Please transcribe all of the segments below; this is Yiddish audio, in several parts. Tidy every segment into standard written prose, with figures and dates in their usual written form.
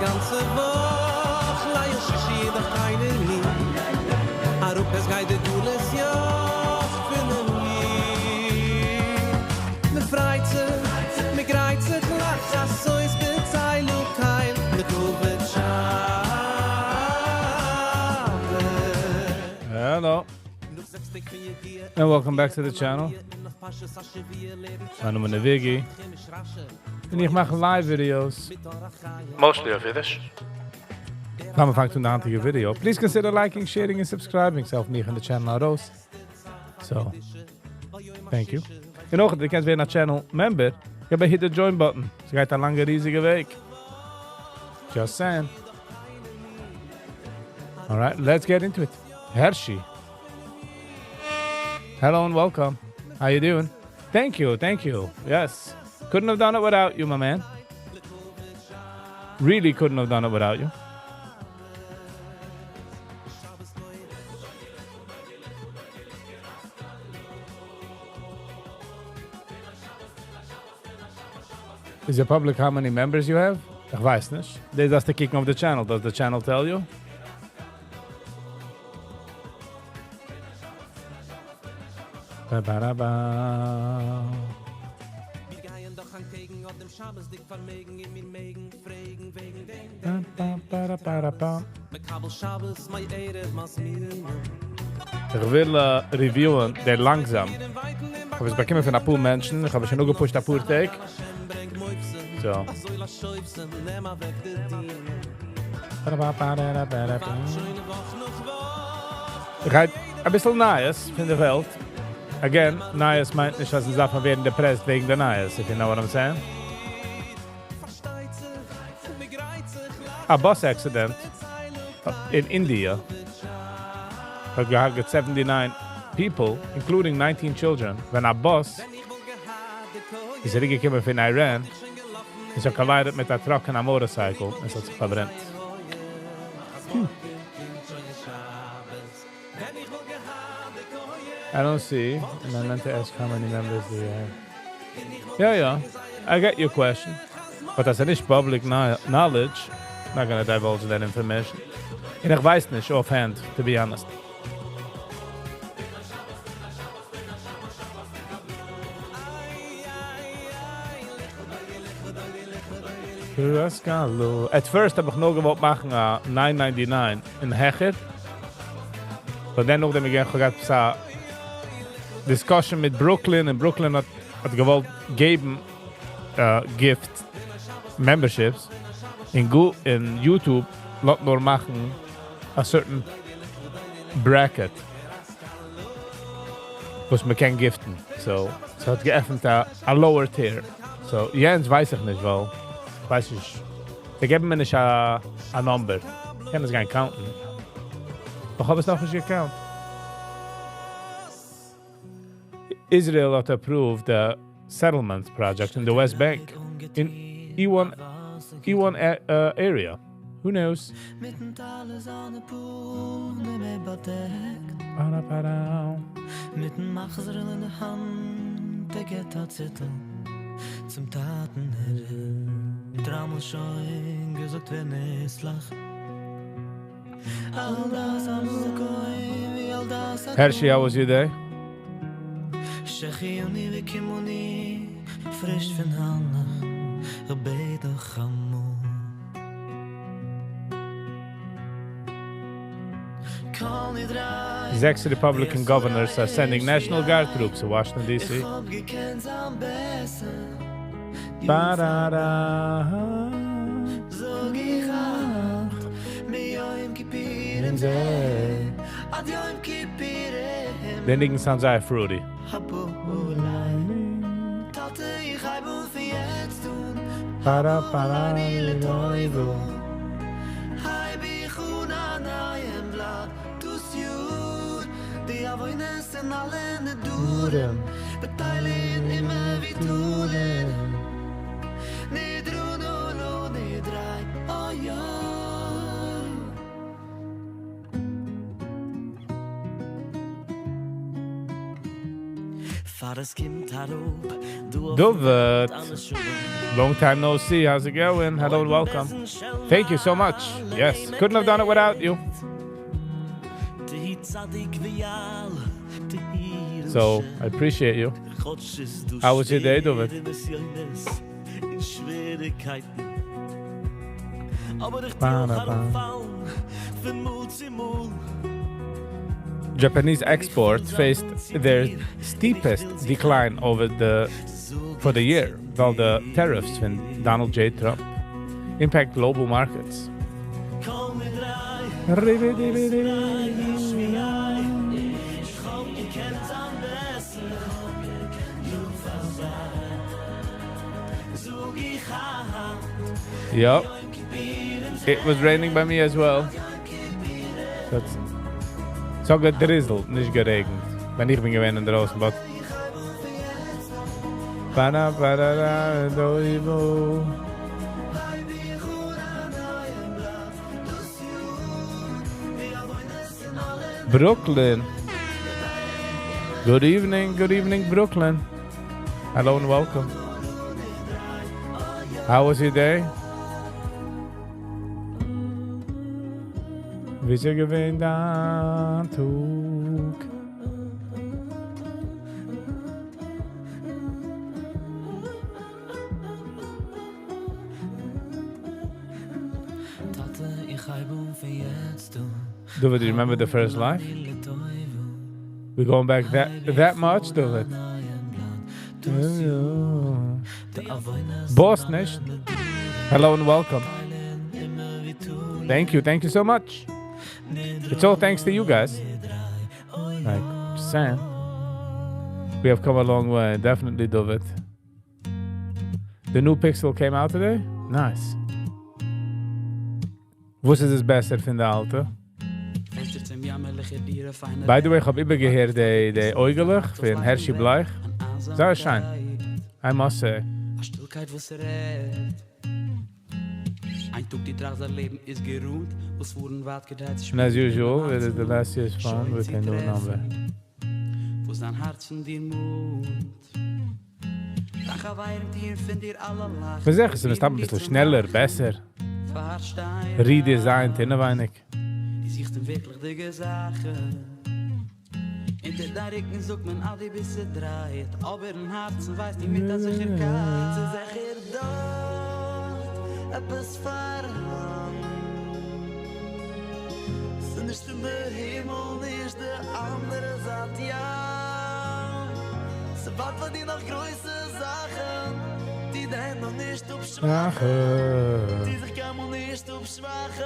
גאנצע וואך ליל שישי איז דאך קיינער ניט אראפ עס גייט די גלות יאך פונעם איד מען פרייט זיך מען גרייט זיך לחסות בצל הקל לכבוד שבת. Hello. And welcome back to the channel. מיין נאמען איז Viggy. און איך מאך live videos. Mostly אויף אידיש. פאר מיר פאנגט אן די היינטיגע video, please consider liking, sharing and subscribing. ס'העלפט מיך און די channel ארויס. So, thank you. און אויך, דו קענסט ווערן א channel member, געב א hit the join button. ס'גייט א לאנגע ריזיגע וועג. Just saying. All right, let's get into it. Hershey. Hello and welcome. How you doing? Thank you, thank you. Yes. Couldn't have done it without you, my man. Really couldn't have done it without you. Is it public how many members you have? איך ווייס נישט. דאס דארפסטו קוקן אויף the channel. Does the channel tell you? Ba ba da ba. מיר גייען דאך אנטקעגן אט דעם שבת'דיג פארמעגן און מיר מעגן פרעגן וועגן דעם. Ba, ba, ba, da, ba, da, ba. מקבל שבת מערב מזמינים. איך וויל review ען דער לאנגזאם. איך האב עס באקומען פון א פאר מענטשן. איך האב שוין נאר גע push ט א פאר טעג. So. Ba, ba, ba, da, da, ba, da, ba. איך האב א ביסל נייעס פון דער וועלט. Again, נייעס מיינט נישט, אז עס דארף מען ווערן depressed וועגן דער נייעס, if you know what I'm saying. A bus accident in India האט געהארגעט 79 people, including 19 children, ווען א bus איז אריינגעקומען פון Iran, איז ער collided מיט א truck און א motorcycle, און עס האט זיך פארברענט. I don't see, and I meant to ask how many members do you have. Yeah, yeah, I get your question. But as נישט public knowledge, I'm not going to divulge that information. און איך ווייס נישט offhand, to be honest. At first האב איך נאר געוואלט מאכן א 999 און העכער. But then נאכדעם איך האב געהאט א discussion מיט Brooklyn, און Brooklyn האט געוואלט געבן gift memberships. אין Go אין YouTube לאזט נאר מאכן a certain bracket וואס מען קען gift ן. So, עס האט געעפנט א lower tier. So, יענץ ווייס איך נישט, ווייל ווייס איך, זיי געבן מיר נישט א number. איך קען עס גיין count ן. איך האב עס נאך נישט גע count. Israel האט approved the settlement project in the West Bank in E1 area. Who knows? Para, para. מיטן מחזור'ל אין דער האנט, ער גיט א צעטל צום טאטן דריימאל שוין געזאגט ווען עס לאכט. אל דאס המקום, ווי אל דאס Hershey, how was your day? שהחייני וקיימוני, פריש פון האנט, רבי חמו. Six Republican governors are sending National Guard troops to Washington, D.C. Ba-da-da. זאג איך כיפורים עד יום כיפורים. דער ניגון sounds זייער fruity. טאטע, איך הייב אן פון יעצט אן. Para, para, הייב איך אן א נייעם בלאט. דאס יאר, די עוונות און אלע נדרים. בטלין אימער ווי טולין. נדרו נו נו נדריי, oh יא. David, long time no see. How's it going? Hello and welcome. Thank you so much. Yes, couldn't have done it without you. So, I appreciate you. How was your day, David? Japanese exports faced their steepest decline over the for the year, while the tariffs from Donald J. Trump impact global markets. Yup. It was raining by me as well. That's ס'האט געדריזלט, נישט גערעגנט. ווען איך בין געווען אינדרויסן, but Brooklyn. Good evening, good evening, Brooklyn. Hello and welcome. How was your day? ווי איז געווען דיין טאג? David, do you remember the first live? We're going back that that much, David. Boss נישט. Hello and welcome. Thank you, thank you so much. It's all thanks to you guys. Like, just saying. We have come a long way. Definitely, David. The new Pixel came out today? Nice. וואס איז עס בעסער פון די אלטע? By the way, איך האב איבערגעהערט די, די אויגעלעך פון Hershey Bleich. זייער שיין. I must say. א שטילקייט וואס רעדט. איין טאג די טראכט זיין לעבן איז גערוט, וואס פארן ווייט כדי צו And as usual, it is the last year's phone with a new number. וואס דיין הארץ פון דיר מאנט. דיין חברים טוען פון דיר אלע לאכן. מיר זאגן, עס איז א ביסל שנעלער, בעסער. Redesigned, אינעווייניג. די זוכסט ווירקליכדיגע זאכן. אונטער דיין רוקן זאגט מען אז דו ביסט צעדרייט, אבער אין הארצן ווייסטו מיט א זיכערקייט. ס'איז זיכער דארט עפעס פארהאן. ס'איז נישט אין די הימל, נישט די אנדערע זייט ים. ס'ווארט פאר דיר נאך גרויסע זאכן, טו די הענט נאך נישט אפשוואכן. טו זיך קיינמאל נישט אפשוואכן.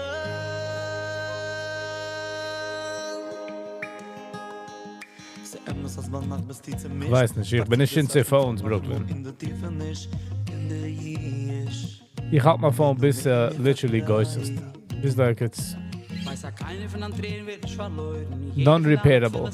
כ'ווייס נישט, איך בין נישט into phones, Brooklyn. איך האלט מיין phone ביז uh, literally גוסס'ט. ביז like it's non-repairable.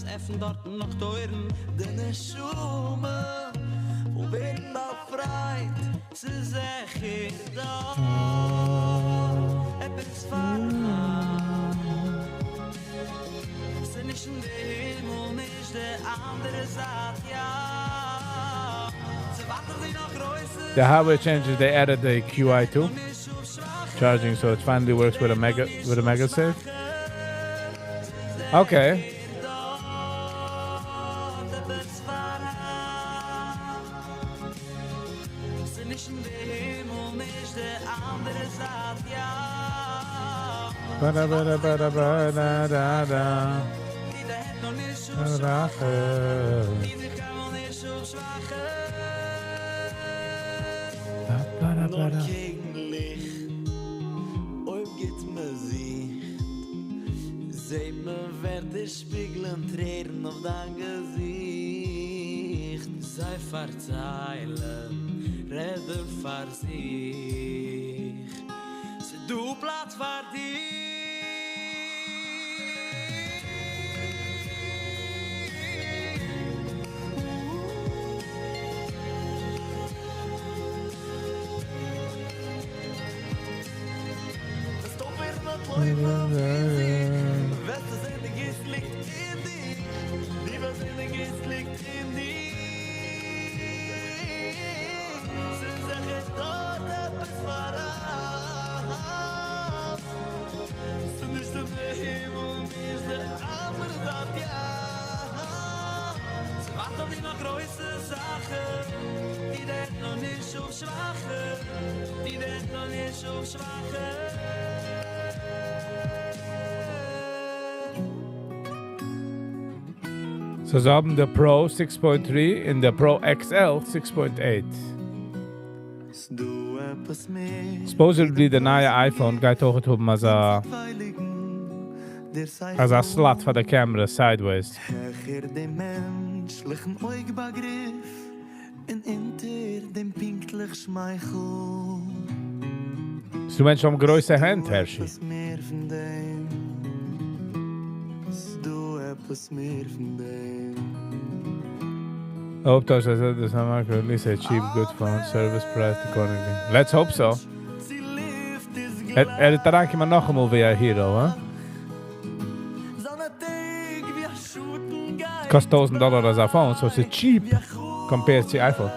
The hardware changes, they added the QI2 charging, so it finally works with a mega with a MagSafe. Okay. Ba-da-ba-da-ba-da-ba-da-da-da. Ba-da-ba-da. אויב גיט מען זיך, זעט מען ווערט שפיגלען טרערן אויף דיין געזיכט. זיי פארציילן, רעדן פאר זיך. ס'דא פלאץ פאר דיר. וועסט אויפהערן אנטלויפן פון זיך, וועסטו זען די גוטס ליגט אין דיר. די וועסט זען די גוטס ליגט אין דיר. So זיי האבן די Pro six point three און די Pro XL six point eight. Supposedly די נייע iPhone גייט אויכעט האבן אזא אזא slot פאר די camera sideways. ס'דא מענטשן האבן גרויסע הענט הערשי. Hope דאס אז דאס האט release a cheap good phone service priced accordingly. Let's hope so. ער וועט אריינקומען נאכאמאל ווי א hero, הא? קאסט טויזנט דאלער אזא phone, so ס'איז cheap compared צו iPhone.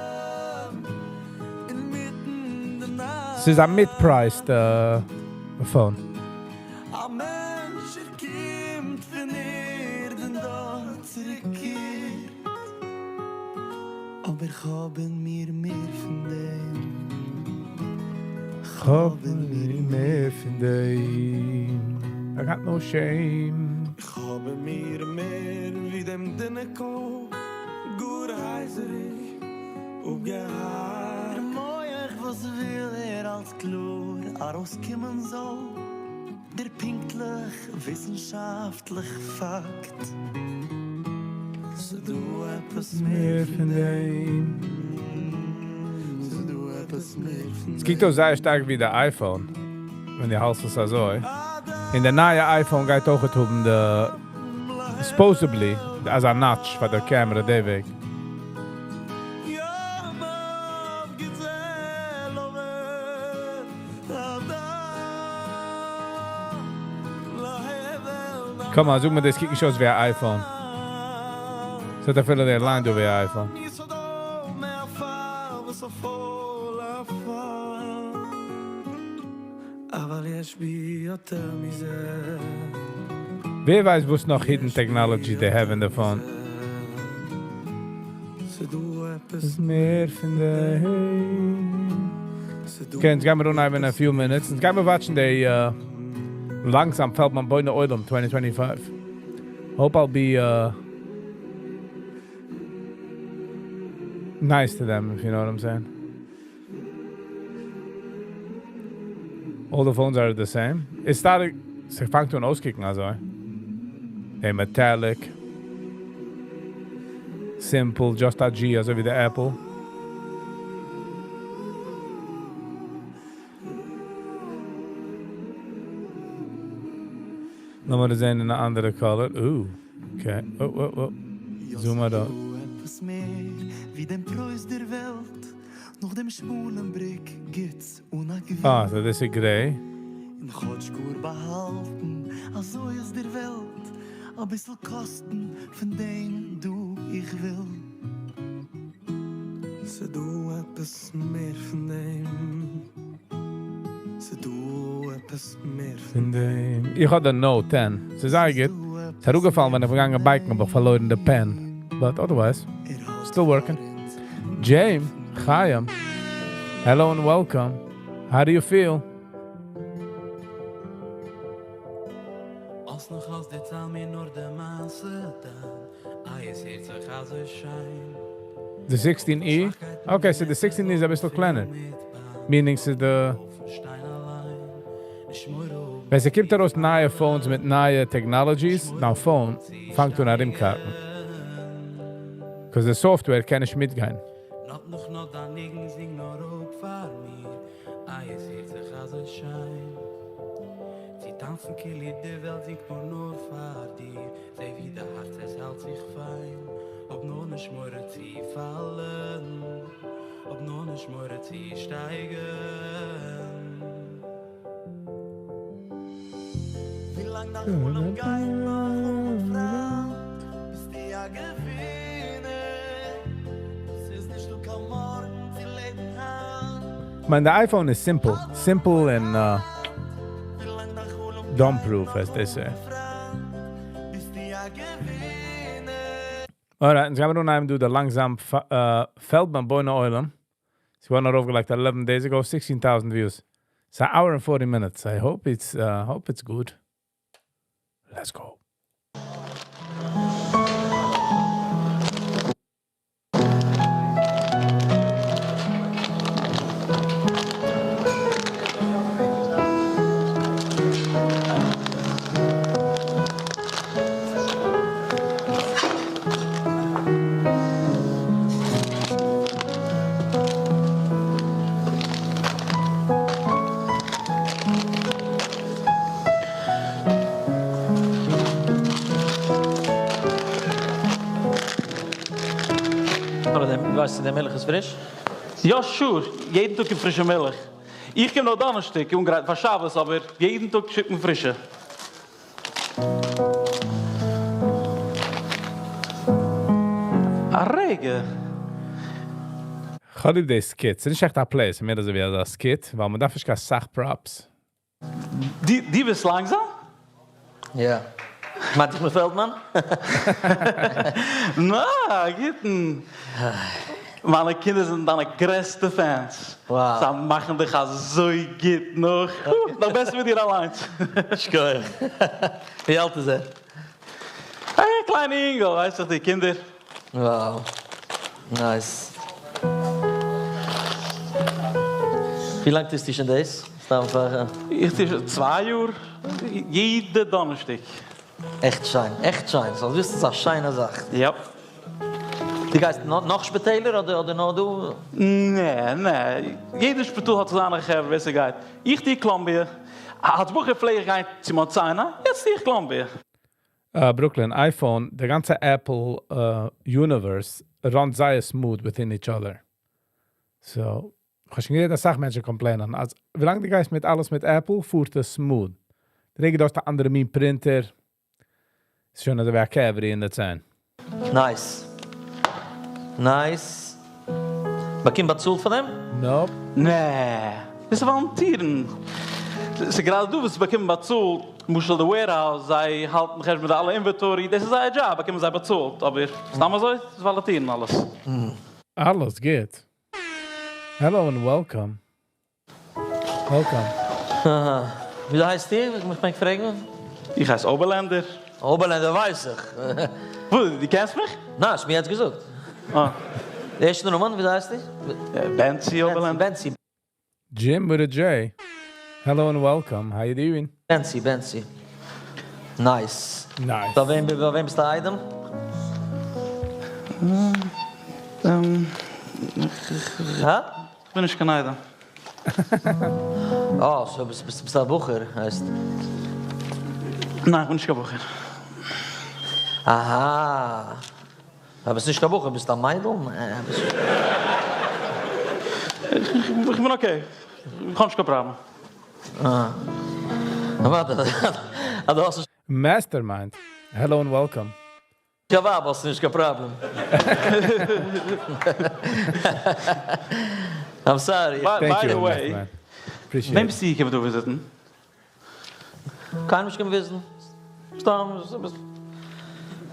ס'איז א mid priced phone. כ'האב אין מיר מער פון דעם, I got no shame. כ'האב אין מיר מער ווי דעם דינע קול, גאר הייזעריג אפגעהאקט. דער מח וואס וויל ער אלץ קלאר ארויסקומען זאל, דער פונקטליך וויסנשאפטליך פאקט. ס'דא עפעס מער פון דעם. ס'דא עפעס מער פון עס קוקט אויס זייער שטארק ווי די iPhone, ווען די האלסט עס אזוי. און די נייע iPhone גייט אויכעט האבן די, supposedly, אזא notch פאר די camera די וועג. Come on, זאג מיר דאס קוקט נישט אויס ווי א iPhone. ס'האט אפילו די line דא ווי א iPhone. ווער ווייסט וואס נאך hidden technology they have אין די phone. איז מער פון דעם. Okay, אונז גיימיר אנהייבן אין a few minutes. אונז גיימיר watch ן די לאנגזאם פעלדמאן בונה עולם 2025. Hope I'll be nice to them, if you know what I'm saying. All the phones are the same. It started, ס'פאנגט אן אויסקוקן אזוי. A metallic. Simple, just a G, אזוי ווי די Apple. לאמיר זען אין א אנדערע color. Ooh, okay. Oh, oh, oh. Zoom out. עפעס מער ווי דעם פרויז דער וועלט, נאך דעם שמאלן בריק גיטס אן א גבול. אה, so דאס איז gray. און כאטש גאר באהאלטן, אזוי איז דער וועלט, אביסל קאסטן פון דעם דא איך וויל. ס'דא עפעס מער פון דעם. ס'דא עפעס מער פון דעם. איך האב די Note 10. ס'איז זייער גוט. ס'איז אראפגעפאלן ווען איך בין געגאנגען bike ן, האב איך פארלוירן די pen. But otherwise, still working. James, Chaim, hello and welcome. How do you feel? אלס נאך אלס דערצייל מיר נאר די מעשה דאן. איי, עס הערט זיך אזוי שיין. The 16e? Okay, so the 16e איז אביסל קלענער. Meaning ס'איז די... ווען ס'קומט ארויס נייע phones מיט נייע technologies, דיין phone פאנגט אן ארומקארטן. Because די software קען נישט מיטגיין. נאט נאך נאט דיין ניגון זינג נאר אפ פאר מיר. איי, עס הערט זיך אזוי שיין. צו טאנצן כאילו די וועלט זינגט נאר נאר פאר דיר. זע ווי די הארץ עס האלט זיך פיין. האב נאר נישט מורא צו פאלן. האב נאר נישט מורא צו שטייגן. ווי לאנג דיין חלום גייט נאך אן פריינט, ביסטו א געווינער. ס'איז נישטא קיין מארגן צו לעבן היינט. כ'מיין, די iPhone איז simple. Simple and dumb proof, as they say. Alright, אונז גיימיר אנהייבן דא די לאנגזאם פעלדמאן בונה עולם. ס'געווארן ארויפגעלייגט 11 days ago, 16,000 views. It's an hour and 40 minutes. I hope it's hope it's good. Let's go. אבער דעם, ווייסטו, די מילך איז פריש? יא, sure. יעדן טאג קומט פרישע מילך. איך קום נאר דאנערשטאג אנגרייטן פאר שבת, אבער יעדן טאג שיקט מען פרישע. א רגע. כ'האב ליב די skit. ס'איז נישט עכט א play, ס'איז מער אזוי ווי א skit, ווייל מ'דארף נישט קיין סאך props. דו ביסט לאנגזאם? יא. מיינט איך מיט פעלדמאן? נא, גוטן. מיינע קינדער זענען דיינע גרעסטע fans. Wow. זיי מאכן דיך אזוי גוט נאך. נאך בעסער ווי דיר אליינס. שכוח. ווי אלט איז ער? א קליינע אינגל, ווייסט דאך די קינדער. Wow. Nice. ווי לאנג טוסטו שוין דאס? סתם פאר... איך טו שוין צוויי יאר, יעדע דאנערשטאג. עכט שיין, עכט שיין. זאלסט וויסן ס'איז א שיינע זאך. Yep. דו גייסט נאך שפיטעלער אדער אדער נאר דא? נע, נע. יעדע שפיטאל האט זיינע חברה ווער ס'גייט. איך טו קאלאמביע. אלס בחור פלעג איך גיין צו מאונט סיני, יעצט טו איך קאלאמביע. Brooklyn, iPhone, די גאנצע Apple universe run זייער smooth within each other. So, איך האב שוין געהערט אסאך מענטשן complain ען, אז ווילאנג דו גייסט מיט אלעס מיט Apple, פארט עס smooth. די רגע דו האסט א אנדערע מין printer, איז שוין אזוי ווי א cavity אין די ציין. Nice. Nice. באקומט באצאלט פאר דעם? Nope. נע, דאס איז וואלונטירן. ס'איז גראדע דא וואס באקומען באצאלט, למשל די warehouse, זיי האלטן חשבון מיט אלע inventory, דאס איז זייער דזשאב, באקומען זיי באצאלט, אבער סתם אזוי, ס'איז וואלונטירן אלעס. אלעס גוט. Hello and welcome. Welcome. ווי הייסט איר? איך מעג פרעגן? איך הייס אויבערלענדער. אויבערלענדער ווייס איך. וואו, דו קענסט מיך? ניין, האסט מיר יעצט געזאגט. אה. די ערשטע נאמען, ווי הייסט איר? Benzi Oberländer. Benzi. Jim with a J. Hello and welcome. How you doing? Benzi, Benzi. Nice. Nice. ביי וועם, ביי וועם ביסטו איידעם? הא? איך בין נישט קיין איידעם. אה, so ביסט ביסט א בחור, הייסט. ניין, איך בין נישט קיין בחור. אהא. אבער ביסט נישט קיין בחור, ביסט א מיידל? איך בין okay. איך האב נישט קיין פראבלעם. אה. ווארט, אז דו האסט נישט Mastermind. Hello and welcome. קיין ווייב, האסטו נישט קיין פראבלעם. I'm sorry. Thank By you, the way, Mastermind. Appreciate וועם it. ביסטו געקומען דא visit ן? קיינעם נישט געקומען visit ן. סתם,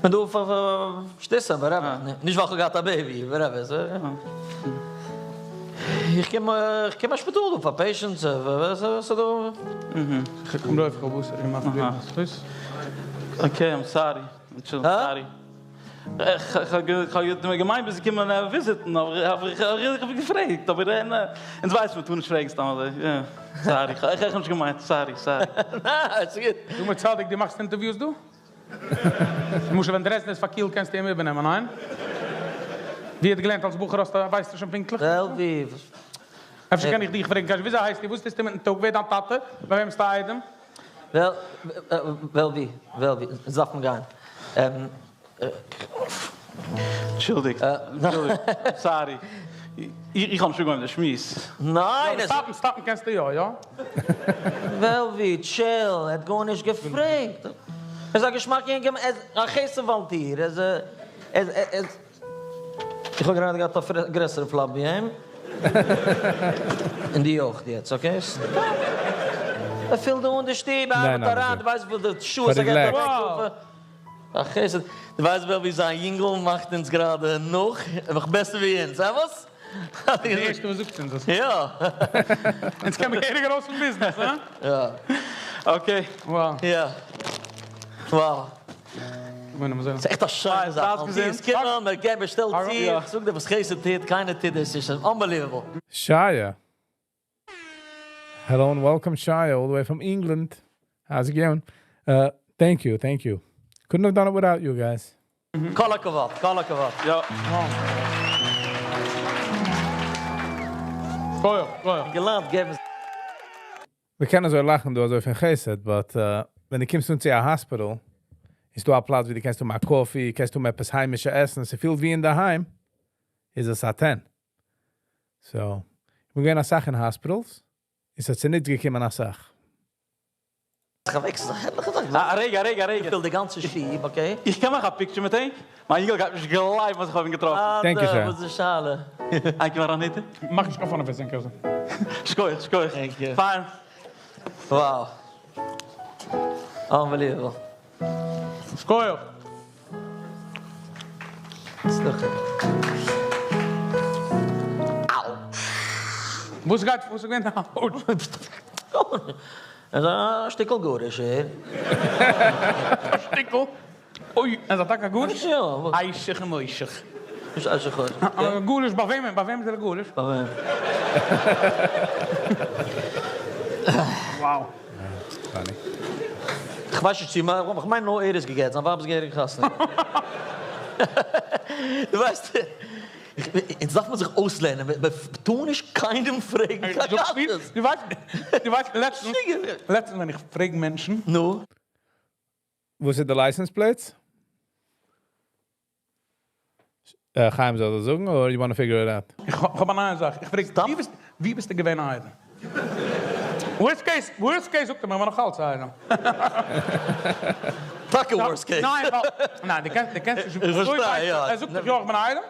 בין דא פאר שטות, אבער נישט ווייל איך האב געהאט א baby, whatever. איך קום איך קום א שפיטאל דא פאר patients, וואס איז דא? איך קום דא איך האב וואס איך מאך דיר. Okay, I'm sorry. Sorry. איך האב געמיינט ביסט געקומען visit ן, אבער איך האב געפרעגט, אבער אונז ווייסט מען טאר נישט פרעגן סתם אזוי. יא. Sorry, איך האב נישט געמיינט, sorry, sorry. ניין, ס'איז גוט. דו מיט צדיק, דו מאכסט interviews דא? למשל, ווען דרעסן איז פארקילט, קענסטו אים איבערנעמען, ניין? ווי האט געלערנט אלס בחור, האסטו, ווייסטו שוין פונקטליך? וועל, ווי? אפשר קען איך דיך פרעגן, קענסט, וויאזוי הייסטו? וואס טוסטו מיטן טאג? ווער דיין טאטע? ביי וועם ביסטו איידעם? וועל, וועל, וועל, ווי, דארף מען גיין. אנטשולדיגט. Sorry. איך האב שוין געהאט די שמועס. ניין, עס... Stop ן, stop ן קענסטו יא, יא? וועלווי, chill, ער האט גארנישט געפרעגט. ער איז א געשמאק יונגער, ער איז א חסד volunteer, ער איז, ער איז, איך האב גראדע געהאט א גרעסערע flap ווי אים. און די אויך יעצט, okay? ער פילט דא אין די שטוב, ער ארבעט אריין, דו ווייסט וויפיל די שעות ער געט אוועק. א חסד. דו ווייסט וועלווי זיין יונגל מאכט אונז גראדע נאך, נאך בעסער ווי אונז, הא וואס? די ערשטע וואס זאגט אונז דאס. יא. אונז קען מען געהעריג ארויס פון ביזנעס, הא? יא. Okay. Wow. יא. Wow. ס'איז עכט א שיינע זאך. עס קומען, מען געבט, מען שטעלט צו. איך זאג דיר וואס חסד טוט, קיינער טוט דאס נישט. ס'איז unbelievable. Shia. Hello and welcome, Shia, all the way from England. How's it going? Thank you, thank you. Couldn't have done it without you guys. כל הכבוד, כל הכבוד. יא. פויער, פויער. געלערנט געבן. מיר קענען אזוי לאכן, דא אזוי פון חסד, but ווען דו קומסט צו א hospital, איז דא א פלאץ וואו דו קענסט האבן א coffee, קענסט האבן עפעס היימישע עסן, ס'פילט ווי אין דער היים, איז עס א 10. So, מיר גייען א סאך אין hospitals, איז עס נישט געקומען א סאך. איך וועקס, הערליכע זאך. אה, רגע, רגע, רגע. איך פיל די גאנצע שטוב, okay? איך קען מאכן א picture מיט אים? מיין אינגל גייט נישט גלייבן וואס איך האב אים געטראפן. אה, Thank you, sir. וואס איז שאלה? איינקער וואר אניט? מאך נישט קיין fun אויף עס, שכוח, שכוח. Thank you. פיין. Wow. Unbelievable. שכוח. סליחה. אאו. וואס גייט, וואס איז געווען דא? עס איז א שטיקל גרוש, אה? שטיקל? אוי, איז דאס טאקע גרוש? יא. איישיך מוישיך. איז איישיך גרוש. גרוש, ביי וועמען? ביי וועמען איז דער גרוש? ביי וועמען? Wow. Funny. איך ווייס נישט, איך מיין נאר ער איז גע'גט, זיין ווייב איז געהעריג חתונה. דו ווייסט, יעצט דארף מען זיך אויסלערנען, מען טאר נישט קיינעם פרעגן קיין קשיות. דו ווייסט, דו ווייסט, לעצטנס, לעצטנס ווען איך פרעג מענטשן. נו? וואס איז די license plates? חיים זאל דאס זאגן, or you want to figure it out? איך האב א נייע זאך. איך פרעג, ווי ביסט, ווי ביסטו געווען איידעם? Worst case, worst case זאגט ער מיר, איך בין נאך אלץ איידעם. טאקע worst case. ניין, ווייל, ניין, דו קענסט, דו קענסט נישט. איך פארשטיי, יא. ער זאגט דאך יא, איך בין איידעם.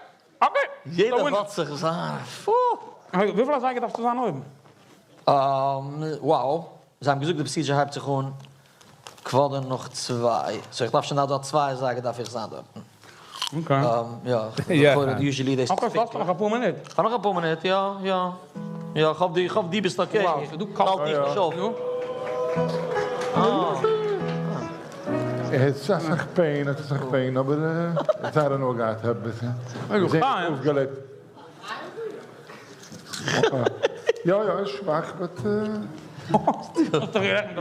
Okay. יעדער וואלט זיך זיין. פו. וויפיל אזייגער דארפסטו זיין אויבן? Wow. זיי האבן געזאגט, די procedure הייבט זיך אן quarter נאך צוויי. So איך דארף שוין דא 2 אזייגער דארף איך זיין דארט. Okay. יא. יא. Usually they Okay, האסט נאך א פאר מינוט. איך האב נאך א פאר מינוט, יא, יא. יא, איך האף די, איך האף די ביסט okay. Wow, דו קאלט האלט דיך נישט אויף. נו? אה. עס איז א סאך pain, עס איז א סאך pain, אבער עס האט נאר געהאט א ביסל. חיים. אויפגעלעבט. יא, יא, איז שוואך, but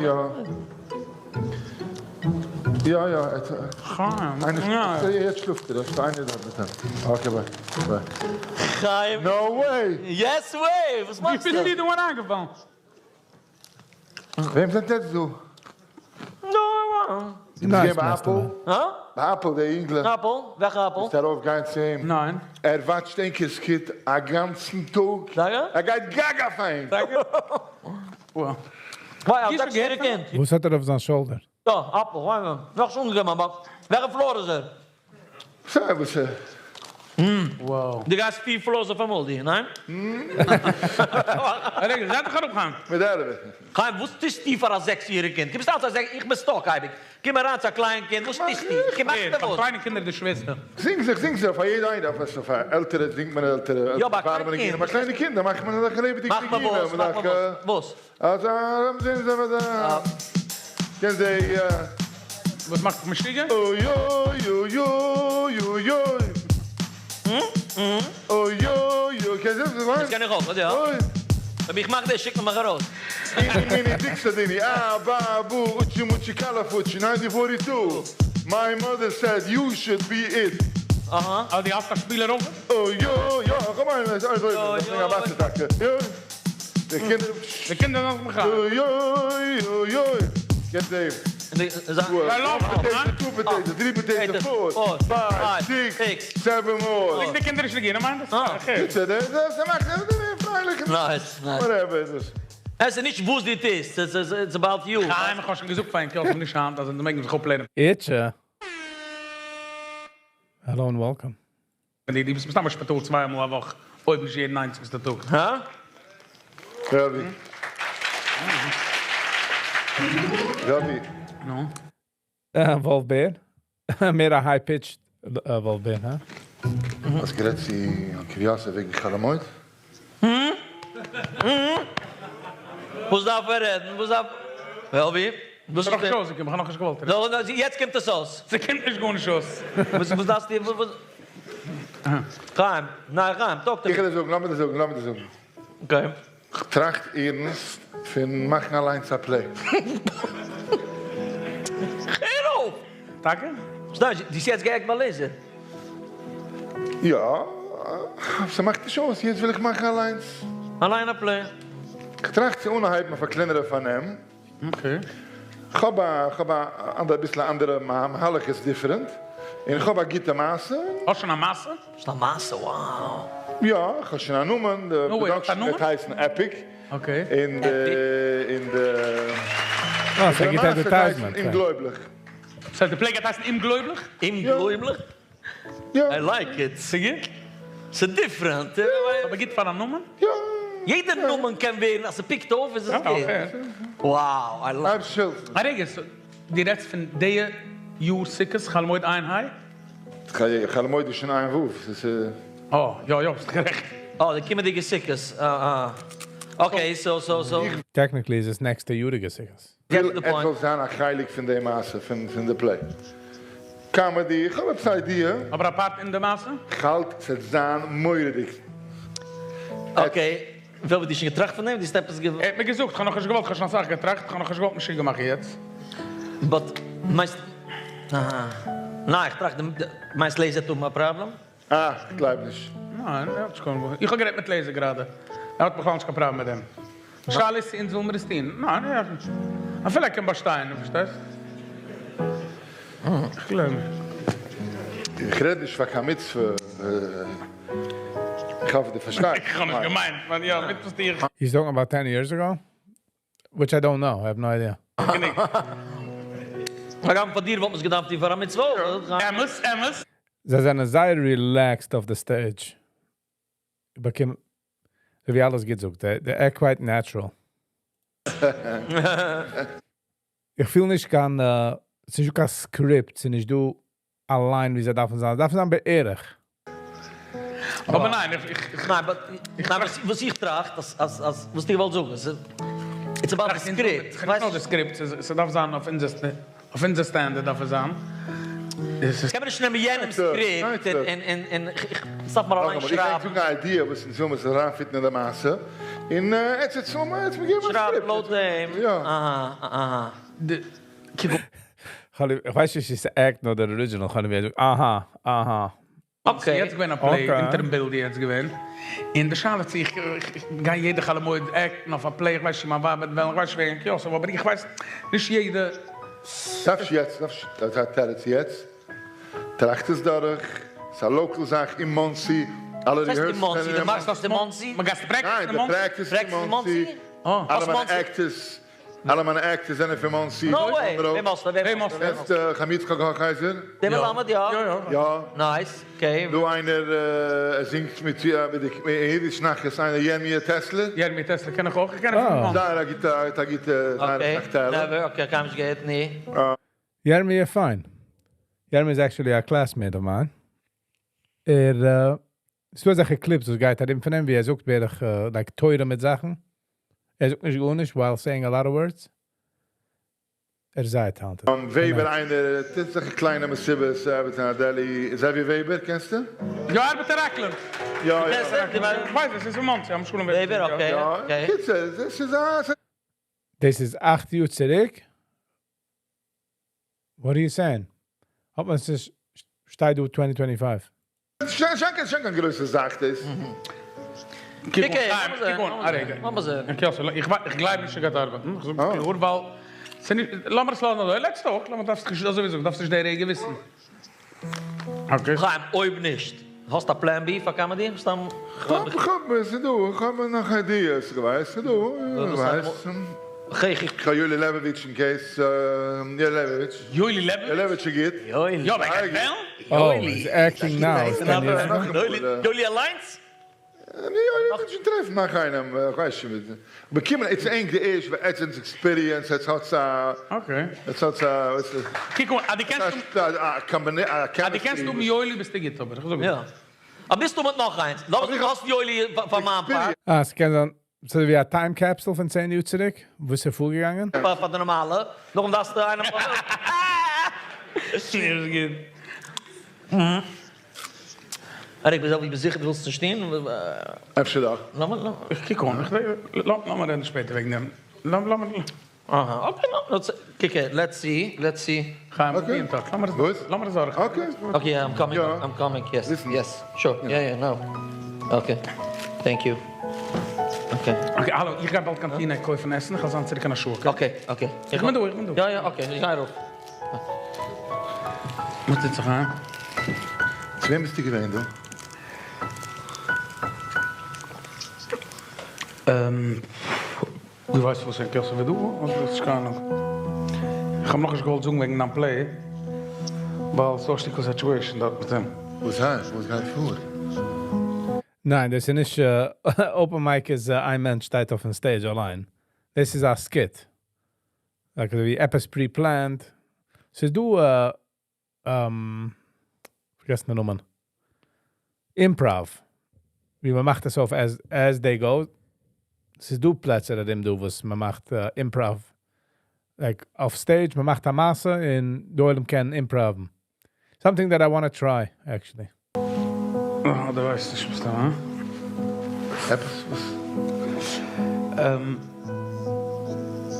יא. יא, יא, עס חיים. איינער, יעצט שלאפט ער, דאס איז איינער דארט מיט אים. Okay, bye. Bye. חיים. No way! Yes way! וואס ווי מאכסטו? ביסטו דא אריינגעפאלן? וועם זענט עטס דא? No, Nice, ביי master. Apple? הא? ביי Apple, דער אינגל. Apple? וועלכע Apple? איז דערויף גיין צו אים. ניין. ער watch ט ענקער'ס קינד א גאנצן טאג. טאקע? ער גייט gaga פאר אים. Wow. וואו, איז דאס איז געהערט? קינד. וואס האט ער אויף זיין shoulder? יא, Apple, וואו, ווער שוין געקומען, אבער וועלכע floor איז ער? זיי, וואס Wow. דו גייסט פיר floors אויף אמאל, די, ניין? רגע, זיי דאך אראפ, חיים. מיט דער. חיים, וואס טוסטו פאר א זעקס-יעריג קינד? קומסט אלס א זעקס, איך בין stuck, אייביג. קום אריין צו א קליין קינד, וואס טוסטו? קום, מאך דיר וואס. קליינע קינדער די שווערסטע. זינג זיך, זינג זיך, פאר יעדער איינער, וואס פאר עלטערע זינגט מען עלטערע. יא, אבער פאר קליין מען קינד. אבער קליינע קינדער מאכט מען אזעלכע לעבעדיגע מאך מיר וואס, מאך מיר וואס. וואס? אלזא, זען זיי וואס קען זיי וואס מאכט משוגע? אוי אוי אוי אוי אוי אוי. אוי אוי אוי, קען זיי וואס? דאס קען איך אויך, יא. אוי. אבער איך מאך דאס, שיק מיר ארויס. Eeny, meeny, dixadini, ah, ba, boo, uchi, muchi, kalafuchi, 1942. My mother said you should be it. Aha. אה, די האסט שפילער אויך? Oh, yo, יא, קום אריין, אזוי, דאס איז א וואסער יא. די קינדער, די קינדער נאך מיך. אוי, אוי, אוי, אוי. קענט איר? Ja, One potato, two potato, three potato, four, five, six, seven more. די קינדער איז געגאנגען, מיינט דאס? Okay. דאס דאס מאכט פרייליך. Nice, nice. Whatever it is. עס איז נישט וואס דו טוסט, it's about you. חיים, איך האב שוין געזאגט פאר אים, איך האב נישט האנט, אז דו מעגסט זיך אפלערנען. Itcha. Hello and welcome. די די ביסט מסתמא שפיטאל צוויי מאל א וואך, אויב נישט יעדן איינציגסטן טאג. הא? Rabbi. Rabbi. No. Wolf Bear. מער א high-pitched Wolf Bear, huh? וואס גערעדט זי, okay. יעקב יוסף וועגן חול המועד? וואס דארף ער רעדן? וואס דארף וועלווי? וואס ס'איז נאכנישט אויסגעקומען, כ'האב נאכנישט געוואלט רעדן. יעצט קומט עס אויס. ס'קומט נישט גארנישט אויס. וואס דארפסטו? חיים, ניין חיים, talk to me. איך וועל דיר זאגן, לאמיר דיר זאגן, לאמיר דיר זאגן. Okay. כ'טראכט ערנסט פון מאכן אליינס א play. הער אויף! טאקע? שטיי, דו האסט יעצט גע'act ביי לעזער? יא, ס'מאכט נישט אויס, יעצט וויל איך מאכן אליינס. אליין א play? כ'טראכט צו אנהייבן אויף א קלענערע פארנעם. Okay. כ'האב א, כ'האב א אנדערע, אביסל א אנדערע מהלך איז different, און כ'האב א גוטע מעשה. האסט שוין א מעשה? שוין א מעשה? Wow! יא, כ'האב שוין א נאמען, די production וועט הייסן Epic. Okay. און די, און די, אה, ס'איז א גוטע די מעשה וועט הייסן advertisement. אומגלויבליך. סא די play גייט הייסן אומגלויבליך? אומגלויבליך? יא. I like it. ס'גוט? ס'איז different. אבער גוט פאר א נאמען? יא. יעדער נאמען קען ווערן אז ס'פיקט אויף איז עס גוט. Wow, I like it. א רגע, so דו רעדסט פון די יאר סוכות, חול המועד עין היי? חול המועד איז שוין עין וואו, ס'איז. אה, יא יא, ביסט גערעכט. אה, די קומענדיגע סוכות, אה אה. Okay, so so so. Technically איז עס נעקסטע יאריגע סוכות. וויל עס זאל זיין א חלק פון די מעשה, פון די play. Comedy, איך האב עפעס א idea. אבער א part אין די מעשה? כ'האלט ס'עט זיין מורא'דיג. Okay, ווער האט דיר שוין געטראכט פון דעם? דו האסט עפעס גע. ער האט מיר געזאגט, כ'האב נאכנישט געוואלט, כ'האב שוין אסאך געטראכט, כ'האב נאכנישט געוואלט משוגע מאכן יעצט. But, מיינסט, אהא. ניין, איך טראכט, מיינסט לעזער האט האבן א פראבלעם? אה, כ'גלייב נישט. ניין, ער האט נישט קיין, איך האב גערעדט מיט לעזער גראדע, ער האט בכלל נישט קיין פראבלעם מיט דעם. שאלה איז צו אונז ווילן מיר עס טון. ניין, ער האט נישט. אפילו ער קען באשטיין, דו פארשטייסט? איך גלייב נישט. איך רעד נישט פאר קיין מצוה, איך האף דו פארשטייסט. איך האב נישט געמיינט, כ'מיין יא, מצוות טו איך. He's talking about 10 years ago? Which I don't know, I have no idea. גענוג. הגם פאר דיר וואלט מען עס געדארפט טון פאר א מצוה אויך. אמת, אמת. זיי זענען זייער relaxed אויף די stage. באקומען, ווי אלעס געזאגט, they act quite natural. איך פיל נישט קיין, ס'איז נישט קיין script, ס'איז נישט דא א line ווי זיי דארפן זיין. זיי דארפן זיין בערך. אבער ניין, איך, איך, ניין, but, ניין, וואס איך טראכט, אז, אז, אז, וואס דו געוואלט זאגן, ס'איז, it's about the script. איך ווייס נישט די script, ס'דארף זיין אויף אונזער, אויף אונזער standard דארף עס זיין. קען מען נישט נעמען יענעמ'ס script און, און, און, איך, דארף מיר אליין שרייבן. איך האב אן idea וואס אונז ווילן מיר זיך אריינפיטן אין די מעשה, און עטס וועט צאלן, עטס מיר געבן א שרייב script. לויט דעם. יא. אהא, אהא. איך ווייס נישט צו ס'איז act אדער original, איך האב נישט געזאגט, אהא, אהא. Okay. יעצט געווען א play, אונטערן בילד יעצט געווען, און די שאלה צו איך גיי יעדע חול המועד act ן אויף א play, איך ווייס נישט צו מיין ווייב וועט וועלן, איך ווייס נישט וועגן יוסף, אבער איך ווייס נישט יעדע. דארפסט יעצט, דארפסט אזא תירוץ יעצט, טראכט עס דורך, ס'איז א local זאך אין מאנסי, אלע rehearsals זענען אין מאנסי. אין מאנסי? מ'גייט practice ניין, אין די practice איז אין מאנסי, אלע מיינע actors, אלע מיינע actors זענען פון מאנסי. No way! וועם האסטו? וועם האסטו? קענסט חיים יצחק האכהייזער? דעם מלמד, יא. יא. Nice, okay. דא איינער ער זינגט מיט מיט די אידיש נחת איינער ירמי' טעסלער. ירמי' טעסלער קען איך אויך, איך קען אים פון מאנסי. זייער א גוטע, א גוטע, זייער אסאך talent. Never, okay, קיינמאל נישט געהערט, ני. ירמי' fine. ירמי' איז actually a classmate of mine. ער, ס'דא אזעלכע clips וואס גייט ארום פון אים, ווי ער זאגט בערך, like תורה מיט זאכן. ער זאגט נישט גארנישט while saying a lot of words. ער איז זייער talented. וועבער איינער, טוט זיך קליינע מסיבות, ער ארבעט אין א deli. זאבי וועבער, קענסטו? יא, ארבעט אין ראקלענד. יא, יא. ווייס איך, ס'איז אין מאנסי, I'm שלום וועבער, okay, okay. קיצור, ס'איז א... דאס איז 8 יאר צוריק. What are you saying? האט מען עס שטייט דא 2025. שוין קיין גרויסע זאך דאס. קוק אן, קוק אן, א רגע. איך גלייב נישט ס'גייט ארבעטן, איך זאג קלאר, ווייל ס'נישט, לאמיר עס לאזן אזוי, let's talk, לאמיר דארפסט נישט, אזוי ווי זאגט, דארפסט נישט די רגע וויסן. Okay. חיים, אויב נישט, האסט א plan B פאר comedy? סתם כ'האב, כ'האב, ס'דא, כ'האב נאך ideas, כ'ווייס, ס'דא, כ'ווייס. כ'האב יואלי לעבאוויטש in case, יואלי לעבאוויטש. יואלי לעבאוויטש? לעבאוויטש איז גוט. יואלי. יא, אבער ער גייט וועלן? Oh, he's acting now. It's 10 years ago. יואלי אליינס? יא, איך וועל שוין טרעפן נאך איינעם, איך ווייס שוין ווי. באקומען איצט ענק די ערשט, ווייל עטס זענטס experience, עטס האטס א... Okay. עטס האטס א, ווייסט קוק אן, אז דו קענסט א אז דו קענסט האבן יואלי ביסטו גוט אבער, איך זאג דיר. יא. אבער ביסטו מיט נאך איינס. לאמיר זאגן האסט יואלי פאר מיין פארט. אה, ס'קען זיין ס'איז ווי א time capsule פון צען יאר צוריק, וואס איז פארגעגאנגען? פאר די נארמאלע, נאכדעם דארפסטו איינעם נישט גוט. אריק ביסט זיכער דו ווילסט נישט טון? אפשר דאך. איך קוק אן, לאמיר רעדן שפעטער וועגן דעם. לאמיר. אהא okay נו קוק הער let's see let's see. חיים be in touch לאמיר עס דורך. okay I'm coming I'm coming yes yes sure yeah yeah now okay thank you okay. okay האלא איך גיי באלד קיין טינעק קויפן עסן איך וועל זיין צוריק אין א שעה okay? okay okay איך בין דא איך בין דא. יא יא okay איך גיי ארויף. וואס טוט זיך חיים? צו וועם ביסטו געווען דא? דו ווייסט וואס איך עס וועט דא? אדער האסט נישט קיין אהנונג? איך האב נאכנישט געוואלט זאגן וועגן דיין play, ווייל ס'דא א שטיקל situation דארט מיט אים. וואס הייסט? וואס גייט פאר? ניין דאס איז נישט open mic איז איין מענטש שטייט אויפן stage אליין, דאס איז א skit, like אזוי ווי עפעס pre-planned, ס'איז דא פארגעסן די נאמען, improv, ווי מען מאכט עס אויף as they go, ס'איז דא פלעצער ארום דא וואס מען מאכט improv, like אויף stage מען מאכט א מעשה און די עולם קען improv ן, something that I want to try actually. אה, דו ווייסט נישט מסתם, הא? עפעס וואס?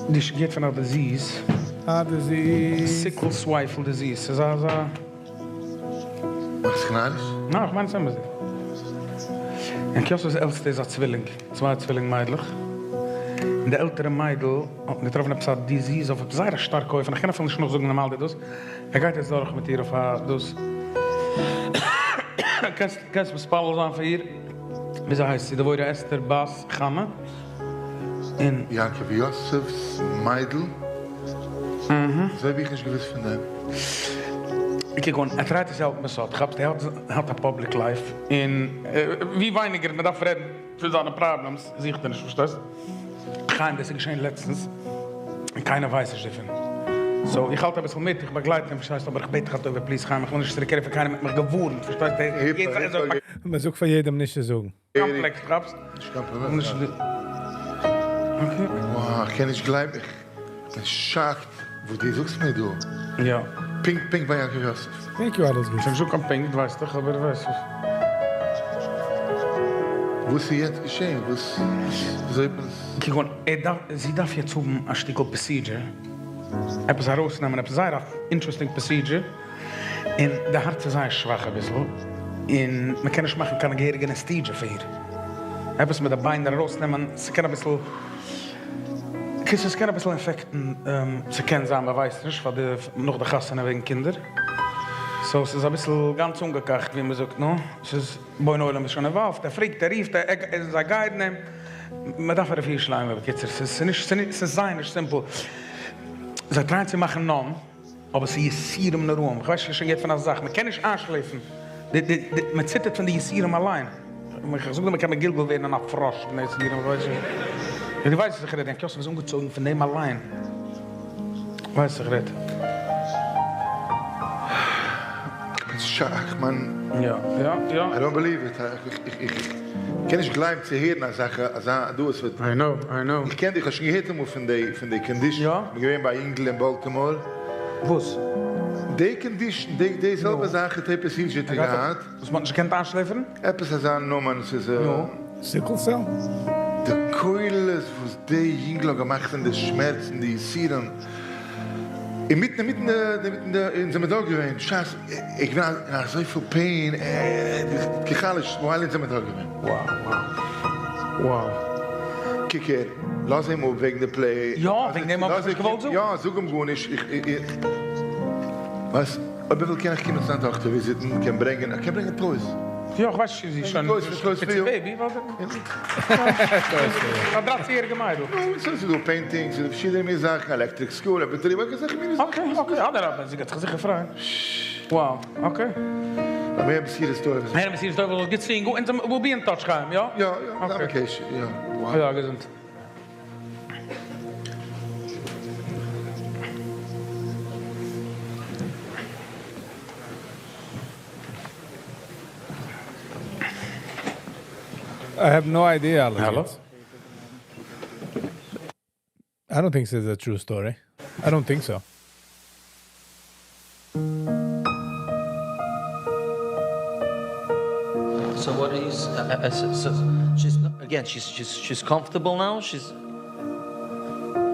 די געהערט פון א disease. א disease. Sickle סווייפל disease. ס'איז אזא. מאכסט זיך נאריש? ניין, איך מיין עס אמת'דיג. און קיאסא'ס עלטסטע איז א צווילינג. צוויי צווילינג מיידלעך. און די עלטערע מיידל האט מען געטראפן עפעס א disease אויף עפעס זייער א שטארקע אופן. איך קען אפילו נישט נאכזאגן נארמאל די דאס. ער גייט יעצט דורך מיט איר אויף א דאס. קענסט קענסט מתפלל זיין פאר איר. וויאזוי הייסט זי? דבורה אסתר בת חנה. און. יעקב יוסף'ס מיידל? וויאזוי האב איך נישט געוואוסט פון דעם? קוק אן, ער try ט עס העלפן בסוד, כאפסט? ער האט א public life, און ווי ווייניגער מען דארף רעדן פון זיינע problems זוכט ער נישט, פארשטייסט? חיים, דאס איז געשען לעצטנס, און קיינער ווייסט נישט דערפון. so איך האלט אביסל מיט, איך באגלייט אים, פארשטייסט? אבער איך בעט דיך א טובה, please חיים, איך וויל נישט צוריק הערן פון קיינעם, מען האט מיך געווארנט, פארשטייסט? מען זאגט פאר יעדעם נישט צו זאגן. קאמפלעקס, כאפסט? נישט קיין פראבלעם. וואו, איך קען נישט גלייבן, איך בין shocked וואס דו זאגסט מיר דא. יא. פונקט פונקט ביי יעקב יוסף. Thank you אלעס גוטס. נישט דא קיין פונקט ווייסט דאך אבער ווייסט וואס. וואס איז יעצט געשען? וואס וויאזוי האט מען עס. קוק אן, ער דארף, זי דארף יעצט האבן א שטיקל procedure, עפעס ארויסנעמען, עפעס זייער א interesting procedure. און די הארץ איז זייער שוואך אביסל, און מען קען נישט מאכן קיין געהעריגע anesthesia פאר איר, עפעס מיט די ביינער ארויסנעמען, ס'קען אביסל, קיצור ס'קען אביסל affect ן, ס'קען זיין מען ווייסט נישט, פאר די נאך די חתונה וועגן קינדער, so ס'איז אביסל גאנץ אנגעקאכט ווי מען זאגט, נו, ס'איז בוני עולם איז שוין involved, ער פרעגט ער רופט זיי guide ן אים, מען דארף א רפואה שלימה, בקיצור ס'איז נישט ס'איז זייער נישט simple, זיי try ען צו מאכן numb. אבער ס'איז יסורים נוראים, כ'ווייס נישט שוין געהערט פון אזא זאך, מ'קען נישט איינשלעפן, די די די מ'ציטערט פון די יסורים אליין, איך זאג דיר מ'קען מגולגל ווערן אין א פראש פון די יסורים, כ'ווייס נישט, דו ווייסט וואס איך רעד, יענקל יוסף איז אנגעצויגן פון דעם אליין, ווייסט וואס איך רעד. כ'בין shocked, כ'מיין, יא יא יא. I don't believe it, איך איך קען נישט גלייבן צו הערן אזעלכע אזא דא עס וועט. I know, I know. איך קען דיך, כ'האב שוין געהערט אמאל פון די פון די condition, כ'בין געווען ביי א אינגל אין באלטימאר. וואס? די condition, די די זעלבע זאך האט עפעס היזשעטע געהאט. וואס מ'האט נישט געקענט איינשלעפערן? עפעס אזא נאמען, ס'איז א. נו. Sickle cell? די קולות וואס די יונגל האט געמאכט פון די שמערצן, די יסורים, אינמיטן אינמיטן די אינמיטן די אונז זעמיר דארט געווען בשעת איך בין אין אזויפיל pain גע'חלש'ט while אונז זעמיר דארט געווען. Wow wow wow. קוק הער, לאז אים אפ וועגן די play. יא, וועגן דעם האב איך נישט געוואלט זאגן. יא, זאג אים גארנישט, איך ווייס אויב ער וויל קען איך קומען צו זיין טאכטער וויזיטן, קען ברענגען, ער קען ברענגען toys. יא, איך ווייס נישט צו זי איז שוין פיצי baby, ווייל א דרייצן יעריגע מיידל. נו, ס'איז דא paintings, ס'איז דא פארשידענע מין זאכן, electric scooter, battery, אזעלכע מיני זאכן. Okay okay, אדרבה, זי גייט זיך זיכער פרייען. Wow, okay. מער בשורות טובות. מער בשורות טובות, גוט צו אונז, we'll be in touch חיים, יא? יא, יא, זיי בקשר, יא. יא, געזונט. I have no idea, אלעס Hello? יעצט. I don't think it's a true story. I don't think so. So what is uh, uh, so, so she's again she's she's she's comfortable now she's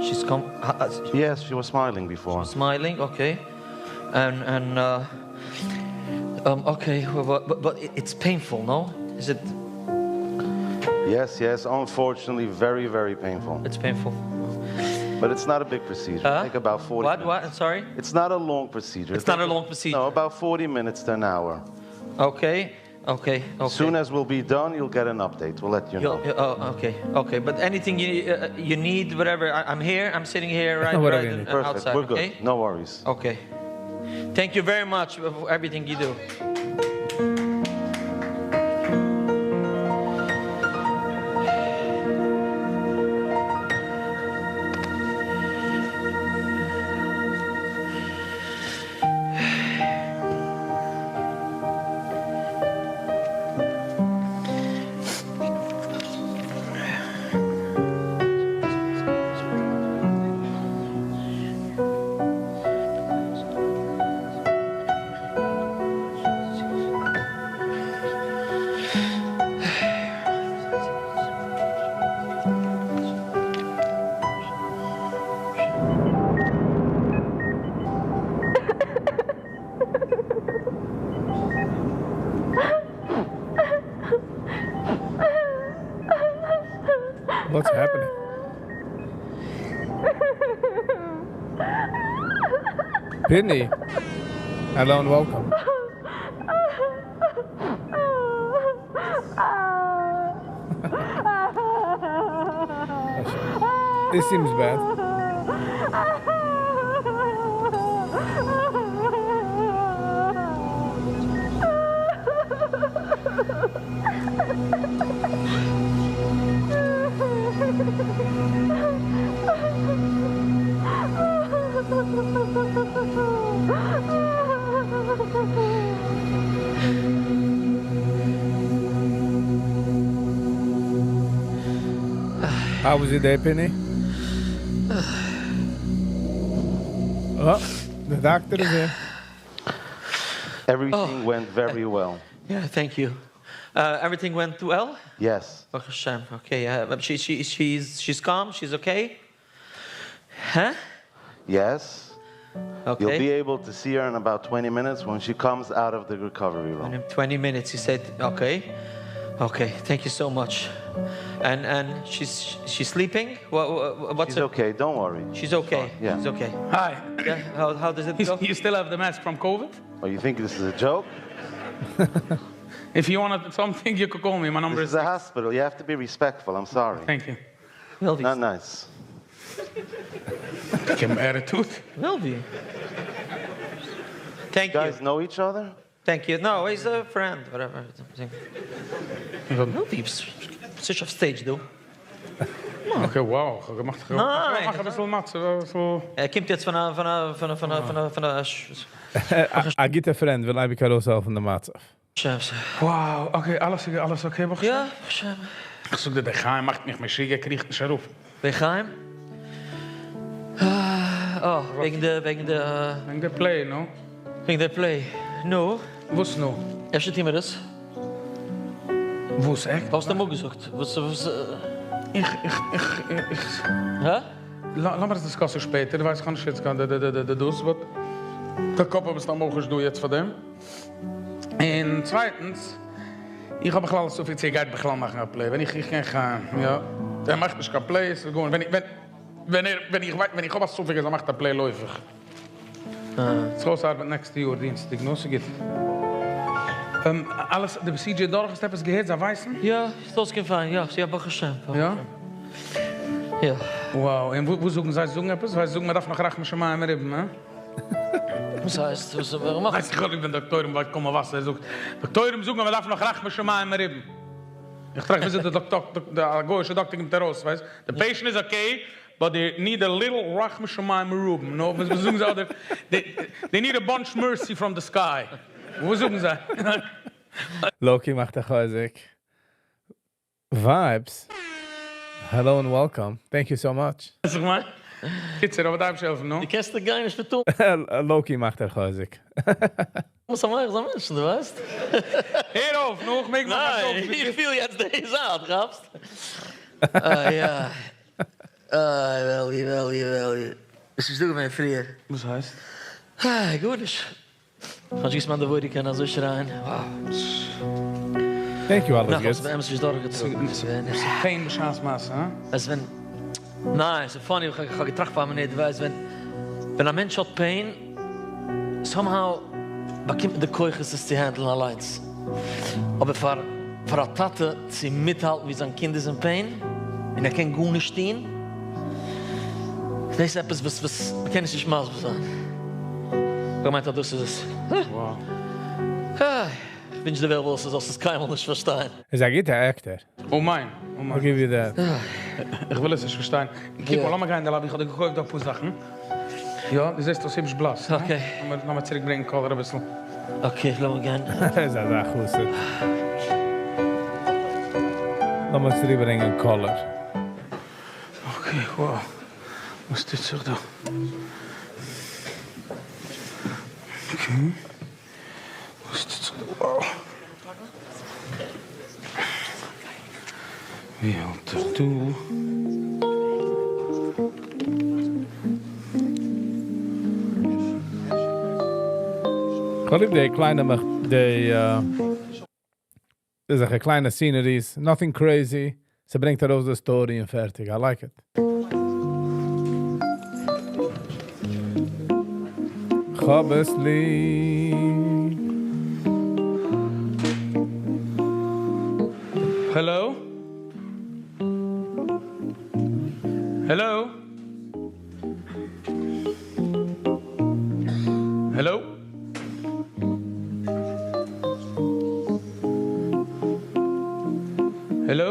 she's com uh, uh, Yes, she was smiling before. smiling okay and and uh, um, okay well, but, but but it's painful no is it Yes, yes, unfortunately, very, very painful. It's painful. But it's not a big procedure. Huh? Take about 40 What minutes. what I'm sorry It's not a long procedure. It's not a long procedure. No, about 40 minutes to an hour. Okay, okay, okay. Soon as we'll be done, you'll get an update. We'll let you know. You'll- you- oh, okay, okay. But anything you uh, you need, whatever. I, I'm here. I'm sitting here, right, Whatever right you need. uh, Perfect. outside. We're good. Okay. No worries. Okay. Thank you very much for everything you do. What's happening? Penny, hello and welcome. This seems bad. How was your day, Penny? Oh, the doctor is here. Everything went very well. Yeah, thank you. Uh, everything went well? Yes. ברוך השם. Okay. Uh, but she, she, she's, she's calm. She's okay. Huh? Yes. Okay. You'll be able to see her in about 20 minutes when she comes out of the recovery room. In 20 minutes, he said, okay. Okay, thank you so much. And and she's she's sleeping? What, what what's She's her- okay, don't worry. She's okay. Yeah. She's okay. Hi. Yeah, how, how does it go? You still have the mask from COVID? Oh, you think this is a joke? If you want something, you could call me. My number This is is a hospital. You have to be respectful. I'm sorry. Thank you. Not nice. Give him attitude. Will be. Thank you. guys know each other? Thank you. No, he's a friend, whatever. Will be switch off stage, דו. Okay, wow. איך האב געמאכט. ניין. מאך אביסל מצה, אביסל. ער קומט יעצט פון א פון א פון א פון א פון א פון א א גוטע friend וויל אייביג ארויסהעלפן די מצב. Wow, okay, אלעס אלעס okay, ברוך השם? יא, ברוך השם. איך זאג דיר, דער חיים מאכט מיך משוגע, קריכט נישט ארויף. ווער חיים? אה, וועגן די, וועגן די... וועגן די play, נו? וועגן די play. נו? וואס נו? אפשר טוהן מיר דאס? וואס, עכט? וואס האסטו אמאל געזאגט? וואס, וואס... איך, איך, איך, איך... הא? לאמיר עס discuss ן שפעטער, דו ווייסט איך האב נישט יעצט קיין די די די די דאס, but די קאפ האב איך סתם אויך נישט דא יעצט פאר דעם. און צווייטנס, איך האב בכלל א ספק צו ער גייט בכלל מאכן א play, ווען איך איך קען חיים, יא, ער מאכט נישט קיין plays, ווען ווען ווען ער ווען איך ווען איך האב א ספק אז ער מאכט א play לויף איך. ס'איז אויסארבעט נעקסטע יאר דינסטאג, נו ס'גוט. אלעס די procedure דורך האסט עפעס געהערט זיי ווייסן? יא, ס'איז אויסגעגאנגען פיין, יא, יא ברוך השם. יא? יא. Wow, און וואס זאגן זיי? זאגן עפעס? ווייל זיי זאגן מ'דארף נאך רחמי שמים מרובים, הא? וואס הייסט? וואס ווער מאכט? ווייס איך האב ליב ווען דאקטוירים ווייל קוים וואס ער זאגט. דאקטוירים זאגן אז מ'דארף נאך רחמי שמים מרובים. איך טראכט וויאזוי די דאקטאר די גוי'אישע דאקטער קומט ארויס, ווייסט? די patient איז okay, but they need a little רחמי שמים מרובים. נו, וואס זאגן זיי? אדער they need a bunch mercy from the sky. וואס זאגן זיי? Loki מאכט א חוזק. Vibes. Hello and welcome. Thank you so much. וואס איך מיין? קיצור, אבער דארף העלפן, נו? דו קענסט דאך גארנישט פארטון. Low-key מאכט ער חוזק. משמח זיין מענטשן, דו ווייסט? הער אויף, נו, איך מעג מאכן א joke. ניין, איך פיל יעצט די זייט, כאפסט? איי איי. איי וועלי וועלי וועלי. ביסט נישט דא געווען פריער. וואס הייסט? איי, גארנישט. כ'האב נישט געוואוסט מיין דבורי קען אזוי שרייען. Wow. Thank you, אלעס נאך גוטס. האסט באמת נישט דורכגעטראגן. ס'איז pain בשעת מעשה, הא? עס ווען, ניין, ס'איז funny, איך האב געטראכט פאר א מינוט, דו ווייסט ווען, ווען א מענטש האט pain, somehow באקומט מען די כוחות עס צו handle ן אליינס. אבער פאר, פאר א טאטע צו מיטהאלטן ווי זיין קינד איז אין pain, און ער קען גארנישט טון, דאס איז עפעס וואס, וואס מ'קען עס נישט מסביר זיין. איך האב געמיינט אז דאס איז עס. איך ווינטש דיר וועלוול דו זאלסט עס קיינמאל נישט פארשטיין. איז א גוטע actor. אמן, אמן. I'll give you that. איך וויל עס נישט פארשטיין. קוק מאל, לאמיר גיין אין די lobby, איך האב דיר געקויפט דא אפאר זאכן. יא, דו זעסט אויס היבש בלאס. Okay. לאמיר, לאמיר צוריק ברענגען color אביסל. Okay, לאמיר גיין. איז אזא חסיד. לאמיר צוריק ברענגען color. Okay, wow. וואס טוט זיך דא? Okay. וואס טוט זיך דא? Wow. ווי האלט איך דא? איך ליב די קליינע, די, דאס איז א קליינע sceneries, nothing crazy. ס'ברענגט ארויס די story און פארטיג. I like it. כ'האב עס ליב. Hello? Hello? Hello? Hello?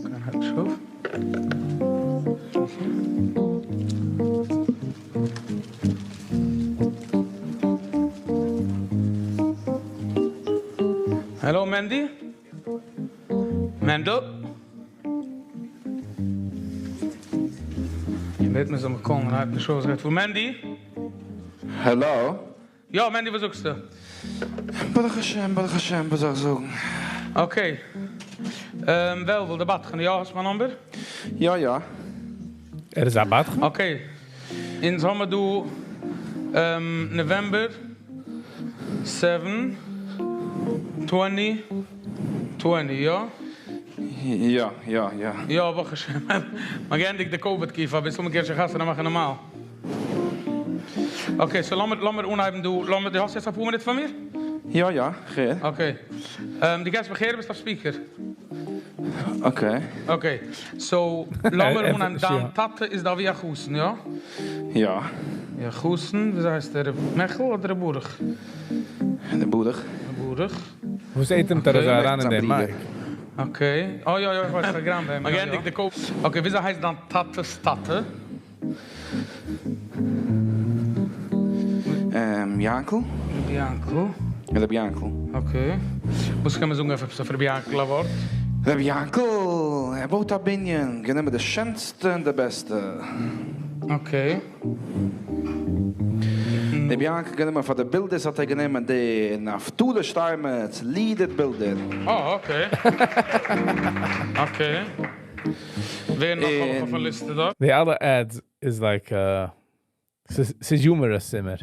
קיינער הייבט נישט אויף. Okay. Hello, Mandy? Mendel? איך בעט מיר זאל מיך call ן, הייבט נישט אויף, גייט פאר Mandy? Hello? יא, Mandy, וואס זאגסטו? ברוך השם, ברוך השם, וואס זאל איך זאגן? Okay. וועלוול, דער בדחן, יא, האסט מיין number? יא, יא. ער איז א בדחן? Okay. אונז האבן מיר דא November 7, 20, 20, יא? יא, יא, יא. יא, ברוך השם. מ'האט געענדיגט די COVID תקופה, אביסל מ'קען שוין חתונה מאכן נארמאל. Okay, so לאמיר, לאמיר אנהייבן דא, לאמיר, דו האסט יעצט אפאר מינוט פאר מיר? יא, יא, איך הער. Okay. דו קענסט מיך הערן, ביסט אויף speaker. Okay. Okay, so, לאמיר אנהייבן. דיין טאטע איז דא ווי א חתן, יא? יא. יא, חתן, ווי הייסט ער? מעכל אדער ברוך? דער ברוך. דער ברוך. וואס אטעמט ער אזוי אריין אין דעם mic? Okay. Oh, יא, יא, איך ווייס, איך גראם ביי אים. מ'האט געענדיגט די COVID. Okay, ווי הייסט דיין טאטע'ס טאטע? יאנקל? רבי יאנקל. רבי יאנקל. Okay. וואס קען מען זאגן אויף רבי יאנקל א ווארט? רבי יאנקל, ער בויט א בנין, גענומען די שענסטע און די בעסטע. Okay. רבי יאנקל גענומען פאר די builders האט ער גענומען די נפתלי שטיינמעץ, leader builder. Oh, okay. Okay. ווער נאך האב איך אויף דער ליסטע דא? די אלע ads is like, ס'איז humorous אימער.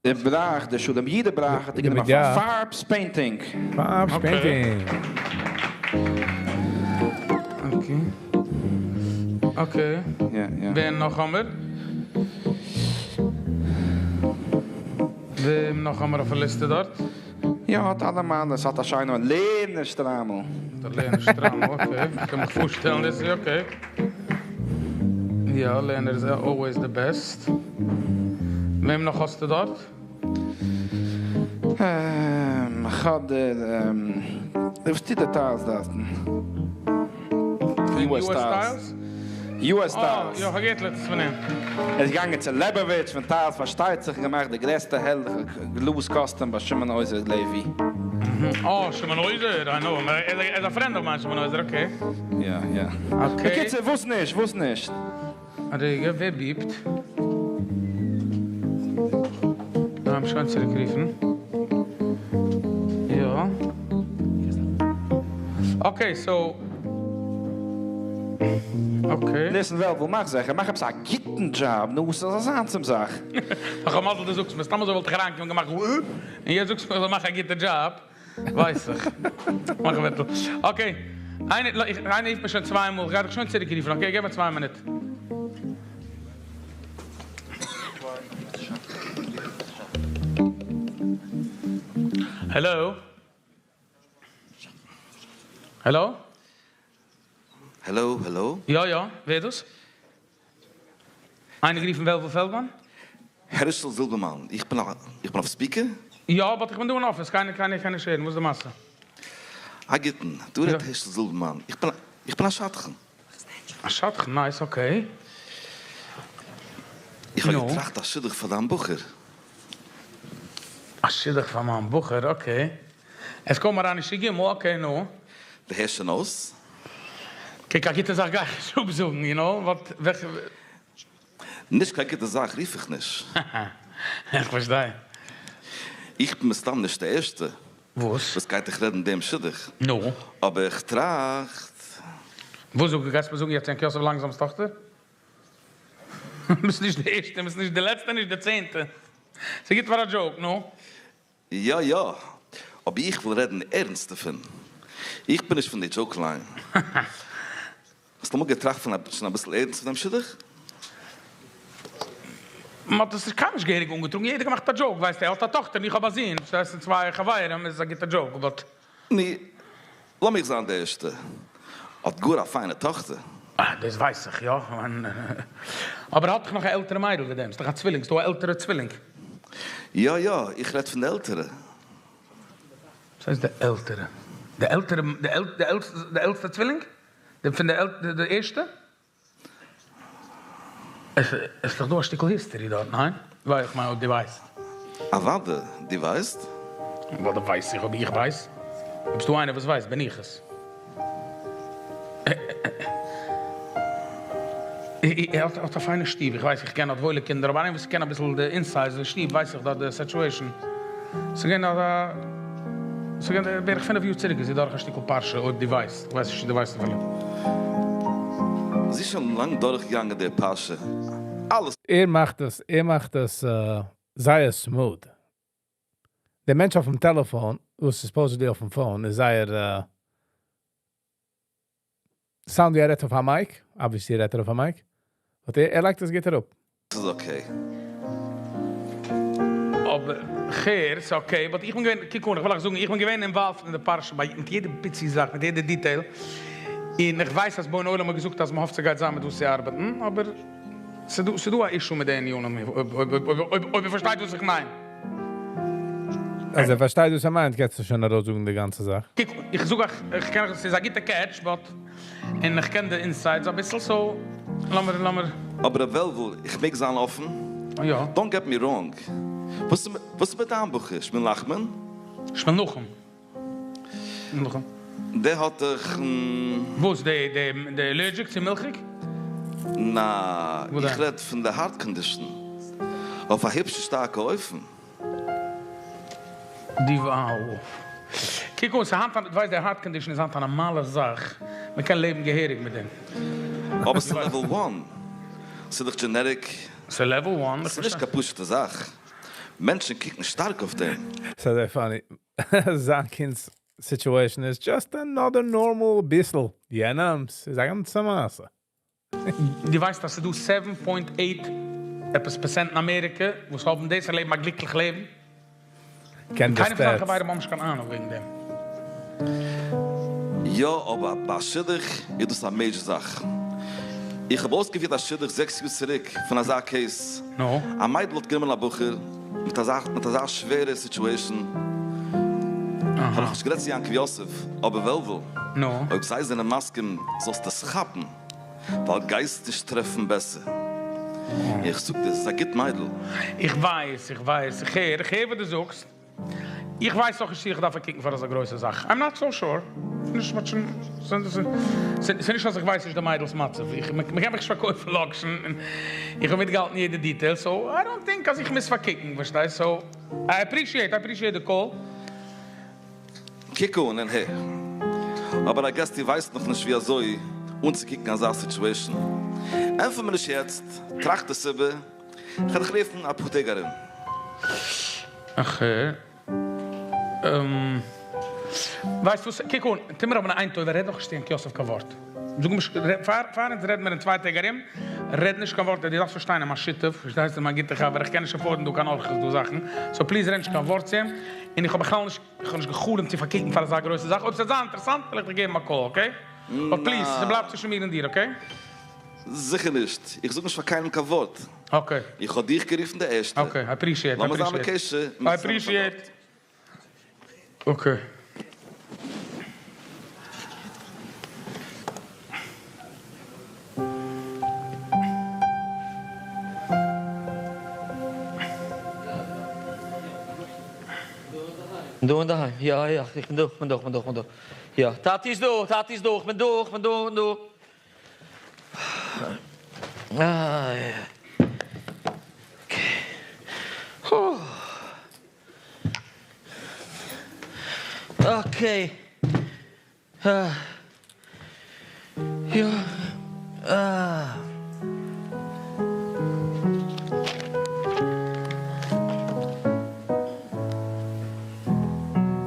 דער בראך, דער שולם יעדער בראך האט ער גענומען פאר Farbs Painting. Farbs Painting. Okay. Okay. יא, יא. ווער נאך האבן מיר? ווער נאך האבן מיר אויף דער ליסטע דארט? יא, האט אלע מאן, עס האט א שיינע לערנער שטריימל. דער לערנער שטריימל, okay. איך קען מיך פארשטעלן, דאס איז okay. יא, לערנער איז always the best. וועם נאך האסטו דארט? איך האב דער, וואס טוט די tiles דארט? US Tiles? US Tiles. אה, יא, כ'האב געהערט לעצטנס פון אים. ער איז געגאנגען צו לעבאוויטש פון טיילס פארשטייט זיך און געמאכט די גרעסטע הערליכע גלאז קאסטום ביי שמעון עוזר לעווי. אה, שמעון עוזר, איי נאו הים, ער איז א פרענד אוו מיין שמעון עוזר, אקעי. יא יא. אקעי. בקיצור, וואס נישט? וואס נישט? א רגע, ווער ביפט? לאמיר שוין צוריק רופן. יא. אקעי סאו. אקעי. ניסן וועלוול מאך זיכער, מאך עפעס א גוטן דזשאב, נו ס'זאל זיין צום זאך. איך האב מזל דו זאגסט מיר, סתם אזוי וואלט איך אריינגעקומען און געמאכט וואו, און יעצט זאגסטו מיר איך זאל מאכן א גוטע דזשאב, ווייס איך. מאך א ווערטל. אקעי. איינער איינער רופט מיר שוין צוויי מאל, כ'גיי דיך שוין צוריק רופן, אקעי? געב מיר צוויי מינוט. העלא? העלא? העלא העלא? יא יא, ווער איז דאס? איינער גערופן וועלוול פעלדמאן? הערשל זילבערמאן, איך בין איך בין אויף ספיקער? יא, באט איך בין דא אין אפיס, קיינער קיינער קען נישט הערן, וואס איז די מעשה? א גוטן, דא רעדט הערשל זילבערמאן, איך בין איך בין א שדכן. א שדכן, נייס, אקעי. איך האב געטראכט א שידוך פאר דיין בחור. א שידוך פאר מיין בחור, אקעי. עס קומט אריין אין ש"ג, אקעי נו. דו הערסט שוין אויס? קוק א גוטע זאך גיי איך נישט אפזאגן, יו נאו, באט וועלכע. נישט קיין גוטע זאך רוף איך נישט. איך פארשטיי. איך בין מסתם נישט די ערשטע. וואס? וואס גייט דיך רעדן דעם שידוך. נו? אבער איך טראכט. וואס זאג, גייסט מיר זאגן יעצט יענקל יוסף לאנגזאם'ס טאכטער? ביסט נישט די ערשטע, ביסט נישט די לעצטע, נישט די צענטע. ס'גוט פאר א דזשאוק, נו. יא יא, אבער איך וויל רעדן ערנסט דערפון. איך בין נישט פון די דזשאוק ליין. האסט אמאל געטראכט פון שוין אביסל ערנסט פון דעם שידוך? מ'האט עס קיינמאל נישט געהעריג אנגעטראגן, יעדער געמאכט א דזשאוק, ווייסט ער האט א טאכטער און איך האב א זון, פארשטייסט און צוויי חברים איז א גוטע דזשאוק, באט. נו, לאמיך זיין די ערשטע. האט גאר א פיינע טאכטער. אה, דאס ווייס איך יא. אבער האט דאך נאך א עלטערע מיידל ווי דעם, ס'דאך א צווילינג, ס'דא א עלטערע צווילינג. יא יא, איך רעד פון די עלטערע. וואס הייסט די עלטערע? די עלטערע, די עלטסטע צווילינג? די פון די די ערשטע? עס איז דאך דא א שטיקל היסטערי דארט, ניין? ווייל איך מיין אויב דו ווייסט. אוואדע, דו ווייסט? אוואדע ווייס איך, אויב איך ווייס. אויב ס'דא איינער וואס ווייסט בין איך עס. ער האט א פיינע שטוב, איך ווייס איך קען, האט וואוילע קינדער, אבער איינער וואס קען אביסל די אינסיידס די שטוב ווייס איך דארט די סיטועשאן. ס'איז געווען א. ס'איז געווען בערך פינף יאר צוריק איז זי דורך א שטיקל פרשה אויב דו ווייסט, איך ווייס נישט צו דו ווייסט אפילו. זי איז שוין לאנג דורכגעגאנגען די פרשה, אלעס. ער מאכט עס, ער מאכט עס זייער smooth. דער מענטש אויפן טעלעפאן, וואס איז supposedly אויפן phone, איז זייער sound ווי ער רעדט אויף א mic, obviously רעדט ער אויף א mic, but ער ער לייגט עס גוט אראפ. איז okay. אבער כ'הער, ס'איז okay, but איך בין געווען, קוק אן, איך וויל אייך זאגן, איך בין געווען involved אין די פרשה ביי מיט יעדע פיצי זאך, מיט יעדע detail, און איך ווייס אז בוני עולם האט געזאגט אז מ'האפט ס'גייט זיין מיט וואס צו ארבעטן, אבער ס'דא ס'דא א issue מיט די ענינים, אויב איר פארשטייט וואס איך מיין. אז ער פארשטייט וואס ער מיינט קענסטו שוין ארויסזאגן די גאנצע זאך. קוק, איך זאג אייך, איך קען, ס'איז א גוטע קעטש, but, און איך קען די insides אביסל, so לאמיר, לאמיר. אבער ר' וועלוול, איך מעג זיין אפן? יא. Don't get me wrong, וואס איז מיט דיין בחור, שמואל נחמן? שמואל נחום. נחום. דער האט דאך. וואס, די, די, די allergic צו מילכיג? נעה, איך רעד פון די heart condition. אויף א היפש שטארקע אופן. די וואו. קוק אן, ס'היינט א, דו ווייסט די heart condition איז היינט א נארמאלע זאך, מען קען לעבן געהעריג מיט דעם. אבער ס'איז level one, ס'איז דאך genetic. ס'איז level one, ס'איז נישט קיין פשוט'ע זאך, מענטשן קוקן שטארק אויף דעם. ס'איז אזוי funny, זיין קינד'ס situation איז just another normal ביסל, יענעמ'ס איז א גאנצע מעשה. דו ווייסט אז ס'איז דא seven point eight עפעס פערסענט אין אמעריקע וואס האבן דאס און לעבן א גליקליך לעבן? קען די קיינער פון זיינע stats. חברים האבן נישט קיין אהנונג וועגן דעם. יא אבער ביי א שידוך איז דאס א major זאך. איך האב אויסגעפירט א שידוך זעקס יאר צוריק פון אזא case. נו? א מיידל האט גענומען א בחור מיט אזא מיט אזא שווערע situation. כ'האב נאכנישט גערעדט צו יעקב יוסף, אבער וועלוול, נו? אויב זיי זענען מסכים זאלסטו עס כאפן. ווייל גייסט נישט טרעפן בעסער. איך זאג דיר, ס'איז א גוט מיידל. איך ווייס, איך ווייס, איך הער, איך הער וואס דו זאגסט. איך ווייס אויך נישט צו איך דארף פארקוקן פאר אזא גרויסע זאך. I'm not so sure. ס'איז נישט אז איך ווייס נישט די מיידל'ס מצב. איך, מ'קען מיך נישט פארקויפן לאקשן און איך האב מיטגעהאלטן יעדע detail, so I don't think אז איך מוז פארקוקן, פארשטייסט? So I appreciate, I appreciate די call. קוק אן און הער. אבער I guess דו ווייסט נאכנישט ווי אזוי אנצוקוקן אזא situation. ענטפער מיר נישט יעצט, טראכט עס איבער, כ'וועל דיך רופן אפאר טעג ארום. אקעי. ווייסט וואס, קוק אן, טו מיר אבער איין טובה, רעד נאכנישט צו יענקי יוסף קיין ווארט. זאג אים פאר אונז רעדן מיר אין צוויי טעג ארום, רעד נישט קיין ווארט, דו דארפסט פארשטיין, ער איז מיין שותף, פארשטייסט, מיין גוטער חבר, איך קען נישט afford ן דא קיין אורחות דא זאכן, so please רעד נישט קיין ווארט צו אים, און איך האב בכלל נישט, איך האב נישט גע'חלומ'ט צו פארקוקן פאר אזא גרויסע זאך, אויב ס'וועט זיין אינטערעסאנט וועל איך דיך געבן א call, okay? But please, ס'בלייבט צווישן מיר און דיר, okay? זיכער נישט, איך זאג נישט פאר קיינעם קיין ווארט. Okay. איך האב דיך גערופן די ערשטע. Okay, I appreciate, לאמיר זיין בקשר. I appreciate. Okay. דא אינדערהיים, יא יא, איך בין דא, איך בין דא, איך בין דא, איך בין דא, יא, טאטי איז דא, טאטי איז דא, איך בין דא, איך בין דא, איך בין דא. Okay. יא.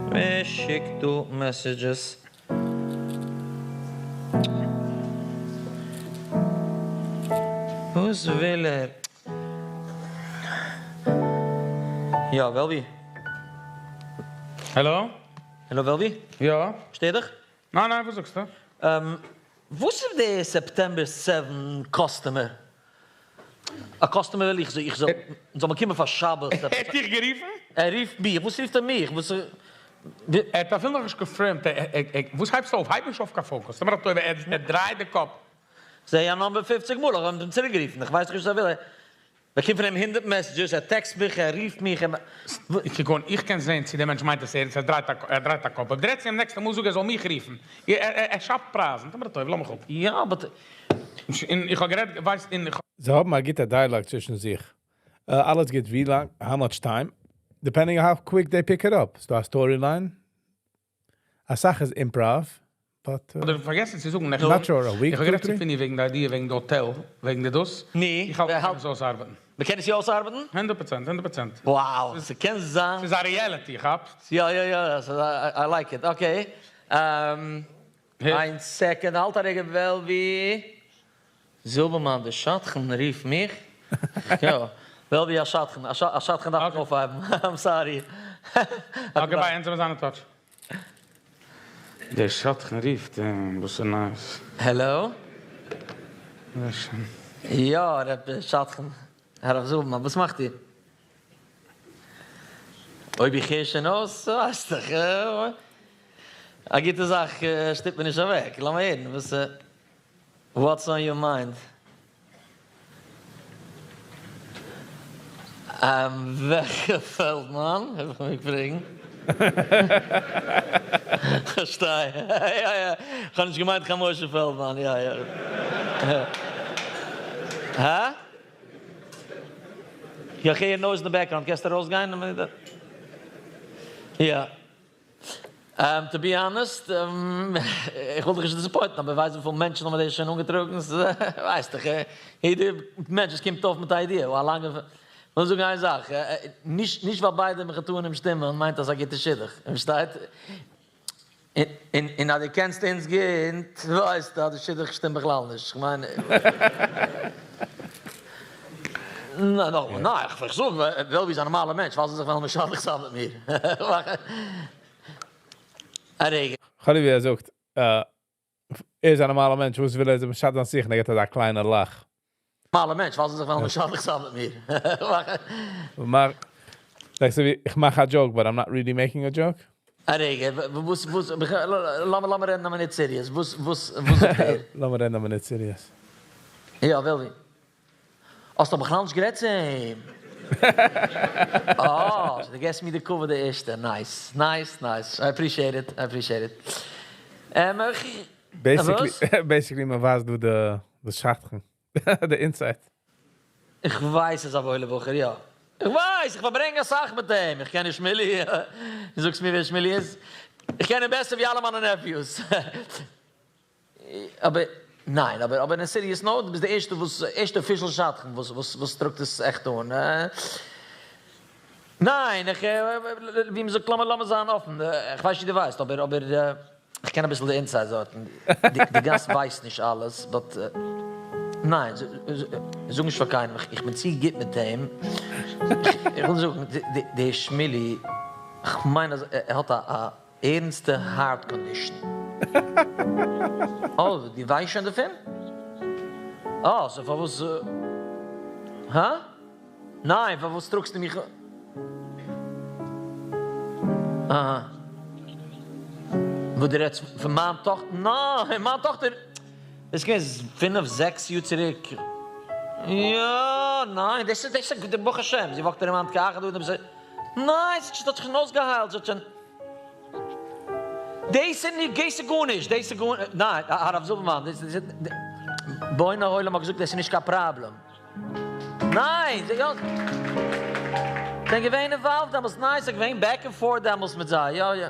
ווער שיקט דא messages? וואס וויל ער? יא, וועלווי? העלא? העלא וועלווי? יא? שטער דיך? ניין ניין וואס זאגסטו? וואס איז די September seven customer? א customer וויל איך זאל איך זאל זאל מען קומען פאר שבת. ער האט דיך גערופן? ער רופט מיך, וואס רופט ער מיך? וואס ער האט אפילו נאכנישט confirmed, וואס הייבסטו אויף? הייב נישט אויף קיין phone calls, טו מיר א טובה, ער דרייט די קאפ. זעה א number פופציג מאל, איך האב אים צוריק גערופן, איך ווייס נישט וואס ער וויל, באקום פון אים הונדערט messages, ער text מיך, ער רופט מיך, ער. קוק אן, איך קען זען צו דער מענטש מיינט עס ערנסט, ער דרייט א ער דרייט א קאפ, אויב דו רעדסט צו אים נעקסטע מאל זאג ער זאל מיך רופן, ער שאפט פרייזן, טו מיר א טובה, לאז מיך אפ. יא but. און איך האב גערעדט, ווייסט, און איך. זיי האבן א גוטע dialogue צווישן זיך. אלעס גוט ווי לאנג, how much time, depending on how quick they pick it up, ס'דא א story line, אסאך איז improv, but. אדער פארגעסן צו זאגן נעכטן. Not sure, a week, איך האב two גערעדט צו three? פיני וועגן די idea וועגן די האטעל, וועגן די דאס. ני, איך האלט ווער מ'קען האלט? עס אויסארבעטן. מ'קען עס יא אויסארבעטן? הונדערט פראצענט, הונדערט פראצענט. Wow, ס'קען זיין. ס'איז א reality, כאפסט? יא יא יא, I like it, okay. איין second, האלט א רגע וועלווי זילבערמאן די שדכן רופט מיך, יא, וועלווי א שדכן, א שדכן דארף מען אויפהייבן, I'm sorry. Okay bye, אונז וועלן זיין אין touch. דער שדכן רופט אים, וואס איז נייעס? העלא? יא ר' שדכן, הרב זילבערמאן, וואס מאכט איר? אויב איך הער שוין אויס, ווייסט דאך, א גוטע זאך שטופט מען נישט אוועק, לאמיר הערן וואס what's on your mind? וועלכע פעלדמאן? איך מעג פרעגן? כ'פארשטיי. יא יא, כ'האב נישט געמיינט קיין משה פעלדמאן, יא יא. הא? איך הער noise אין די background, קענסט ארויסגיין? יא. To be honest, איך וויל דיך נישט disappoint ן, אבער ווייסט וויפיל מענטשן האבן דאס שוין אנגעטראגן? ווייסט דאך, יעדע מענטש וואס קומט אויף מיט א idea, א לאנגע, כ'וויל זאגן איין זאך, נישט ווייל ביידע מחותנים שטימען מיינט אז ס'איז א גוטע שידוך, פארשטייט? און אז דו קענסט אונז גוט ווייסטו אז די שידוך שטימט בכלל נישט, כ'מיין. ניין, איך זאג וועלווי איז א נארמאלער מענטש, פארוואס זאל זיך וועלן משדך זיין מיט מיר? א רגע. כאלי ווי ער זאגט, ער איז א נארמאלער מענטש, וואס וויל ער זיך משדך זיין זיך, און ער געבט אזא קליינע לאך. נארמאלער מענטש, פארוואס זאל זיך וועלן משדך זיין מיט מיר? Like אזוי ווי איך מאך א joke but I'm not really making a joke. א רגע, וואס וואס, לאמיר רעדן א מינוט serious, וואס וואס וואס זאגט ער? לאמיר רעדן א מינוט serious. יא, וועלווי. האסט דאך בכלל נישט גערעדט צו אים. אה, סאו דו געסט מיר די כבוד די ערשטע. Nice, nice, nice. I appreciate it, I appreciate it. Basically, basically מען ווייזט דא די שדכן, די inside. איך ווייס איז א וואוילע בחור, יא. איך ווייס, איך פארברענג אסאך מיט אים. איך קען נישט שמילי. דו זאגסט מיר ווער שמילי איז? איך קען אים בעסער ווי אלע מיינע nephews. אבער ניין, אבער אבער אין serious note, דו ביסט די ערשטע וואס, ערשטע official שדכן וואס וואס וואס טראגט עס עכט אן. ניין, איך, ווי מ'זאגט, לאמיר לאמיר זיין אפן, איך ווייס נישט צו דו ווייסט, אבער אבער איך קען אביסל די inside דארטן, די גאס ווייסט נישט אלעס, but ניין, זאג נישט פאר קיינעם, איך בין צו גוט מיט אים, איך וויל זאגן, די שמילי, כ'מיין אז ער האט א ערנסטע heart condition. אה, דו ווייסט שוין דערפון? אה, so פארוואס. הא? ניין, פארוואס טראגסטו מיך. אהא. וואס דו רעדסט פון מיין טאכטער? ניין, מיין טאכטער דאס איז געווען פינף זעקס יאר צוריק. יא, ניין, דאס איז דאס איז ברוך השם, זי walk ט ארום היינט כאחד האדם, ניין, זי האט זיך שוין אויסגעהיילט, זי האט שוין. דאס איז נישט, דאס איז גארנישט, דאס איז גארנישט, ניין, הרב זילבערמאן, דאס איז, בוני עולם האט געזאגט דאס איז נישט קיין פראבלעם, ניין, זיי זענען געווען involved דעמאלטס, ניין, ס'איז געווען back and forth דעמאלטס מיט זיי, יא יא,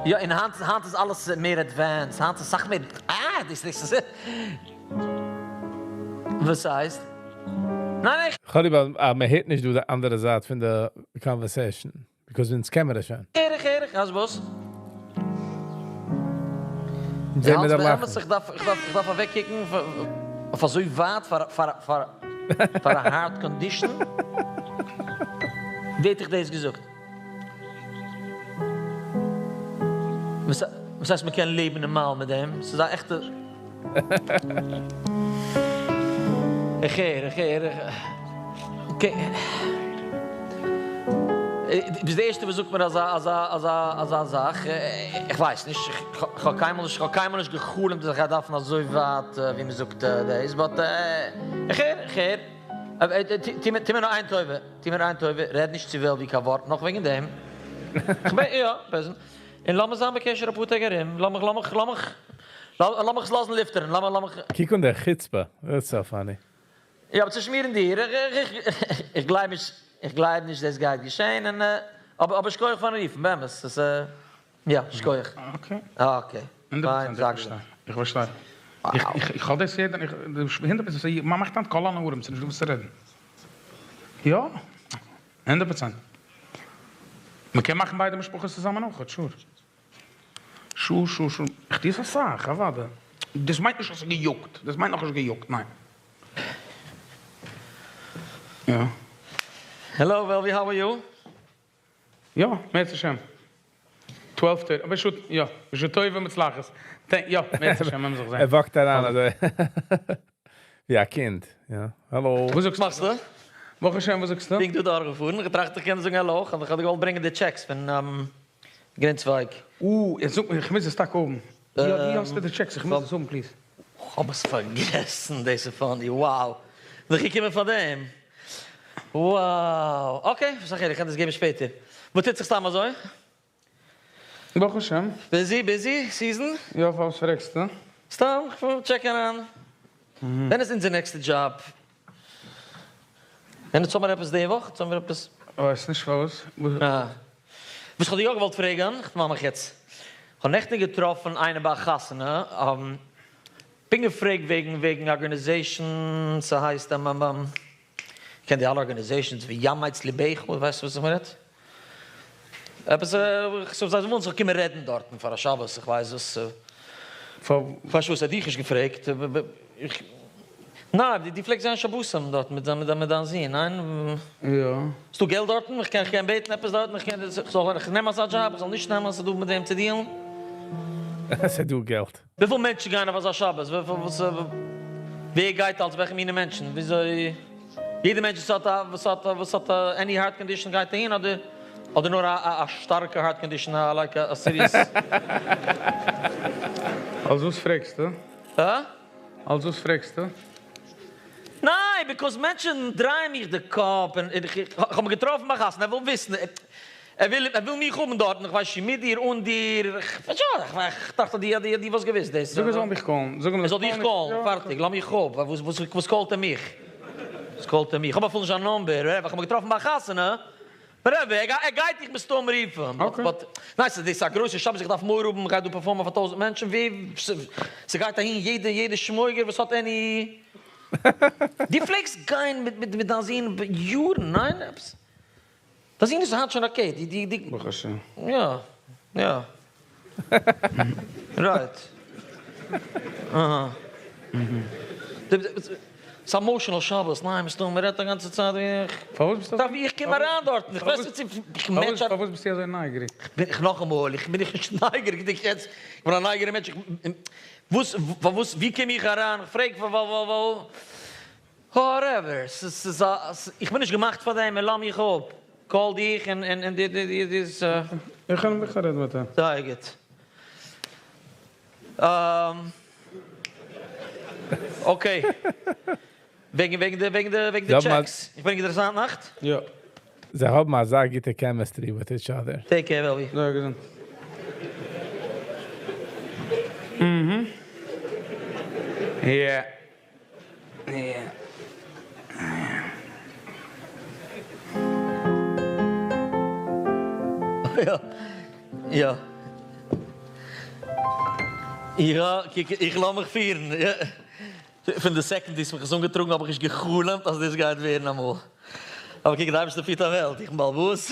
יא, און היינט, היינט איז אלעס מער advanced, היינט איז סאך מער, אה, דאס איז, וואס הייסט? ניין, איך. כ'האב ליב אז מ'הערט נישט דא די אנדערע זייט פון די conversation. Because אונז קען מיר עס שוין. הער איך הער איך, אז וואס? אונז זעהן מיר די לאכן. באמת איך דארף איך דארף איך דארף אוועק קוקן אויף אזוי ווייט פאר פאר פאר פאר א heart condition? ווער האט דיך דאס געזאגט? וואס וואס הייסט מ'קען לעבן נארמאל מיט דעם? ס'איז א עכטע. איך הער איך הער איך okay. ביסט די ערשטע וואס זאגט מיר אזא אזא אזא אזא זאך, איך ווייס נישט, איך האב קיינמאל נישט, איך האב קיינמאל נישט גע'חלומ'ט אז איך גיי דארפן אזוי ווייט ווי מען זאגט דאס, but איך הער, איך הער. טו מיר נאר איין טובה, טו מיר איין טובה, רעד נישט צו וועלווי קיין ווארט נאך וועגן דעם. כ'בין, יא, בעז ה. און לאמיר זיין בקשר אפאר טעג ארום, לאמיך, לאמיך, לאמיך, לאמיך עס לאזן לופטערן, לאמיך, לאמיך. קוק אן דער חוצפה, that's so funny. יא אבער צווישן מיר און דיר, איך גלייב נישט, איך גלייב נישט דאס גייט געשען, און אבער אבער שכוח פארן רופן, באמת, עס יא, שכוח. Okay. Okay, פיין, זאג מיר. איך פארשטיי. איך האב דאס יעדער, 100 פראצענט, מען מאכט היינט כל הנערים, ס'נישט דא וואס צו רעדן. יא, 100 פראצענט. מען קען מאכן ביידע משפחות צוזאמען אויכעט, sure. Sure sure sure, איך טוה עס אסאך, אוודאי. דאס מיינט נישט אז ס'איז געיאגט, דאס מיינט נאכנישט געיאגט, ניין. יא. העלא וועלווי how are you? יא, מערצעשעם. Twelve thirty, אבער שוט, יא, בשעה טובה ומוצלחת. Thank, יא, מערצעשעם, וועלן מיר זיך זען. ער walk ט אריין אזוי ווי א קינד, יא, האלא. וואס זאגסטו? מאכסטו? ברוך השם, וואס זאגסטו? פונקט דא דורכגעפארן, געטראכט איך קען זאגן העלא, כ'האב דיך געוואלט ברענגען די checks פון גרינצווייג. אה, יעצט זאג מיר, איך מוז עס טאקע האבן. ווי האסטו די checks? איך מוז עס האבן please. כ'האב עס פארגעסן, דאס איז funny, wow. בין איך געקומען פאר דעם? Wow. Okay, וואס א חילוק, כ'קען דאס געבן שפעטער. וואס טוט זיך סתם אזוי? ברוך השם. Busy busy season? יא, פארוואס פרעגסטו? סתם, כ'וויל check ן אריין. ווען איז אונזער נעקסטע דזשאב? ווען האבן מיר עפעס די וואך? האבן מיר עפעס? כ'ווייס נישט פארוואס. אה. וואס כ'האב דיר יא געוואלט פרעגן, כ'דערמאן מיך יעצט. כ'האב נעכטן געטראפן איינער ביי א חתונה, פונקט געפרעגט וועגן וועגן organization, ס'הייסט אמממ, קען די אלע organizations ווי ימץ לבך, ווייסט וואס איך מיין? עפעס זיי ווילן זיך קומען רעדן דארטן פאר א שבת, איך ווייס וואס. פארוואס האט דיך נישט געפרעגט? ניין, דו פלעגסט זיין שבתים דארטן מיט מיט דיין זון, ניין? יא. ס'דא געלט דארטן? איך קען איך קען בעטן עפעס דארטן? איך קען איך זאל איך נעם אזא דזשאב? איך זאל נישט נעמען? ס'דא מיט וועם צו deal ן? ס'דא געלט. וויפיל מענטשן גייען אויף אזא שבת? וויפיל וואס ווער גייט אלס? וועלכע מיני מענטשן? וויאזוי יעדע מענטש וואס האט א וואס האט וואס האט א any heart condition גייט אהין אדער אדער נאר א א שטארקע heart condition א like א serious. אלס וואס פרעגסטו? הא? אלס וואס פרעגסטו? ניין, because מענטשן דרייען מיך די קאפ, און איך האב אים געטראפן ביי חתונה, ער וויל וויסן, ער וויל ער וויל מיך האבן דארטן, איך ווייס שוין מיט דיר אן דיר, איך דאכט אז דו וואלסט געוויסט דאס. זאג ער זאל מיך call ן, זאג אים ער זאל דיך call ן, פארטיג, לאז מיך אפ, וואס call ט ער מיך? וואס call ט ער מיך? איך האב אפילו נישט זיין number, איך האב אים געטראפן ביי א חתונה, רבי, ער גייט דיך מסתם רופן, but, ניין ס'איז דאס א גרויסע שבת, איך דארף מורא האבן, איך גיי דא perform ען פאר טויזענט מענטשן, ווער, ס'גייט אהין יעדע יעדע שמויגער וואס האט any, דו פלעגסט גיין מיט מיט דיין זון יארן, ניין? עפעס, דיין זון איז היינט שוין okay, די די די, ברוך השם. יא, יא. Right. אהא. ס'איז emotional שבת, ניין מסתמא מ'רעדט א גאנצע צייט ווי איך. פארוואס ביסטו אזוי. איך קום אריין דארטן, איך ווייס נישט צו איך match א. פארוואס ביסטו אזוי נייגעריג? בין איך נאכאמאל, איך בין נישט נייגעריג, איך יעצט, איך בין א נייגעריגע מענטש, איך וואס פארוואס ווי קום איך אריין, איך פרעג פאר ווייל ווייל whatever, ס'איז א, איך בין נישט געמאכט פאר דעם, און לאז מיך אפ, call דיך און און די די די איז. איך קען איך רעדן מיט אים. זייער גוט. Okay. וועגן וועגן די וועגן די וועגן די checks. איך בין אינטערעסאנט נאכט? יא. זיי האבן אזא גוטע chemistry with each other. Take care וועלווי. זיי געזונט. יא. יא. יא. קוק איך לאז מיך פירן. פון די second דו האסט מיך עס אנגעטראגן האב איך נישט גע'חלומ'ט אז דאס גייט ווערן אמאל. אבער קוק די אייבערשטער פירט א וועלט, איך בין בעל הבית.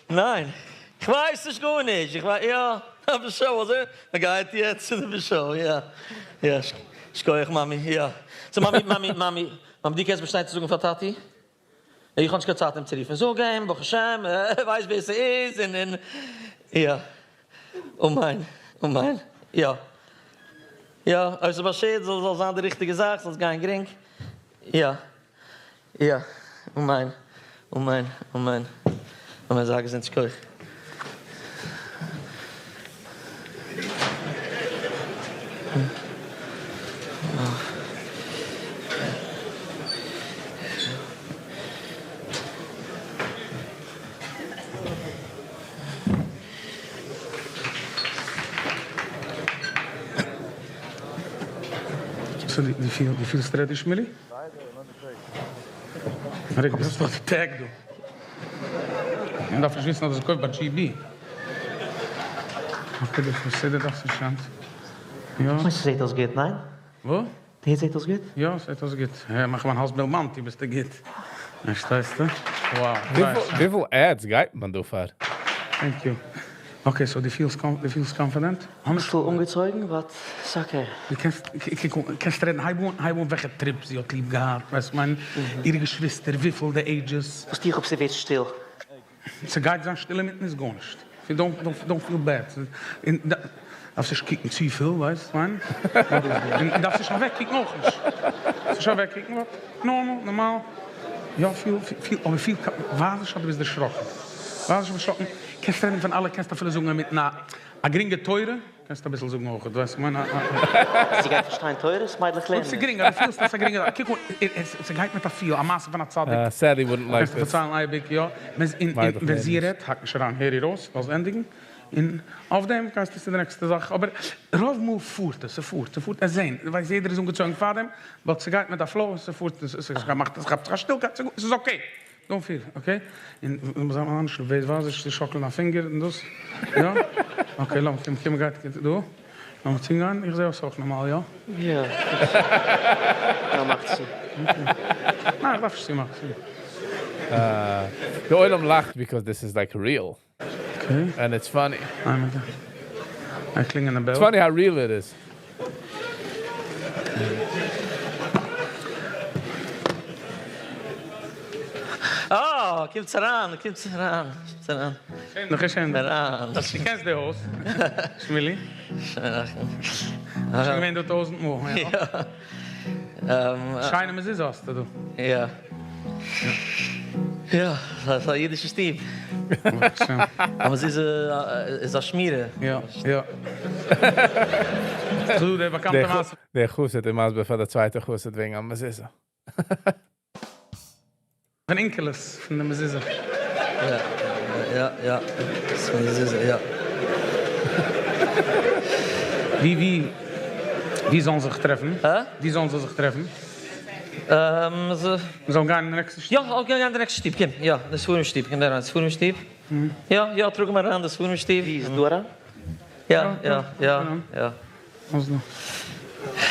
ניין. כ'ווייס נישט גארנישט. איך ווייס יא. אבער שוין אזוי מ'גייט יעצט צו די show יא. יא. שכוח מאמי. יא. So מאמי מאמי מאמי מאמי דו קענסט באשטיין צו זאגן פאר טאטי? איך האב נישט קיין צייט אים צו רופן. זאג אים ברוך השם ער ווייסט ווער ס'איז און און יא. אמן אמן יא. יא. אויב ס'איז באשערט זאל זאל זיין די ריכטיגע זאך זאל עס גיין גרינג. יא. יא. אמן אמן אמן אמן זיי געזונט שכוח. So דו פילסט ready שמילי? ריק דו האסט דאך די tag דא. מען דארף נישט וויסן אז עס קויפט ביי GB. Okay דאס איז בסדר דאס איז שיין. יא. כ'מיין ס'זעהט אויס גוט, ניין? וואס? די זעהט אויס גוט? יא ס'זעהט אויס גוט. מאך מיין האלז בעלמאנטי ביסטו גוט. פארשטייסטו? Wow. וויפיל ads גייט מען דא פאר? Thank you. Okay so דו פילסט דו פילסט confident? אביסל אנגעצויגן but ס'איז okay. דו קענסט קוק אן קענסט רעדן הייב אן הייב אן וועלכע trip זי האט ליב געהאט ווייסט כ'מיין אירע געשוויסטער וויפיל די ages. וואס טו איך אויב ס'ווערט שטיל? ס'גייט זיין שטיל אינמיטן איז גארנישט don't feel bad און דארפסט נישט קוקן צופיל ווייסט כ'מיין און דארפסט נישט אוועק קוקן אויך נישט דארפסט נישט אוועק קוקן but normal נארמאל יא פיל פיל אבער פיל ווייז נישט אז דו ביסט דערשראקן ווייז נישט דערשראקן קענסט רעדן פון אלע קענסט אפילו זאגן אינמיטן א א גרינגע תורה קענסט אביסל זאגן אויך ווייסט כ'מיין א. זי גייט פארשטיין תורות? מיידלעך לערנען אויב ס'איז גרינג אז דו פילסט אז ס'איז א גרינגע זאך קוק אן ס'גייט מיט א feel א מעשה פון א צדיק Sadie wouldn't like קענסטו this. פארציילן אייביג יא און ווען זי רעדט האק נישט אריין הער איר אויס לאז ענדיגן און אויף דעם גייסטו צו די נעקסטע זאך אבער רוב מאל פארט עס ס'פארט ס'פארט עס זעהן דו ווייסט יעדער איז אנגעצויגן פארדעם but ס'גייט מיט א flow ס'פארט ס'מאכט עס כאפט זיך א שטילקייט ס'איז okay. Don't feel, okay? און לאמיר זיין אנדערש, ווער ווייזט זיך צו שאקלען א פינגער און דאס, יא? Okay, לאמיר קומען, קומען גייט דא, לאמיר צוגיין, איך זע אויס אויך נארמאל, יא? יא, יא מאך צו. ניין, איך דארף נישט צומאכן, ס'איז גוט. די עולם לאכט because this is like real. And it's funny. איין מינוט. א קלינגענדע bell. It's funny how real it is. אה, קומטס אריין, קומטס אריין, קומטס אריין. נאך נישט ענדיג. דו קענסט די הויז, שמילי? שוין געווען דא טויזנט מאל. יא. שיינע מזוזה האסטו דא. יא. יא, ס'איז א אידישע שטוב. א מזוזה איז א שמירה. יא, יא. ס'דא די באקאנטע מעשה. דער חסיד איז מסביר פאר די צווייטע חסיד וועגן א מזוזה. פון אונקלוס פון די מזוזה. יא יא יא ס'איז פון מזוזה יא. ווי ווי ווי זאלן זיך טרעפן? הא? ווי זאלן זיי זיך טרעפן? מ'זאל גיין אין די נעקסטע שטוב? יא גיי אין די נעקסטע שטוב קום יא די ספרים שטוב קום אריין ספרים שטוב יא יא טראג אים אריין די ספרים שטוב. ווי איז דא אריין? יא יא יא יא.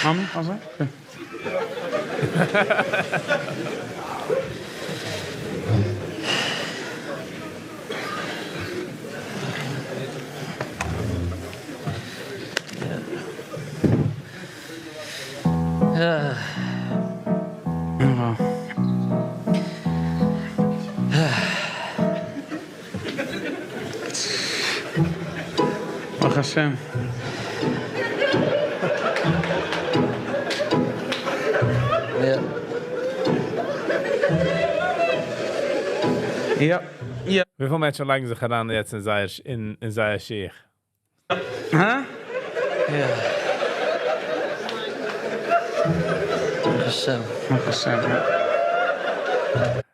מאמי, אזוי? ברוך השם. יא יא. וויפיל מענטשן לייגן זיך אריין יעצט אין זייער אין זייער שיך? הא? יא. ברוך השם. ברוך השם.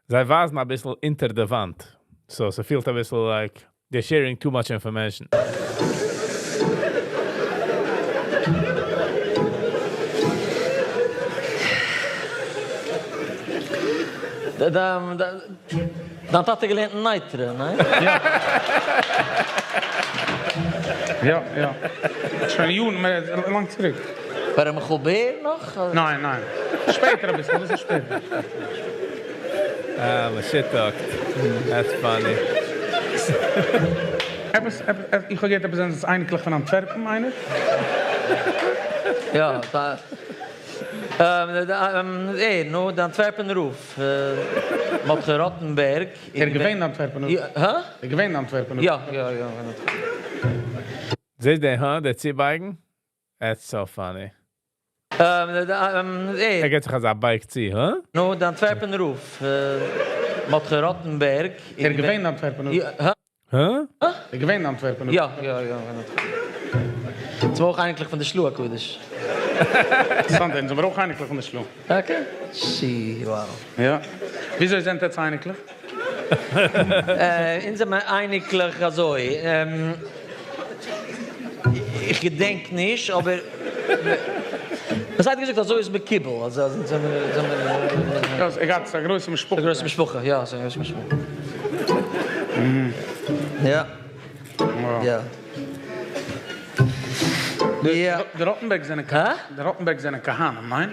זיי ווייזן אביסל אונטער די וואנט, so ס'פילט אביסל like they're sharing too much information. דיין טאטע האט געלערנט אין נייטרא, ניין? יא. יא יא. שוין יארן, לאנג צוריק. ביי ר' מיכאל בער נאך? ניין ניין. שפעטער אביסל, אביסל שפעטער. אה, מ'שיט טאלקט. That's funny. עפעס, עפעס, איך האב געהערט עפעס זענען עס אייניקלעך פון אנטווערפן איינער? יא, נו, די אנטווערפענער רב, מרדכי ראטענבערג. ער איז געווען די אנטווערפענער רב? הא? ער איז געווען די אנטווערפענער יא, רב? יא, יא. זעסט די הא? די צובייגן? That's so funny. ער געט זיך אזא בייג צו, הא? נו, די אנטווערפענער רב, מרדכי ראטענבערג. ער איז געווען די אנטווערפענער רב? הא? הא? ער איז געווען די אנטווערפענער יא, יא, יא. זענען אויך אייניקלעך פון די של"ה הקדוש. אינטערעסאנט, אונז זעמיר אויך אייניקלעך פון די של"ה. טאקע? שי, wow. יא. וויאזוי זענט עטץ אייניקלעך? אונז זעמיר אייניקלעך אזוי, איך געדענק נישט, אבער וואס האט געזאגט אזוי איז מקובל, אז אונז זעמיר. יא, ער געהאט א גרויסע משפחה. א גרויסע משפחה, יא, א גרויסע משפחה. יא. יא. די ראטענבערג זענען די ראטענבערג זענען כהנים, ניין?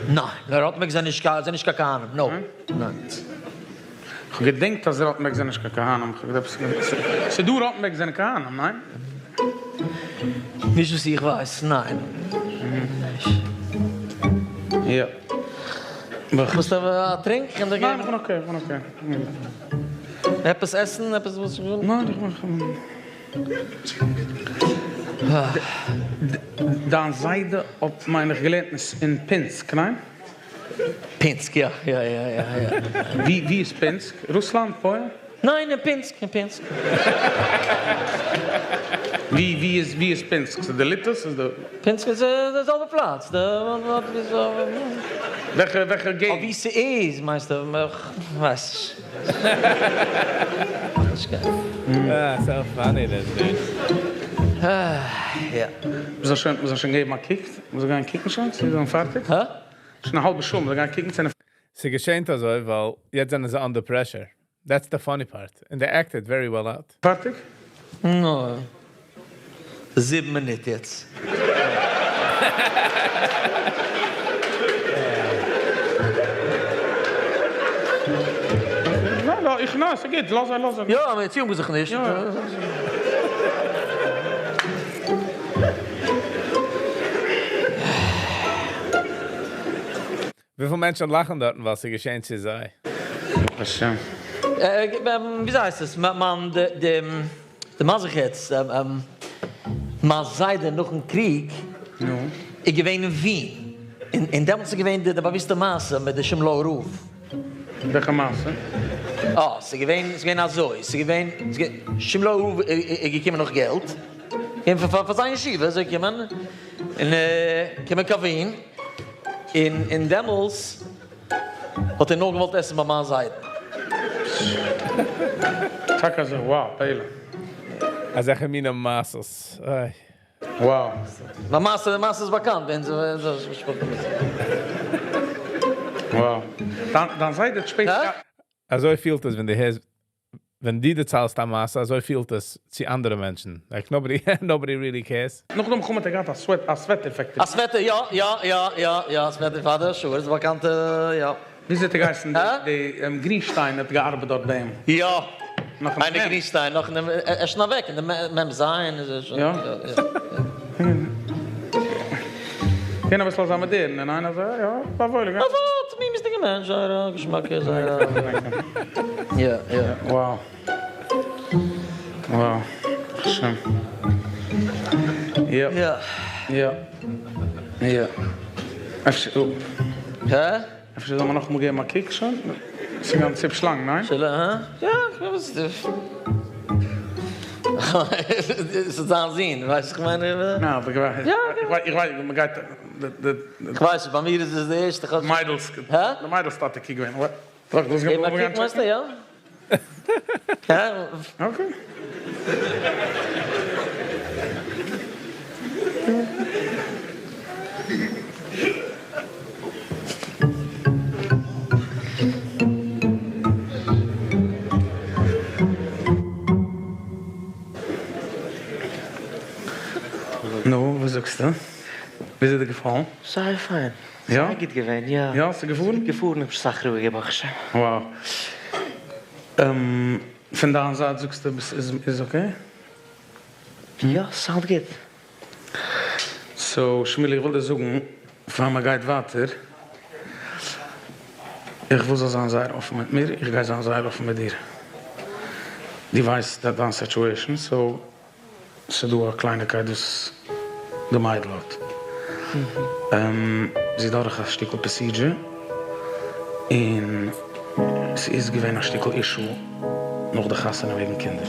ניין, די ראטענבערג זענען נישט זענען נישט קיין כהנים, no. ניין. כ'האב געדענקט אז ראטענבערג זענען נישט קיין כהנים, כ'האב געדאכט ס'איז דא ראטענבערג זענען כהנים, ניין? נישט וואס איך ווייס, ניין. יא. ווילסט א טרינק? ניין, איך בין okay, איך בין okay. עפעס עסן? עפעס וואס איך וויל? ניין, איך בין. דיין זיידע האט מיין איך געלערנט אין פינסק, ניין? פינסק, יא יא יא יא יא. ווי ווי איז פינסק? רוסלאנד? פוילן? ניין, אין פינסק, אין פינסק. ווי ווי איז ווי איז פינסק? ס'איז די ליטא? ס'איז די. פינסק איז די זעלבע פלאץ, די. וועלכע וועלכע געגנט? אויף ווי ס'איז מיינסטו? כ'ווייס נישט. אה, so funny this dude. יא. מ'זאל שוין מ'זאל שוין געבן א קוק? מ'זאל גיין קוקן שוין צו זיי זענען פארטיג? הא? שוין א האלבע שעה, מ'זאל גיין קוקן צו. ס'געשענט אזוי ווייל יעצט זענען זיי under pressure. That's the funny part. And they acted very well out. פארטיג? נו. זיבן מינוט יעצט. ניין לא איך ניין ס'גוט לאז זיי לאז זיי. יא אבער יעצט יאג זיך נישט. וויפיל מענטשן לאכן דארטן ווייל ס'איז געשען צו זיי? ברוך השם. וויאזוי הייסט עס? מיין די דערמאן זיך יעצט, מיין זיידע נאכן קריג איז געווען אין ווין, און דעמאלטס איז געווען די באוויסטע מעשה מיט די שימלויער רב. וועלכע מעשה? אה, ס'איז געווען, ס'איז געווען אזוי, ס'איז געווען, שימלויער רב איז געקומען נאך געלט, און פאר זיין ישיבה איז ער געקומען, און געקומען קיין ווין, און דעמאלטס. האט ער נאר געוואלט עסן ביי מיין זיידן. טאקע אזוי? Wow, פלא. אזעלכע מינע מעשות. איי. Wow. די מעשה, די מעשה איז באקאנט ביי אונזער משפחה. Wow. דיין זיידע האט שפעטער. אזוי פילט עס ווען דו הערסט, ווען דו דערציילסט א מעשה, אזוי פילט עס צו אנדערע מענטשן. Like nobody, nobody really cares. נאך די מלחמה האט ער געהאט א sweat, א sweater factory. א sweater, יא, יא, יא, יא, יא, sweater פאר די sure, איז באקאנטע, יא. וויאזוי האט ער געהייסן די גרינשטיין האט געארבעט דארט ביי אים? יא, איינער גרינשטיין, נאך אין די, ער איז שוין אוועק, אין די מ' ז' איז ער שוין, יא יא. קען אביסל אזא מאדערנע, ניין? אזא יא, א וואוילע גאנץ. א תמימות'דיגע מענטש, זייער א געשמאקע, זייער א, יא יא. Wow. Wow. שוין. יא. יא. יא. אפשר. הא? אפשר זאל מען נאכאמאל געבן א קוק שוין? ס'איז גאנץ היפש לאנג, ניין? שאלה, הא? יא, וואס איז ס'איז זיין זון, ווייסט איך מיין. ניין, אבער איך ווייס, מ'גייט. כ'ווייס נישט, ביי מיר איז עס די ערשטע כאטש. מיידלס, הא? די מיידלס טאטע קוק געווען, וואט? דאך דאס געבן א קוק מיינסטו, יא? Okay. נו, וואס זאגסטו? ווי איז דיר געפאלן? זייער פיין. יא? זייער גוט געווען, יא. יא? ס'איז געפארן? ס'איז גוט געפארן, איך האב אסאך רואיגער ברוך השם. Wow. פון דיין זייט זאגסטו איז okay? יא, sound גוט. So שמואל איך וויל דיר זאגן פאר מען גייט ווייטער, איך וויל זאלסט זיין זייער אפן מיט מיר, איך גיי זיין זייער אפן מיט דיר. דו ווייסט דיין situation, so ס'דא א קלייניקייט וואס די מיידל האט. זי איז דורך א שטיקל procedure, און ס'איז געווען א שטיקל issue נאך די חתונה וועגן קינדער.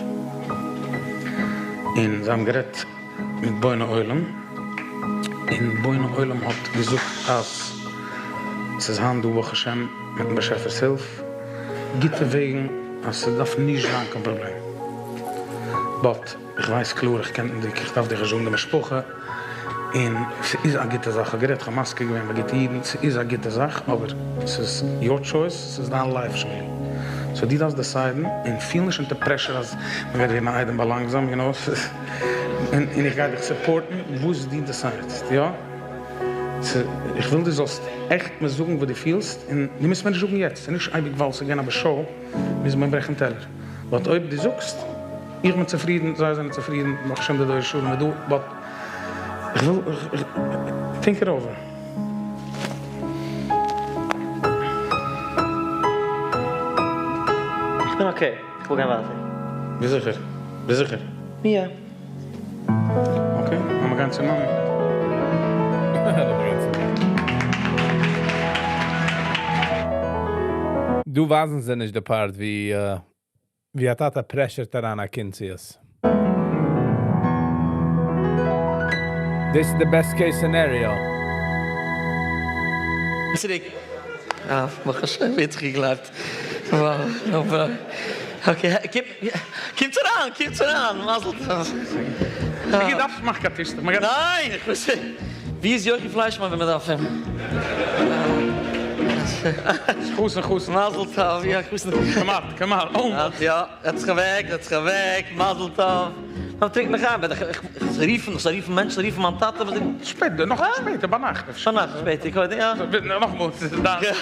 און זיי האבן גערעדט מיט בוני עולם, און בוני עולם האט געזאגט אז ס'איז היינט דא ברוך השם מיטן באשעפער'ס הילף גוטע וועגן אז ס'דארף נישט זיין קיין פראבלעם. But איך ווייס קלאר איך קען דיך איך דארף דיך נישט זאגן די משפחה און ס'איז א גוטע זאך כ'האב גערעדט כ'האב מזכיר געווען ביי גוטע אידן ס'איז א גוטע זאך אבער ס'איז your choice ס'איז דיין life שמילי so דו דארפסט decide ן און פיל נישט אונטער pressure אז מ'גייט ווערן א איידעם ביי לאנגזאם יו נאו און איך גיי דיך support ן וואס דו decide סט יא איך וויל דו זאלסט עכט מיר זאגן וואס דו פילסט און דו מוזט מיר נישט זאגן יעצט ס'איז נישט אייביג ווייל ס'איז געווען א בשאו מוז מען ברעכן טעלער. But אויב דו זאגסט איך בין צופרידן, זיי זענען צופרידן, ברוך השם די דור שלם איז דא, but איך וויל think it over. איך בין okay, איך וויל גיין ווייטער. ביסט זיכער? ביסט זיכער? יא. Okay, לאמיר גיין צו מאמי. דא ווייזן זיי נישט די part ווי ווי א טאטע pressure ט אריין א קינד צו עס. דאס איז די best case scenario. צוריק. אה, ברוך השם ווי האט זיך געגלייבט. Okay, קומטס אריין, קומטס אריין, מזל טוב. די דארפסט מאכן קיין טיש, ניין, איך וויל ווי איז יוחי פליישמאן ווען מען דארף אים? חתן חתן. מזל טוב, יא חתן. כמעט, כמעט, almost. יא, זעץ זיך אוועק, זעץ זיך אוועק, מזל טוב. נו, טרינק נאך איין, איך זאל רופן, איך זאל רופן מענטשן, רופן מיין טאטע. שפעטער, נאך שפעטער, ביינאכט אפשר. ביינאכט שפעטער, קודם, יא. נאכאמאל, ס'איז דיין.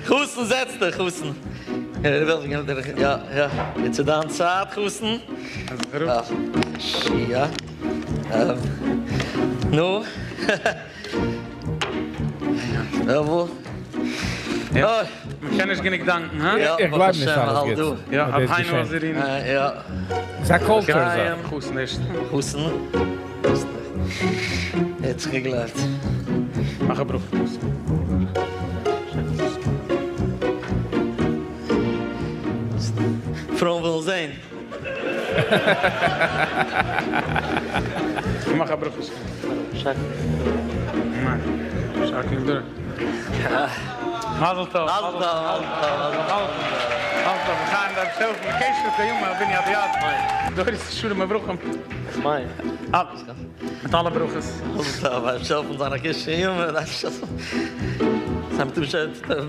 חתן, זעץ דיך, חתן. יא, יא, יעצט איז דיין צייט, חתן. יא. נו. וועלוול. יא. מ'קען נישט גענוג דאנקן, הא? יא, איך גלייב נישט אלעס גוטס. יא, אב היינו הזרין. יא. ס'איז א culture זאך. חתן נישט. חתן. ער האט זיך געגלייבט. מאך א ברכה. פרויען ווילן זען. מאך א ברכה. מזל טוב. מזל טוב, מזל טוב, מזל טוב. חיים, דארף שטעלן קשר צו יומא, בין יד יד. דורות שלום וברכה. מיין. אלעס. מיט אלע ברכות. מזל טוב, איך שעלף אונז אן א קיש יומא, דאס איז זיי מיט מיט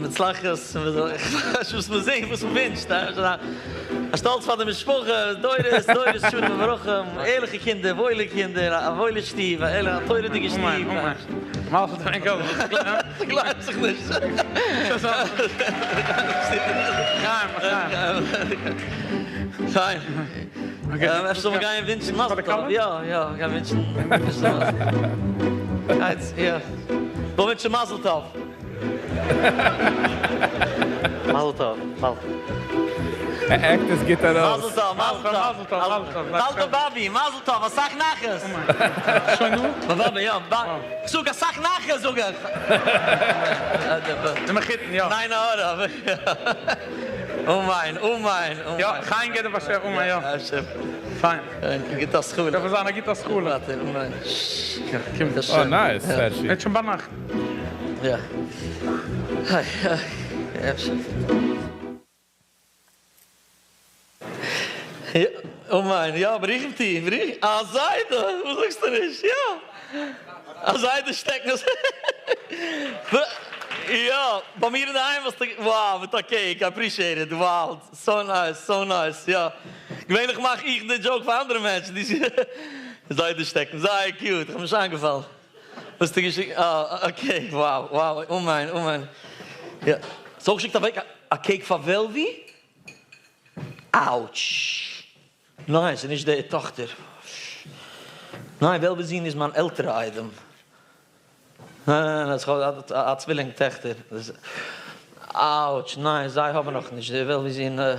הצלחות, וואס מען זעט, וואס מען ווינטשט, א שטאלץ פאר די משפחה, דורות, דורות שלום וברכה, ערליכע קינדער, וואוילע קינדער, א וואוילע שטוב, א תורה'דיגע שטוב. אמן, אמן. מזל טוב, ענק אלע. ס'גלייבט זיך נישט. חיים, חיים. פיין. אפשר זאל מען גיין ווינטשן מזל טוב? יא, יא, גיין ווינטשן. גייטס, יא. בוא ווינטשן מזל טוב. מזל טוב, מזל טוב. ער act עס גוט ארויס. מזל טוב, מזל טוב. מזל טוב, מזל טוב. מזל טוב באבי, מזל טוב, אסאך נחת. שוין נו? באבי, יא, זאג אסאך נחת, זאג איך. די מחותן, יא. ניין ארא. אמן, אמן, אמן. יא, חיים געבט באשעפער, אמן, יא. פיין. גוטע התחלה. דארף זיין א גוטע התחלה. אמן. יא, קום. Oh, nice, Hershey. יעצט שוין ביינאכט. יא. היי, היי. אפשר. יא, אמן, יא, ברוך תי, ברוך. א זיידע, וואס זאגסטו נישט? יא. א זיידע שטעקן. יא, ביי מיר אינדערהיים וואלסטו, wow, מיט א cake, I appreciate it, wow, so nice, so nice, יא. געווענליך מאך איך די joke פאר אנדערע מענטשן, די זיידע שטעקן, זייער cute, איך האב נישט איינגעפאלן. וואס האסטו געשיקט? אה, okay, wow, wow, אמן, אמן. יא. האסט אויך געשיקט א cake פאר וועלווי? Ouch! ניין, ס'איז נישט די טאכטער. ניין, וועלווי'ס זון איז מיין עלטערע איידעם. ניין, ניין, ניין, איך האב א צווילינג טעכטער. Ouch! ניין, זיי האבן נאך נישט, די וועלווי'ס זון. ניין,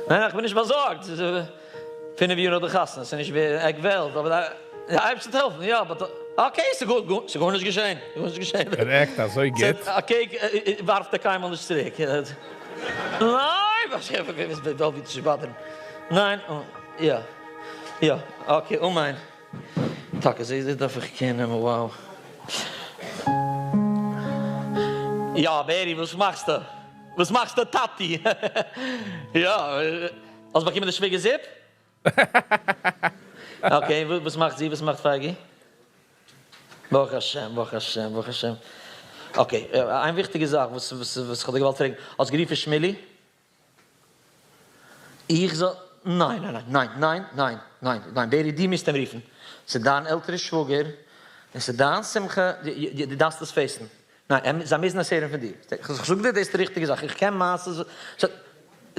ניין, איך בין נישט באזארגט. פינף יאר נאך די חתונה, ס'איז נישט ווי עק וועלט, אבער די אייבערשטער וועט העלפן, יא, but okay, ס'איז גארנישט געשען, גארנישט געשען. ער act אזוי גוט. א cake ווארפט ער קיינמאל נישט צוריק. ניין, וואס וועלווי צו bother ן. ניין, יא, יא, okay, אמן. טאקע, זי דארף איך care נעמען, wow. יא, בערי, וואס מאכסטו? וואס מאכסטו טאטי? יא, האסט באקומען די שוויגער זופ? Okay, וואס מאכט זי? וואס מאכט פייגי? ברוך השם, ברוך השם, ברוך השם. Okay, איין וויכטיגע זאך וואס וואס וואס איך האב דיר געוואלט פרעגן, האסט גערופן שמילי? איך זאל, ניין, ניין, ניין, ניין, ניין, ניין, ניין, בערי דו מוזט אים רופן, ס'איז דיין עלטערע שוואגער, און ס'איז דיין שמחה, דו דארפסט עס face ן. ניין, זיי מוזן עס הערן פון דיר. איך זאג דיר דאס איז די ריכטיגע זאך, איך קען מעשות,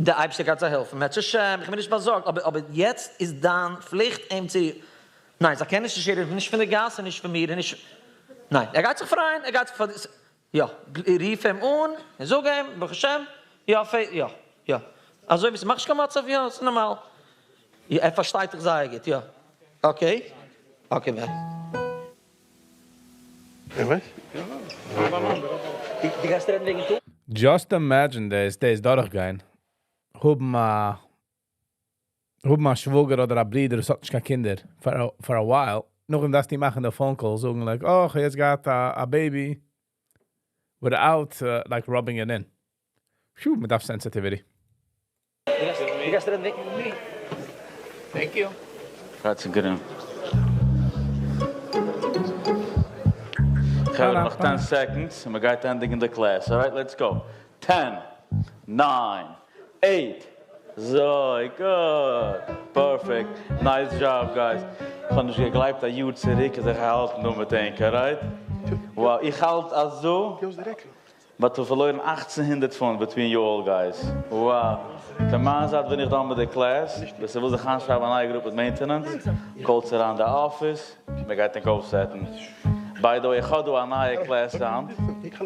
די אייבערשטער גייט זיי העלפן, מערצעשעם, איך בין נישט באזארגט, אבער אבער יעצט איז דיין פליכט אים צו, ניין, זיי קענען נישט הערן, נישט פון די גאס און נישט פון מיר און נישט, ניין, ער גייט זיך פרייען, ער גייט זיך פאר, יא, רוף אים אן און זאג אים, ברוך השם, יא, יא, יא, אזוי ווי ס'מאכט נישט קיין מצב, יא, ס'איז נארמאל, יא, ער פארשטייט דיך זייער גוט, יא, okay, okay bye. דו גייסט רעדן וועגן טאג? Just imagine דאס, דאס דורכגיין. האבן א האבן א שוואגער אדער א ברודער, וואס האט נישט קיין קינדער for a while. נאכדעם דארפסטו מאכן די phone call, זאגן like, oh, איך האב יעצט געהאט א baby. Without like rubbing it in. Phew, מ'דארף sensitivity. דו גייסט רעדן וועגן Thank you. That's a good one. איך האב נאך 10 seconds און מ'גייט ענדיגן די class. Alright, let's go. 10, 9, 8, So, good. Perfect. Nice job, guys. איך האב נישט געגלייבט א יאר צוריק, אז איך האלט נאר מיט ענק, alright? Wow, איך האלט אזוי. But מיר פארלוירן 1800 פונט between you all guys. Wow. פון מיין זייט בין איך דא מיט די class. ווער ס'וויל זיך איינשרייבן א נייע group מיט maintenance, call ט אריין די office. מ'גייט ענק אויפ set ן. By the way, איך האב דא א נייע class היינט.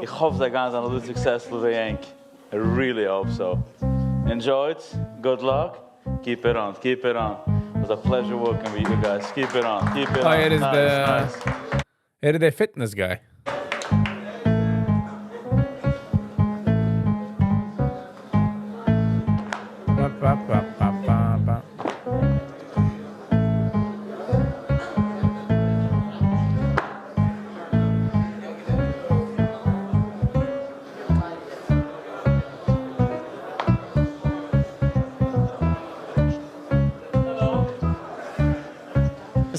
איך האף זיי גייען זיין אזוי successful ווי ענק. I really hope so. Enjoy it. Good luck. Keep it on. Keep it on. It was a pleasure working with you guys. Keep it on. Keep it Oh, on. ער איז Nice, the nice. ער איז דער fitness guy. Ba, ba, ba, ba, ba, ba.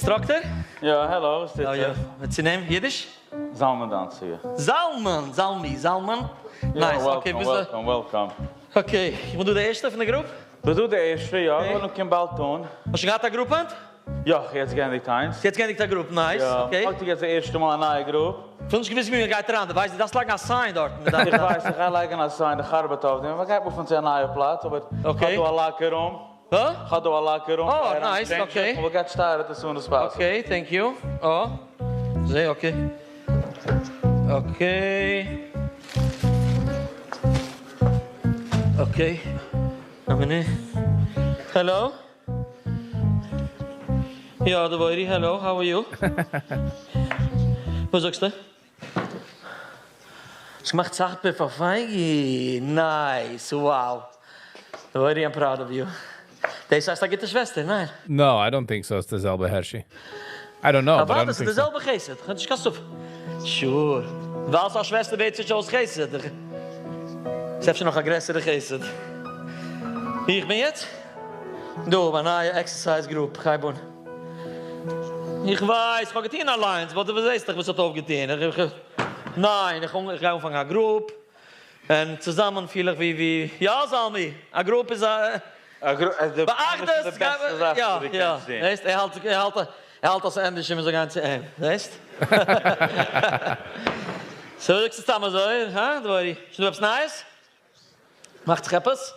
Instructor? יא, העלא, וואס טוט זיך? What's your name? אידיש? זלמן דאנציגער. זלמן! זלמי, זלמן? Nice, okay, Welcome, welcome, welcome. Okay, איך בין דא די ערשטע פון די group? ביסט דא די ערשטע, יא, און קום באלד אן. האסט שוין געהאט א group היינט? יא, איך האב יעצט געענדיגט איינס. יעצט געענדיגט א group, nice, okay. יא, האט יעצט די ערשטע מאל א נייע group. כ'וויל נישט געוויסט ווי מען גייט אריין, דו ווייסט דו דארפסט לייגן א sign דארטן. איך ווייס, איך גיי לייגן א sign, איך ארבעט אויף דעם, מען גייט מופן צו א נייע פלאץ, אבער כ'האב דא א locker room. הא? כ'האב דא א locker room. אה, nice, okay. We'll get started as soon as possible. Okay, thank you. אה, זע, okay. Okay. Okay. א מינוט. Hello? יא, דבורי, hello, how are you? וואס זאגסטו? האסט געמאכט supper פאר פייגי? Nice, wow. דבורי, I'm proud of you. דאס הייסט א גוטע שוועסטער, ניין? No, I don't think so. ס'איז די זעלבע הערשי. I don't know, but I don't אבער דאס איז think די so. זעלבע חסד, איך האב נישט קיין ספק. Sure. ווייל ס'איז א שוועסטער בעט זיך אויס חסד. ס'איז אפשר נאך א גרעסערע חסד. איך בין יעצט דא ביי א נייע exercise group, הייב אן. איך ווייס, איך האב געטון אליינס, but דו זעסט דאך וואס האט אויפגעטון. איך, איך, ניין, איך, איך גיי אנפאנגען א group, און צוזאמען פיל איך ווי, ווי, יא זלמי, א group איז א... א group איז די באחדות, בעסטע זאך יא, וואס דו יא, קענסט טון. זעסט, ער האלט, ער האלט, ער האלט אז ענדערש מ'זאל גיין צו אים, זעסט? So זאגסטו סתם אזוי, הא, דבורי? שוין דא עפעס נייעס? מאכט זיך עפעס?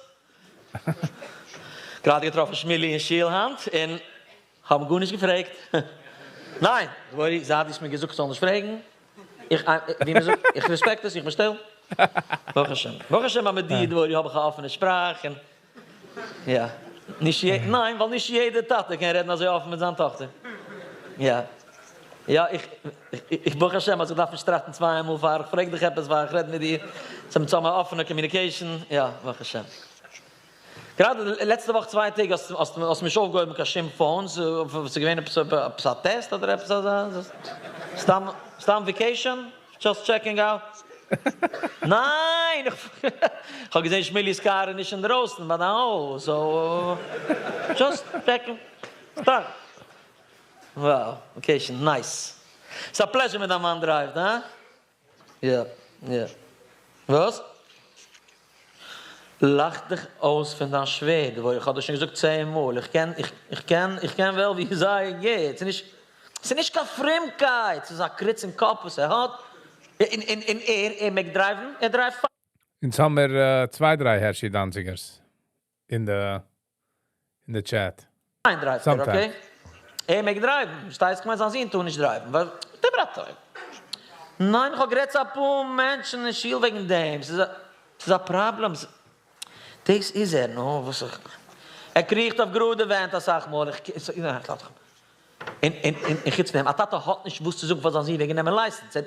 גראדע געטראפן שמילי אין שול היינט און האבן גארנישט געפרעגט. ניין, דבורי, זייט דו האסט מיר געזאגט איך זאל נישט פרעגן, איך, ווי מען זאגט, איך respect עס, איך בין שטיל. ברוך השם. ברוך השם אז מיט דיר, דבורי, האב איך א אפענע שפראך און יא. נישט יע, ניין, ווייל נישט יעדער טאטע קען רעדן אזוי אפן מיט זיין טאכטער. יא. יא, איך, איך ברוך השם אז איך דארף נישט טראכטן צוויי מאל פאר איך פרעג דיך עפעס, פאר איך רעד מיט דיר. ס'איז האבן א אפענע communication. יא, ברוך השם. גראדע לעצטע וואך צוויי טעג האסט האסט האסט נישט אויפגעהויבן קיין שום phone, ס'איז געווען עפעס עפעס א test אדער עפעס אזא, סתם סתם vacation? Just checking out? ניין! איך האב געזען שמילי'ס קאר איז נישט אינדרויסן ביי דיין הויז, so just checking. סתם. Wow, vacation, nice. ס'איז א pleasure מיט דיין מאן דרייווט, הא? יא, יא. וואס? לאך דיך אויס פון דיין שווער, דבורי, איך האב דיר שוין געזאגט צען מאל, איך קען, איך קען, איך קען וועלווי זייער גוט, ס'איז נישט, ס'איז נישט קיין פרומקייט, ס'איז א קריץ אין קאפ וואס ער האט, און, און, און ער, ער מעג דרייוון, ער דרייווט אונז האבן מיר צוויי, דריי הערשי דאנציגערס אין די אין די chat. פיין דרייווט ער, okay? ער מעג דרייוון, פארשטייסט? כ'מיין זיין זון טאר נישט דרייוון, ווייל טעמפעראטור. ניין, איך האב גערעדט צו אפאר מענטשן אין שול וועגן דעם, ס'איז א ס'איז א פראבלעם, דאס איז ער, נו וואס איך, ער קריכט אויף גראדע ווענט אסאך מאל, איך, און און און חוץ פון דעם, א טאטע האט נישט וואס צו זאגן פאר זיין זון וועגן נעמען license, ער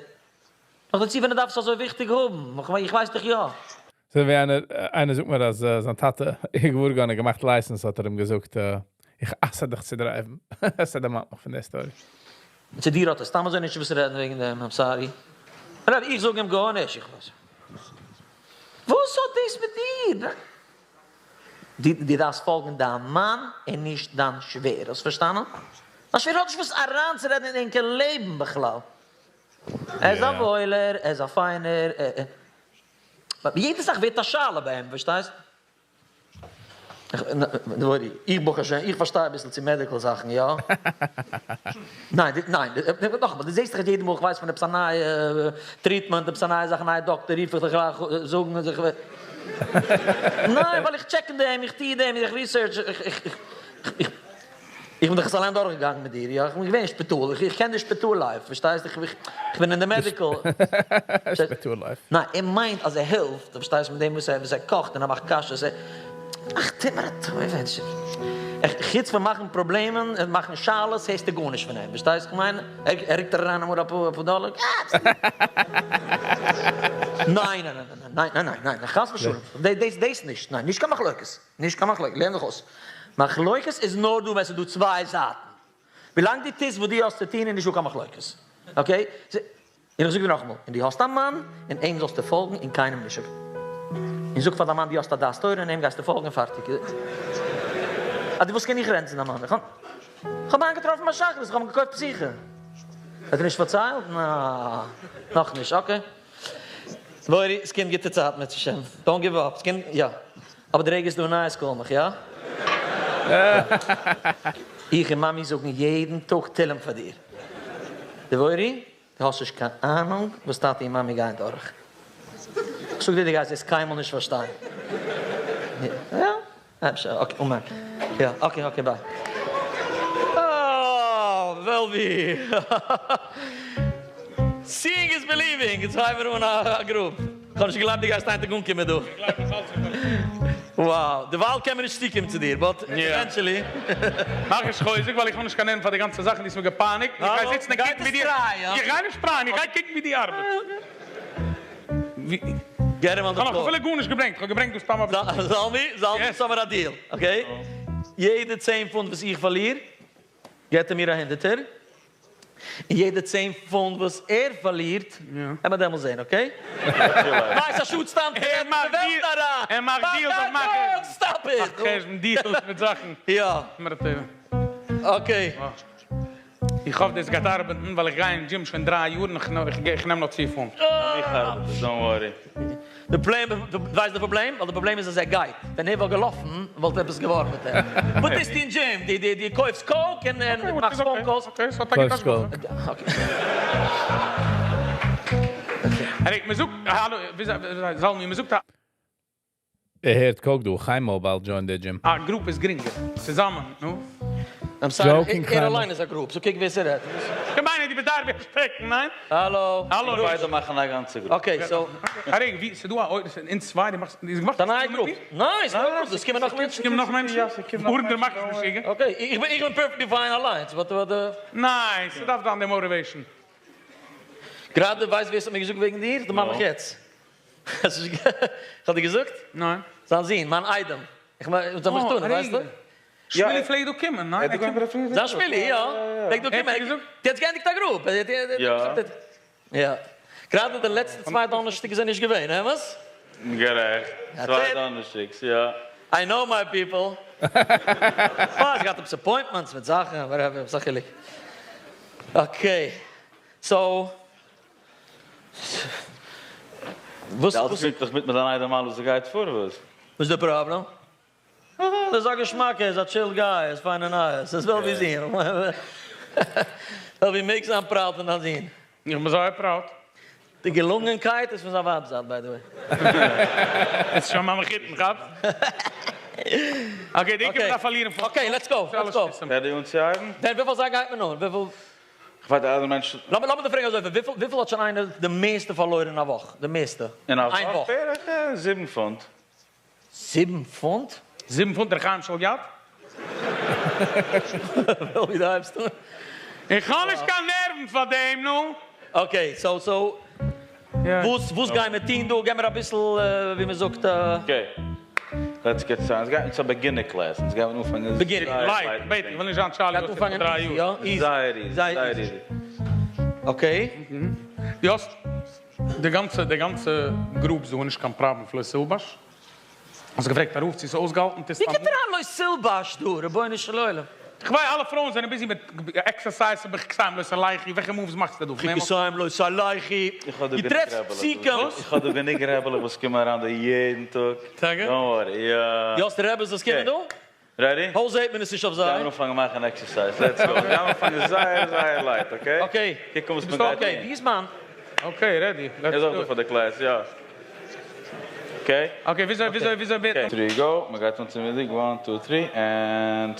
נאך דערצו ווען ער דארף עס אזוי וויכטיג האבן, איך ווייס דאך יא. אזוי ווי איינער, איינער זאגט מיר אז זיין טאטע איז געוואר געווארן געמאכט license האט ער אים געזאגט, איך אסר דיך צו דרייוון. עס דערמאנט מיך פון דער story. צו דיר האט ער סתם אזוי נישט וואס צו רעדן וועגן דעם, I'm sorry. רבי, איך זאג אים גארנישט, איך ווייס. וואס האט דאס מיט דיר? דו דארפסט פאלגן דיין מאן און נישט דיין שווער, האסט פארשטאנען? דיין שווער האט נישט וואס אריינצורעדן אין ענקער לעבן בכלל. ער איז א וואוילער, ער איז א פיינער, יעדע זאך ווערט א שאלה ביי אים, פארשטייסט? איך ברוך השם, איך פארשטיי אביסל צו medical זאכן, יא? ניין, ניין, נאכאמאל, דו זעסט דאך יעדע מאל איך ווייס פון עפעס א נייע treatment, עפעס א נייע זאך, א נייע דאקטער, רוף איך דיך גלייך זאגן, אז איך ניין, ווייל איך check אין דעם, איך טוה דעם, איך research, איך, איך, איך, איך בין דאך עס אליין דורכגעגאנגען מיט דיר, יא? איך בין געווען אין שפיטאל, איך קען די שפיטאל life, פארשטייסט? איך בין אין די medical. שפיטאל life. ניין, ער מיינט אז ער העלפט, פארשטייסט, מיט דעם וואס ער קאכט און ער מאכט קאשעס, ער, אך, טו מיר א טובה, חוץ פון מאכן פראבלעמען און מאכן שאלות הערסטו גארנישט פון אים, פארשטייסט? איך מיין, ער רוקט אריין אמאל אפאר דאלער, ניין, ניין, ניין, ניין, ניין, ניין, חס ושלום, דאס נישט, ניין, נישט קיין מחלוקת. נישט קיין מחלוקת, לערן דיך אויס. מחלוקת איז נאר דא ווען ס'איז דא צוויי זייטן. ווילאנג דו טוסט וואס דו האסט צו טון איז נישטא קיין מחלוקת. Okay? און איך זאג דיר נאכאמאל, און דו האסט א מאן, און אים זאלסטו פאלגן און קיינעם נישט. און זאג פאר דיין מאן דו האסט א דעת תורה און אים גייסטו פאלגן און פארטיג. אז דו ווילסט קען איך רעדן צו דיין מאן. כ'האב איינגעטראפן ביי שחרית, כ'האב אים געקויפט פתיחה. האט ער נישט פארציילט? נא, נאכנישט, okay. דבורי, ס'קומט גוטע צייטן אם ירצה השם, don't give up, ס'קומט, יא. אבער די רגע ס'דא נייעס call מיך, יא? איך און מאמי זאגן יעדן טאג תהלים פאר דיר. דבורי, דו האסט נישט קיין אהנונג וואס טאטי און מאמי גייען דורך. כ'זאג דיר דו גייסט דאס קיינמאל נישט פארשטיין. יא? אפשר, okay, אמן. יא, okay, okay, bye. אה, וועלווי. Seeing is believing! יעצט הייבן מיר אן א group. כ'האב נישט געגלייבט דו גייסט איין טאג אנקומען דא. Wow. דערווייל קען מען נישט צוקומען צו דיר, but eventually. מאך נישט חוזק ווייל איך האב נישט קיין נערוון פאר די גאנצע זאך און דו האסט מיר געפייניגט און איך גיי זיצן און קוקן ווי דו איך גיי נישט טרייען איך גיי קוקן ווי דו ארבעטסט. Get him on the כ'האב נאך floor. אפילו גארנישט געברענגט, כ'האב געברענגט דא סתם אביסל. זלמי, זלמי, האמיר א deal, okay? יעדע 10 פונט וואס איך פארליר, געט ער מיר א הונדערטער. און יעדע 10 פונט וואס ער פארלירט, וועט מען דעמאלס זען, okay? ווייסט א שאד סתם צו רעדן די וועלט אריין! ער מאכט deals אויף מאכן. Stop it! מאכט חשבון deals מיט זאכן. יא. Okay. איך האף דאס גייט ארבעטן ווייל איך גיי אין דזשים שוין 3 יאר און איך נעם נאך צו פונט. איך ארבעט עס, don't worry. די פראבלעם, ווייסט די פראבלעם? ווייל די פראבלעם איז אז ער גייט. ווען ער וואלט געלאפן וואלט עפעס געווארן מיט אים. וואס טוסטו אין דזשים? דו קויפסט coke און מאכסט phone calls? Okay, ס'האט א גוטע השגחה. ארי, מ'זאגט, האלא, וויאזוי, זלמי, מ'זאגט א. ער הערט coke דא, חיים Mobile join the gym. א group איז גרינגער, צוזאמען, נו. I'm sorry, ער אליין איז א group, so קוק ווער ס'רעדט. כ'מיין דו ביסט דארט ווי א שטעקן, ניין? האלא. האלא. ביידע מאכן א גאנצע group. Okay, so. ארי, ווי, ס'דא א, אין צוויי, דו מאכסט, איז געמאכט א נייע group. ניין, ס'איז א group, עס קומען נאך מענטשן. ס'קומען נאך מענטשן? יא, ס'קומען נאך מענטשן. דו מאכסט משוגע. Okay, איך בין perfectly fine אליינס, but but. ניין, ס'דארף זיין די motivation. גראדע ווייסט ווער ס'האט מיר געזאגט וועגן דיר? די מאמע חץ. כ'האב דיר געזאגט? ניין. זיין זון, מיין איידעם. איך מיין, אונז האבן זיך טון, ווייסטו? שמילי פלעגט דא קומען, ניין? זיין שמילי, יא. פלעגט דא קומען. ער האט געענדיגט א group. יא. גראדע די לעצטע צוויי דאנערשטאג איז ער נישט געווען, אמת? גערעכט. צוויי דאנערשטאגס, יא. I know my people. אה, זי געהאט עפעס appointments מיט זאכן, whatever, וואס א חילוק. Okay. So. וואס? די אלץ פונקטליך מיט מיט דיין איידעם אלעס וואס גייט פאר וואס? וואס איז די פראבלעם? דאס איז א געשמאקע, ער איז א chill guy, ער איז פיין און nice, עס וועל ווי זיין, וועל ווי מעג זיין proud פון דיין זון. איך בין זייער proud. די געלונגענקייט איז פון זיין ווייב'ס זייט by the way. עס איז שוין מיין מחותן, כאפסט? Okay, די עיקר מ'דארף פארלירן פאר. Okay, let's go, let's go. Ready אנצוהייבן? ווען וויפיל זיי גייט מען אן? וויפיל? איך ווייס די אנדערע מענטשן. לאמיר דיר פרעגן אזוי, וויפיל האט שוין איינער די מערסטע פארלוירן אין א וואך? די מערסטע? אין א וואך? בערך 7 פונט. 7 פונט? 7 פונט דער חיים של יד? ווי דו הייבסט אן. איך האב נישט קיין נערוון פאר דעם, נו. Okay, so, so, וואס, וואס גייען מיר טון דא? געב מיר אביסל, ווי מען זאגט. Okay, let's get started. אונז גייען צו א beginner class. אונז גייען אנפאנגען beginner. Light, בעט, איך וויל נישט זיין טשארלי וואס איז פאר 3 יאר. יא, easy. זייער easy, זייער easy. Okay. דו האסט די גאנצע, די גאנצע group זאגן נישט קיין פראבלעם פון לא תלבש. האסט געפרעגט ארויף צו ס'איז אויסגעהאלטן, טוסט ווי קומט אריין לא תלבש דא, רבונו של עולם? איך ווייס אלע פרויען זענען busy מיט exercise, בחוקותיהם לא תלכו, וועלכע moves מאכסטו דא? בחוקותיהם לא תלכו, איך האב דא דו גענוג טרעפסט רעבעלעך. פסוקים. איך האב דא גענוג רעבעלעך וואס קומען אריין דא יעדן טאג. טאקע? Don't worry, יא. דו האסט רעבעס וואס קומען דא? Ready? וואו זעט מען עס נישט אויף זיי? גיימיר אנפאנגען מאכן exercise, let's go. גיימיר אנפאנגען זייער זייער light, okay? Okay. קוק אן וואס מען גייט טון. Okay, ווי איז מיין? Okay, ready, let's איז אויך do דא it. פאר די class, יא. Okay? Okay, וויאזוי, וויאזוי, וויאזוי ווערט מען? Three, go. מען גייט אן צום מוזיק, one, two, three, and.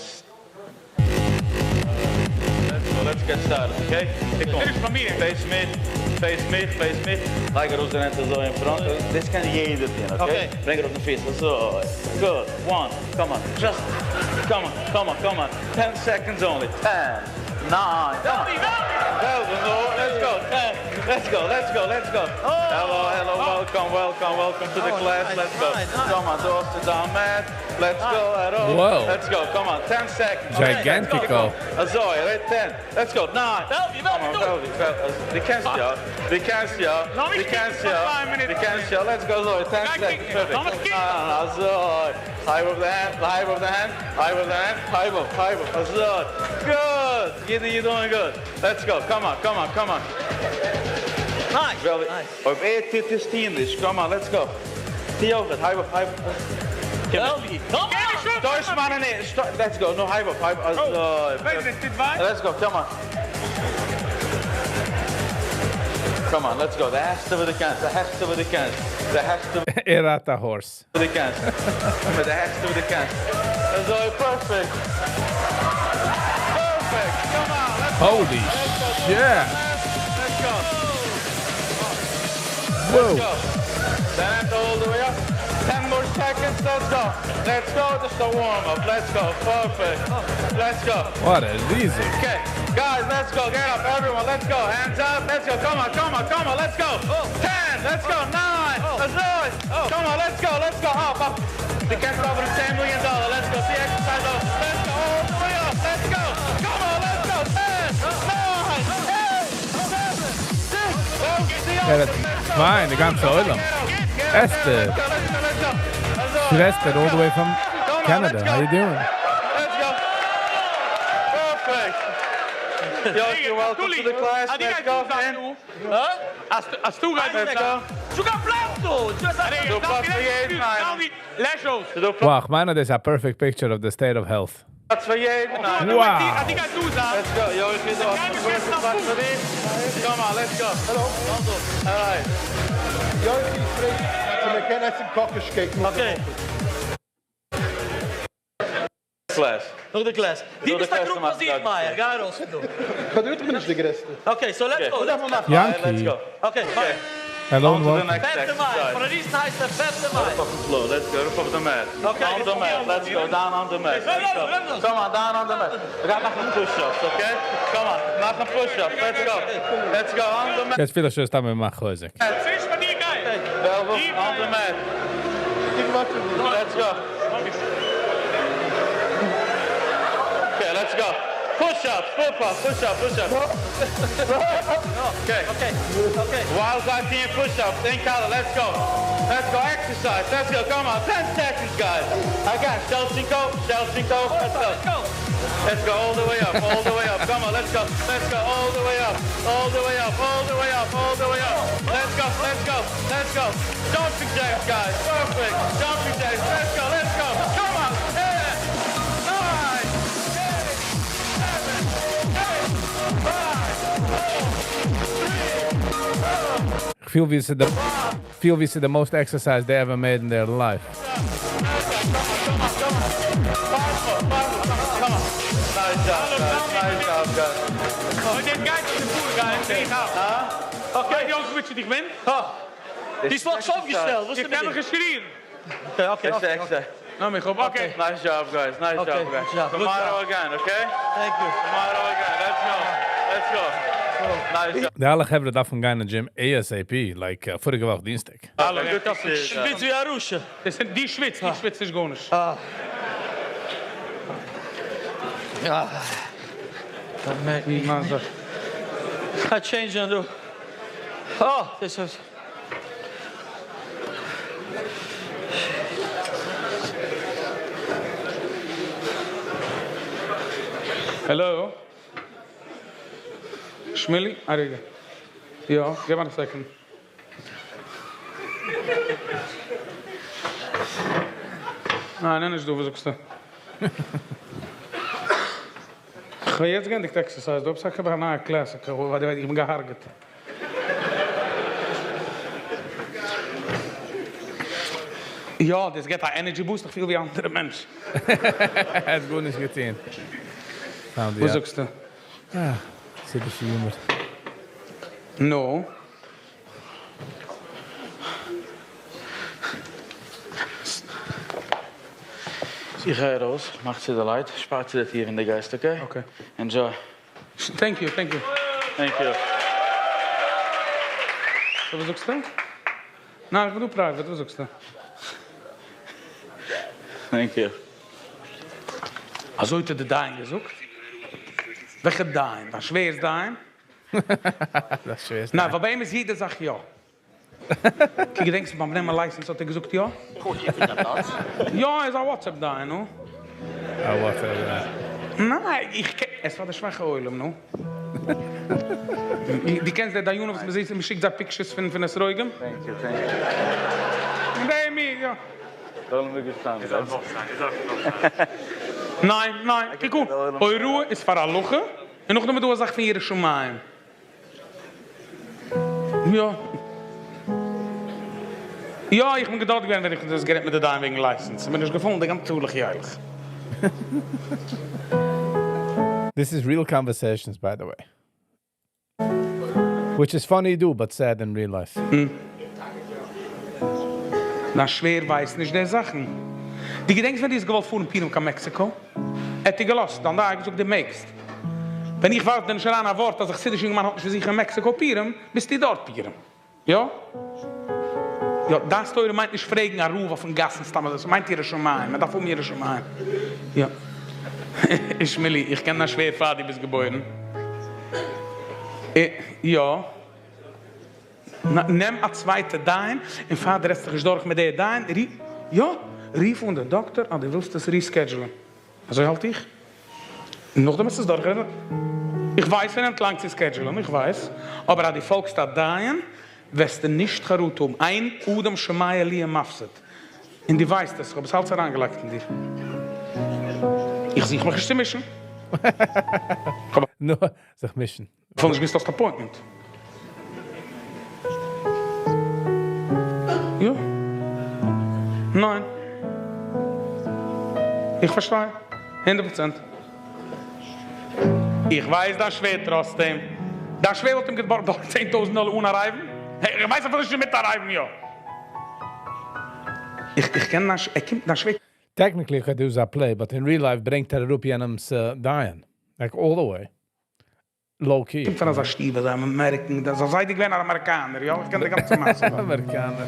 Let's go, let's get started, okay? קוק אן. נישט פאר מיר. Face מיך, face מיך, face מיך. לייג ארויס די הענט אזוי אין front. דאס קען יעדער טון, okay? ברענג ארויף די פיס, אזוי. Good. One, come on, just, come on, come on, come on. 10 seconds only. 10, 9, come on. Velvet, no, let's go. 10, Let's go, let's go, let's go. Hello, hello, welcome, welcome, welcome to the Oh, class. nice, Let's go. nice, nice. Come on, דא האסטו דיין mat. Let's go, hello. Whoa. Let's go, come on, 10 seconds. Gigantico. אזוי, right, 10. Let's go, 9. Come on, Velvi, Velvi. דו קענסט יא, דו קענסט יא, דו קענסט יא, דו קענסט יא. Let's go, אזוי, 10 seconds. Perfect. Ah, אזוי. High of the hand, high of the hand, high of the hand, high up, high up. אזוי. Good. Giddy, you're doing good. Let's go. Come on, come on, come on. Nice. Velvi, אויב ער טוט עס נישט. Come on, let's go. טו אויך, הייב אויף, הייב אויף. Velvi, come on. שטויס מיינע נישט. Let's go. No, הייב אויף, הייב אויף. אזוי. Let's go, come on. Come on, let's go. די העכסטע וואס דו קענסט, די העכסטע וואס דו קענסט, די העכסטע ער האט א horse. וואס דו קענסט. די העכסטע וואס דו קענסט. אזוי, perfect. Perfect. Come on, let's go. Holy shit. Let's go. Whoa. Let's go. Then all the way up. 10 more seconds. Let's go. Let's go. Just a warm up. Let's go. Perfect. Let's go. What a easy. Okay, guys, let's go. Get up, everyone. Let's go. Hands up. Let's go. Come on, come on, come on. Let's go. 10. Let's go. 9. Let's do it. Come on, let's go. Let's go. Up, up. The cash over the $10 million. Let's go. See exercise up. Let's go. All the way up. Let's go. Come on, let's go. 10, 9, 8, 7, 6. יא, דאס מיין, די גאנצע עולם. Esther. Esther, all the way from Canada. How you doing? Let's go. Perfect. Yo, you're welcome to the class. Let's go. האסטו Let's go. דו פלאץ פאר יעדן איינעם. Wow, איך מיין, דאס איז a perfect picture of the state of health. פלאץ פאר יעדן איינעם. Wow. Let's go. Yo, איך גיי דא. פלאץ פאר דיר. Come on, let's go. Hello. All right. יא, איך פרעג, צו מיר קענען עסן קאקאש cake. Okay. Class. נאך די class. דו ביסט א גרופ פאר זיך, מאיר. גיי ארויס פון דא. איך בין נישט די גרעסטע. Okay, so let's go. Let's go. Yankee. Let's go. Okay, fine. Hello, On to the welcome. next פערטע מאל. exercise. For a reason הייסט ער פערטע מאל. Up the floor. Let's go. Up the mat. Okay. On the mat. Let's go. Down on the mat. Let's go. Come on, down on the mat. We got מאכן push-ups, okay? Come on. מאכן push-ups. Let's go. Let's go on the mat. יעצט פיל איך שוין סתם מאך חוזק. Velvet on the mat. Let's go. Okay, let's go. Push up, push up, push up, push up. Okay. Okay. Okay. Wild side team push ups. In color. Let's go. Let's go. Exercise. Let's go. Come on. 10 seconds, guys. Again. Shelshinko. Shelshinko. Let's go. Let's go all the way up. All the way up. Come on. Let's go. Let's go all the way up. All the way up. All the way up. All the way up. Let's go. Let's go. Let's go. Jumping jacks, guys. Perfect. Jumping jacks. Let's go. Let's go. Come on. 10, 9, 8, 7, 6, 5, 4, 3, איך פיל ווי ס'איז the פיל ווי ס'איז the most exercise they ever made in their life. Nice job, guys. Nice job, guys. Okay, יונגס, ווייסטו איך בין? די איז נאך אויפגעשטעלט. וואס איז איך האב מיט מיך געשריגן. Okay, okay, okay. okay. No, מיך אויף, okay. Nice job, guys. Nice Okay, job, guys. good job. Good Tomorrow job. again, okay? Thank you. Tomorrow again. Let's go. Let's go. Nice job. די אלע חברה דארפן גיין אין gym ASAP, like פאריגע וואך דינסטאג. Good to see you. שוויץ ווי א רשע. דאס זענען די שוויץ, די שוויץ איז גארנישט. יא. I change and do. Oh, this is. Hello? Shmili? א רגע. יא, give me a second. ניין, ניין, נישט דא, וואס זאגסטו? איך האב יעצט געענדיגט exercise, דו האסט געהאט א נייע class, איך האב איך בין געהרגעט. יא, דאס גיט א energy boost, איך פיל ווי אן אנדערע מענטש. האט גארנישט געטון. וואס זאגסטו? אה, ס'איז ביסל humor. No. איך גיי ארויס, מאך צו די light, שפאר צו די טיר אין די גייסט, okay? Okay. Enjoy. Thank you, thank you. Thank you. So וואס זאגסטו? ניין איך בין דא private, וואס זאגסטו? Thank you. אזוי האט דיר די דיין געזאגט? וועלכע דיין? דיין שווער'ס דיין? דיין שווער'ס ניין, ווייל ביי אים איז יעדע זאך יא. קוק געדענקסט ביים נעמען license האט ער געזאגט יא? יא ער איז א WhatsApp דיין נו. א WhatsApp דיין. ניין איך קען עס פאר די שוואכע עולם נו. דו קענסט די דיינים וואס מ'זעהט מ'שיקט זיי pictures פון פון אתרוגים? Thank you thank you. די מיר יא. ניין ניין קוק אן הוראה איז פאר הלכה און נאכדעם איז דא א זאך פון יראת שמים. יא. יא, איך בין דארט געווען ווען איך האב דאס גערעדט מיט די דיין וועגן license, ס'איז מיר נישט געפאלן די גאנצע הלוך ילך. This is real conversations by the way. Which is funny דא but sad in real life. דיין שווער ווייסט נישט די זאכן. דו געדענקסט ווען דו האסט געוואלט פארן פורים קיין מעקסיקא? ער האט דיר געלאזט, דיין דיין האט געזאגט דו מעגסט. ווען איך ווארף דיר נישט אריין א ווארט אז א חסידיש אינגערמאן האט נישט פון זיך אין מעקסיקא פורים, ביסטו דארט פורים. יא? יא, דעת תורה מיינט נישט פרעגן א רב אויפן גאס און סתם אזוי, ס'מיינט יראת שמים, מען דארף האבן יראת שמים. יא. שמילי, איך קען דיין שווער פאר דו ביסט געבוירן. יא. נעם א צווייטע דיין, און פאר דו רעדסט זיך נישט דורך מיט די דיין, יא, רוף אן די דאקטער אז דו ווילסט עס reschedule ען. אזוי האלט איך. און נאכדעם וועסטו עס דורכרעדן. איך ווייס ס'נעמט לאנג צו schedule ען, איך ווייס. אבער אז דו פאלגסט א דיין, וועסטו נישט חרטה האבן. אין אדם שומע לי ומפסיד. און דו ווייסט עס, איך האב עס אלץ אריינגעלייגט אין דיר. איך זוך מיך נישט צו מישן. כ'האב. נו, זיך מישן. כ'האב נישט געוואוסט האסט appointment. יא. ניין. איך פארשטיי. 100%. איך ווייס דיין שווער trust אים. דיין שווער וואלט אים געבארגט דארט 10,000 דאלער אן ארייוון. איך ווייס אפילו נישט מיט ארייוון יא. איך קען דיין ער קומט דיין שווער. Technically איך דא א play, but in real life ברענגט ער אראפ יענעמ'ס דיין. Like all the way. Low key. קומט פון אזא שטוב אזא American, דאס איז זיידי געווען א אמעריקאנער, יא, איך קען די גאנצע מעשה. אמעריקאנער.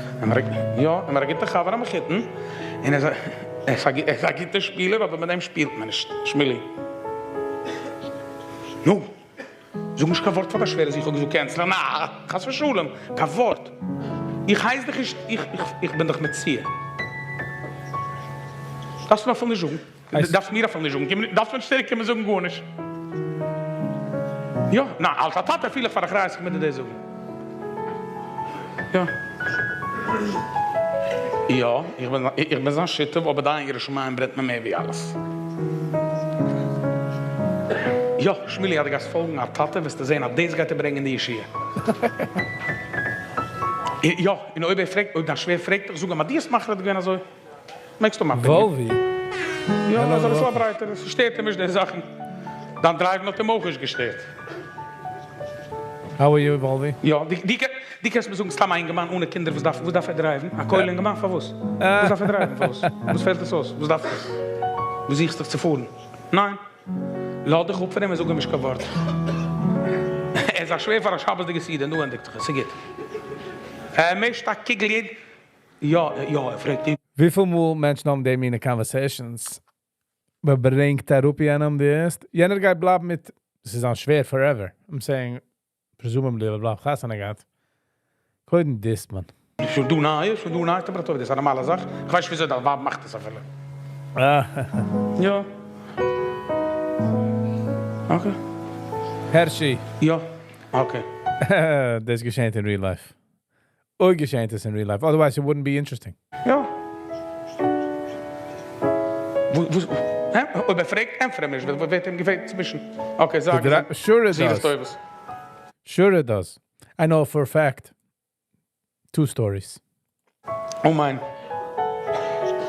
יא, און ער א גוטע חבר א מחותן, און ער איז א גוטע שפילער אבער מיט דעם שפילט מען נישט, שמילי. נו, זאג נישט קיין ווארט פאר דיין שווער אז איך האב געזאגט cancel ען, נא, חס ושלום, קיין ווארט. איך הייס דיך נישט, איך בין דיך מציע. דארפסט מיר אפילו נישט זאגן. דארפסט מיר אפילו נישט זאגן, דארפסט מיר נישט צוריק קומען זאגן גארנישט. יא, ניין, אלס א טאטע פיל איך פאר אחריות איך מוז דיר דאס זאגן. יא. יא, איך בין איך בין זיין שותף, אבער דיין יראת שמים ברענט מיר מער ווי אלעס. יא, שמילי אז דו גייסט פאלגן א טאטע וועסטו זען אז דאס גייט דיר ברענגען די ישועה. יא, און אויב ער פרעגט, אויב דיין שווער פרעגט דיך, זאג אים אז דו האסט מחליט געווען אזוי. מעגסט האבן א opinion. וואלווי. יא, ער איז אביסל א ברייטער, עס שטערט אים נישט די זאכן. דיין drive ן האט אים אויך נישט געשטערט. How are you וואלווי? יא, דו קענסט מיר זאגן סתם א אינגערמאן אנע קינדער וואס דארף וואס דארף ער drive ן? א כולל אינגערמאן פארוואס? וואס דארף ער drive ן פארוואס? וואס פעלט עס אויס? וואס דארף ער? וואס זוכסט דיך צו פארן? ניין. לאז דיך אפ פון אים און זאג אים נישט קיין ווארט. ער איז א שווער פאר א שבת'דיגע סעודה און דא ענדיגט זיך עס. ס'גוט. ער מישט א קוגל יעדן. יא יא ער פרעגט אים. וויפיל מאל מענטשן האבן די מינע conversations? מען ברענגט אראפ יענעם די ערשט, יענער גייט בלייבן מיט, עס איז זיין שווער forever, I'm saying, presumably ער בלייבט חתונה געהאט, קודם diss ט מען. שוין דא נייע, שוין דא נייע טעמפרעטור, דאס איז א נארמאלע זאך, איך ווייס נישט וויאזוי דיין ווייב מאכט עס אפילו. יא. Okay. הערשי. יא. Okay. דאס געשעט אין real life. אוי געשעט עס אין real life, otherwise it wouldn't be interesting. יא. וואס, הע? אויב ער פרעגט, ענטפער אים נישט, ווערט אים געפרעגט צווישן. Okay, זאג עס. Sure it does. Sure it does. I know for a fact. Two stories. Oh מיין.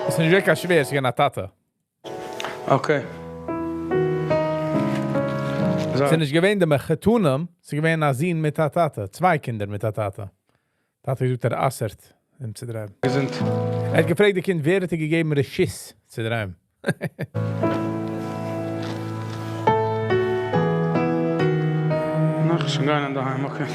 עס איז נישט קיין שווער, עס איז געווען א טאטע. Okay. עס איז נישט געווען די מחותנים, עס איז געווען א זון מיט א טאטע, צוויי קינדער מיט א טאטע. טאטע געזאגט ער אסר'ט אים צו drive ן. געזונט. ער האט געפרעגט די קינד ווער האט דיר געגעבן רשות צו drive ן. נאך שוין גיין אינדערהיים okay.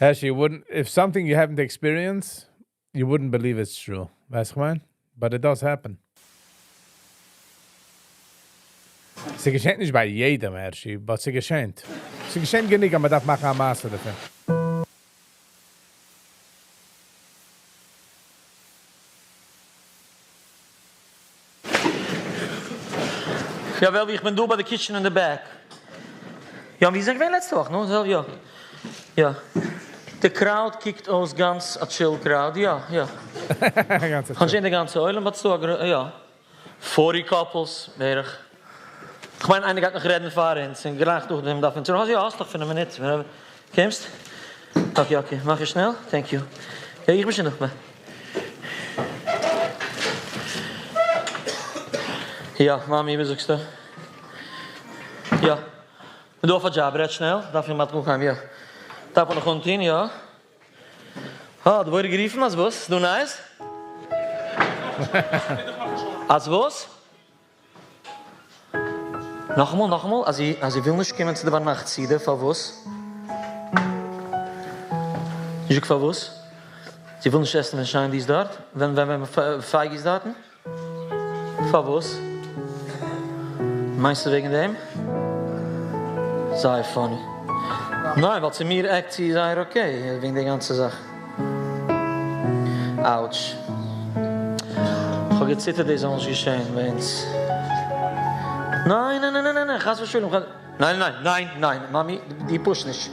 Actually, you wouldn't if something you haven't experienced, you wouldn't believe it's true. ווייסט איך מיין? But it does happen. ס'געשעט נישט ביי יעדעם, הערשי, but ס'געשעט. ס'געשעט גענוג אז מ'דארף מאכן א מעשה דערפון. יא וועלווי איך בין דא ביי די kitchen אין די back. יא ווי איז ער געווען לעצטע וואך? נו זאל יא יא די crowd קוקט אויס גאנץ א chill crowd יא יא כ'האב נישט געזען די גאנצע עולם but ס'דא א גרוי יא forty couples בערך כ'מיין איינער גייט נאך רעדן פאר אונז און גלייך נאכדעם דארף אונז יא האסט נאך פינף מינוט קומסט? okay okay מאך עס שנעל thank you יא איך בין שוין דא bye. יא מאמי וואס זאגסטו? יא כ'בין דא אויף א דזשאב רעד שנעל דארף איך מאכן קיין יא דארף מען נאך אנטוהן יא אה דבורה גערופן אז וואס? ס'דא נייעס? אז וואס? נאכאמאל נאכאמאל אז זי אז זי וויל נישט קומען צו די ביינאכט סעודה פארוואס? זאג פארוואס? זי וויל נישט עסן ווען שיינדי איז דארט? ווען ווען ווען פייגי איז דארטן? פארוואס? מיינסטו וועגן דעם? זייער funny. ניין ווייל צו מיר act זי זייער okay וועגן די גאנצע זאך. Ouch. כ'האב געציטערט דאס זאל נישט געשען ביי אונז. ניין ניין ניין ניין ניין חס ושלום חס ניין ניין ניין ניין מאמי דו push נישט.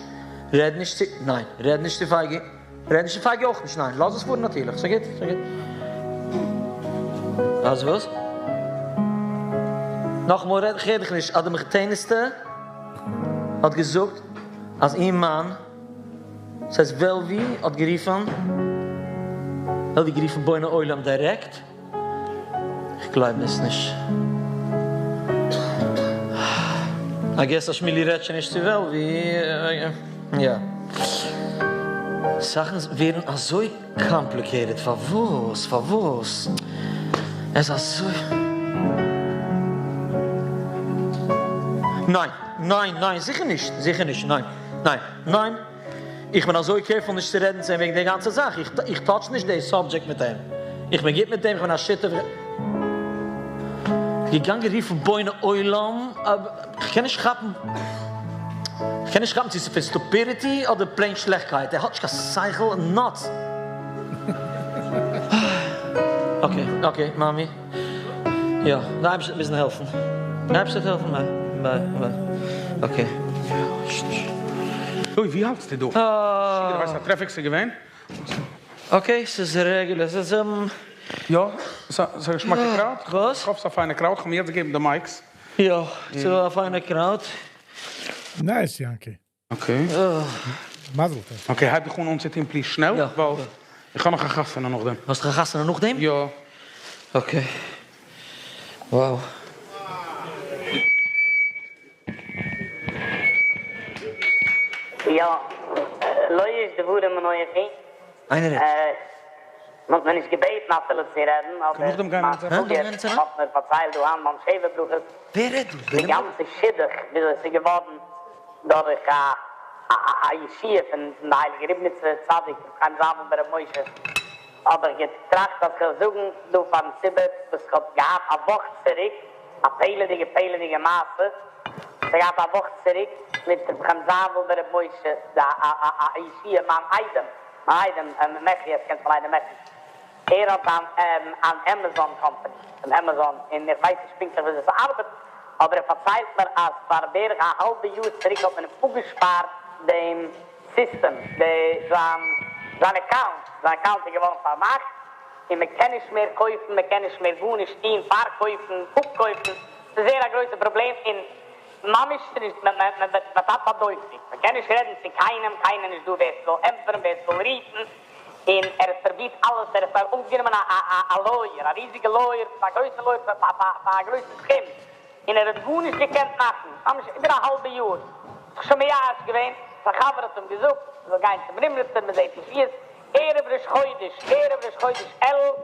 רעד נישט צו ניין רעד נישט צו פייגי. רעד נישט צו פייגי אויך נישט ניין לאז עס פארן נאטירליך ס'גוט ס'גוט. אז וואס? נאכאמאל רעד כ'הער דיך נישט אז די מחותנת'טע האט געזאגט אז איר מאן ס'הייסט וועלווי האט גערופן וועלווי גערופן בוני עולם דירעקט? כ'גלייב דאס נישט. I guess אז שמילי רעדט שוין נישט צו וועלווי. יא. זאכן ווערן אזוי complicated פארוואס? פארוואס? עס איז אזוי. ניין! ניין! ניין! זיכער נישט! זיכער נישט! ניין! ניין! ניין! איך בין אזוי careful נישט צו רעדן צו אים וועגן די גאנצע זאך, איך touch נישט די subject מיט אים, איך בין גוט מיט אים, איך בין א שותף, געגאנגען רופן בוני עולם, איך קען נישט כאפן, איך קען נישט כאפן צו ס'איז פון stupidity אדער plain שלעכטקייט, ער האט נישט קיין שכל, nuts. Okay okay מאמי, יא, די אייבערשטער וועט מוזן העלפן, די אייבערשטער וועט העלפן, bye bye bye, okay. אוי ווי האלטסטו דא? משוגע דו ווייסט א traffic ס'איז געווען? Okay ס'איז regular ס'איז. יא, ס'איז א געשמאקע crowd. וואס? כ'האף ס'איז א פיינע crowd, כ'האב מיר יעצט געגעבן די mics. יא, ס'איז א פיינע crowd. Nice יענקי. Okay. מזל טוב. Okay הייב דיך אן אנצוטון please שנעל, ווייל איך האב נאך א חתונה נאכדעם. האסט נאך א חתונה נאכדעם? יא. Okay. Wow. יא, לא יש דברים אנוכי. איינער רעדט. מען האט מיר נישט געבעטן אפילו צו רעדן, אבער מיין שוואגער האט מיר פארציילט דא היינט ביים שבע ברכות די גאנצע שידוך וויאזוי עס איז געווארן דורך א א ישועה פון די הייליגע ריבניצער צדיק ר' חיים זאנוויל בן ר' משה, האב איך געטראכט אז כ'וועל זאגן דא פארן ציבור וואס כ'האב געהאט א וואך צוריק, א פלא'דיגע פלא'דיגע מעשה, כ'האב געהאט א וואך צוריק מיט ר' חיים זאנוויל בן ר' משה, די א א ישועה מיין איידעם, מיין איידעם מעכי, עטס קענטס מיין איידעם מעכי, ער האט אן אן עמעזאן קאמפאני, פון עמעזאן, און איך ווייס נישט פונקטליך וויאזוי ס'ארבעט, אבער ער פארציילט מיר אז פאר בערך א האלבע יאר צוריק האט מען אים אפגעשפארט דעם סיסטעם, די זיין זיין account, זיין account איז געווארן פארמאכט, און מען קען נישט מער קויפן, מען קען נישט מער גארנישט טון, פארקויפן, אפקויפן, ס'איז זייער א גרויסע פראבלעם, און ממש ס'נישט, מען מען מען מען טאפט א דופק, מען קען נישט רעדן צו קיינעם, קיינער נישט דא ווער ס'זאל ענטפערן, ווער ס'זאל רופן, און ער האט פרובירט אלעס, ער האט אויפגענומען א א א לויער, א ריזיגע לויער, א גרויסע לויער פאר פאר פאר א גרויסע סכום, און ער האט גארנישט געקענט מאכן, ממש איבער א האלבע יאר, זיך שוין מייאש געווען, זיין חבר האט אים געזאגט ער זאל גיין צום רימניצער, מען זעט ישועות. ערב ראש חודש, ערב ראש חודש אלול,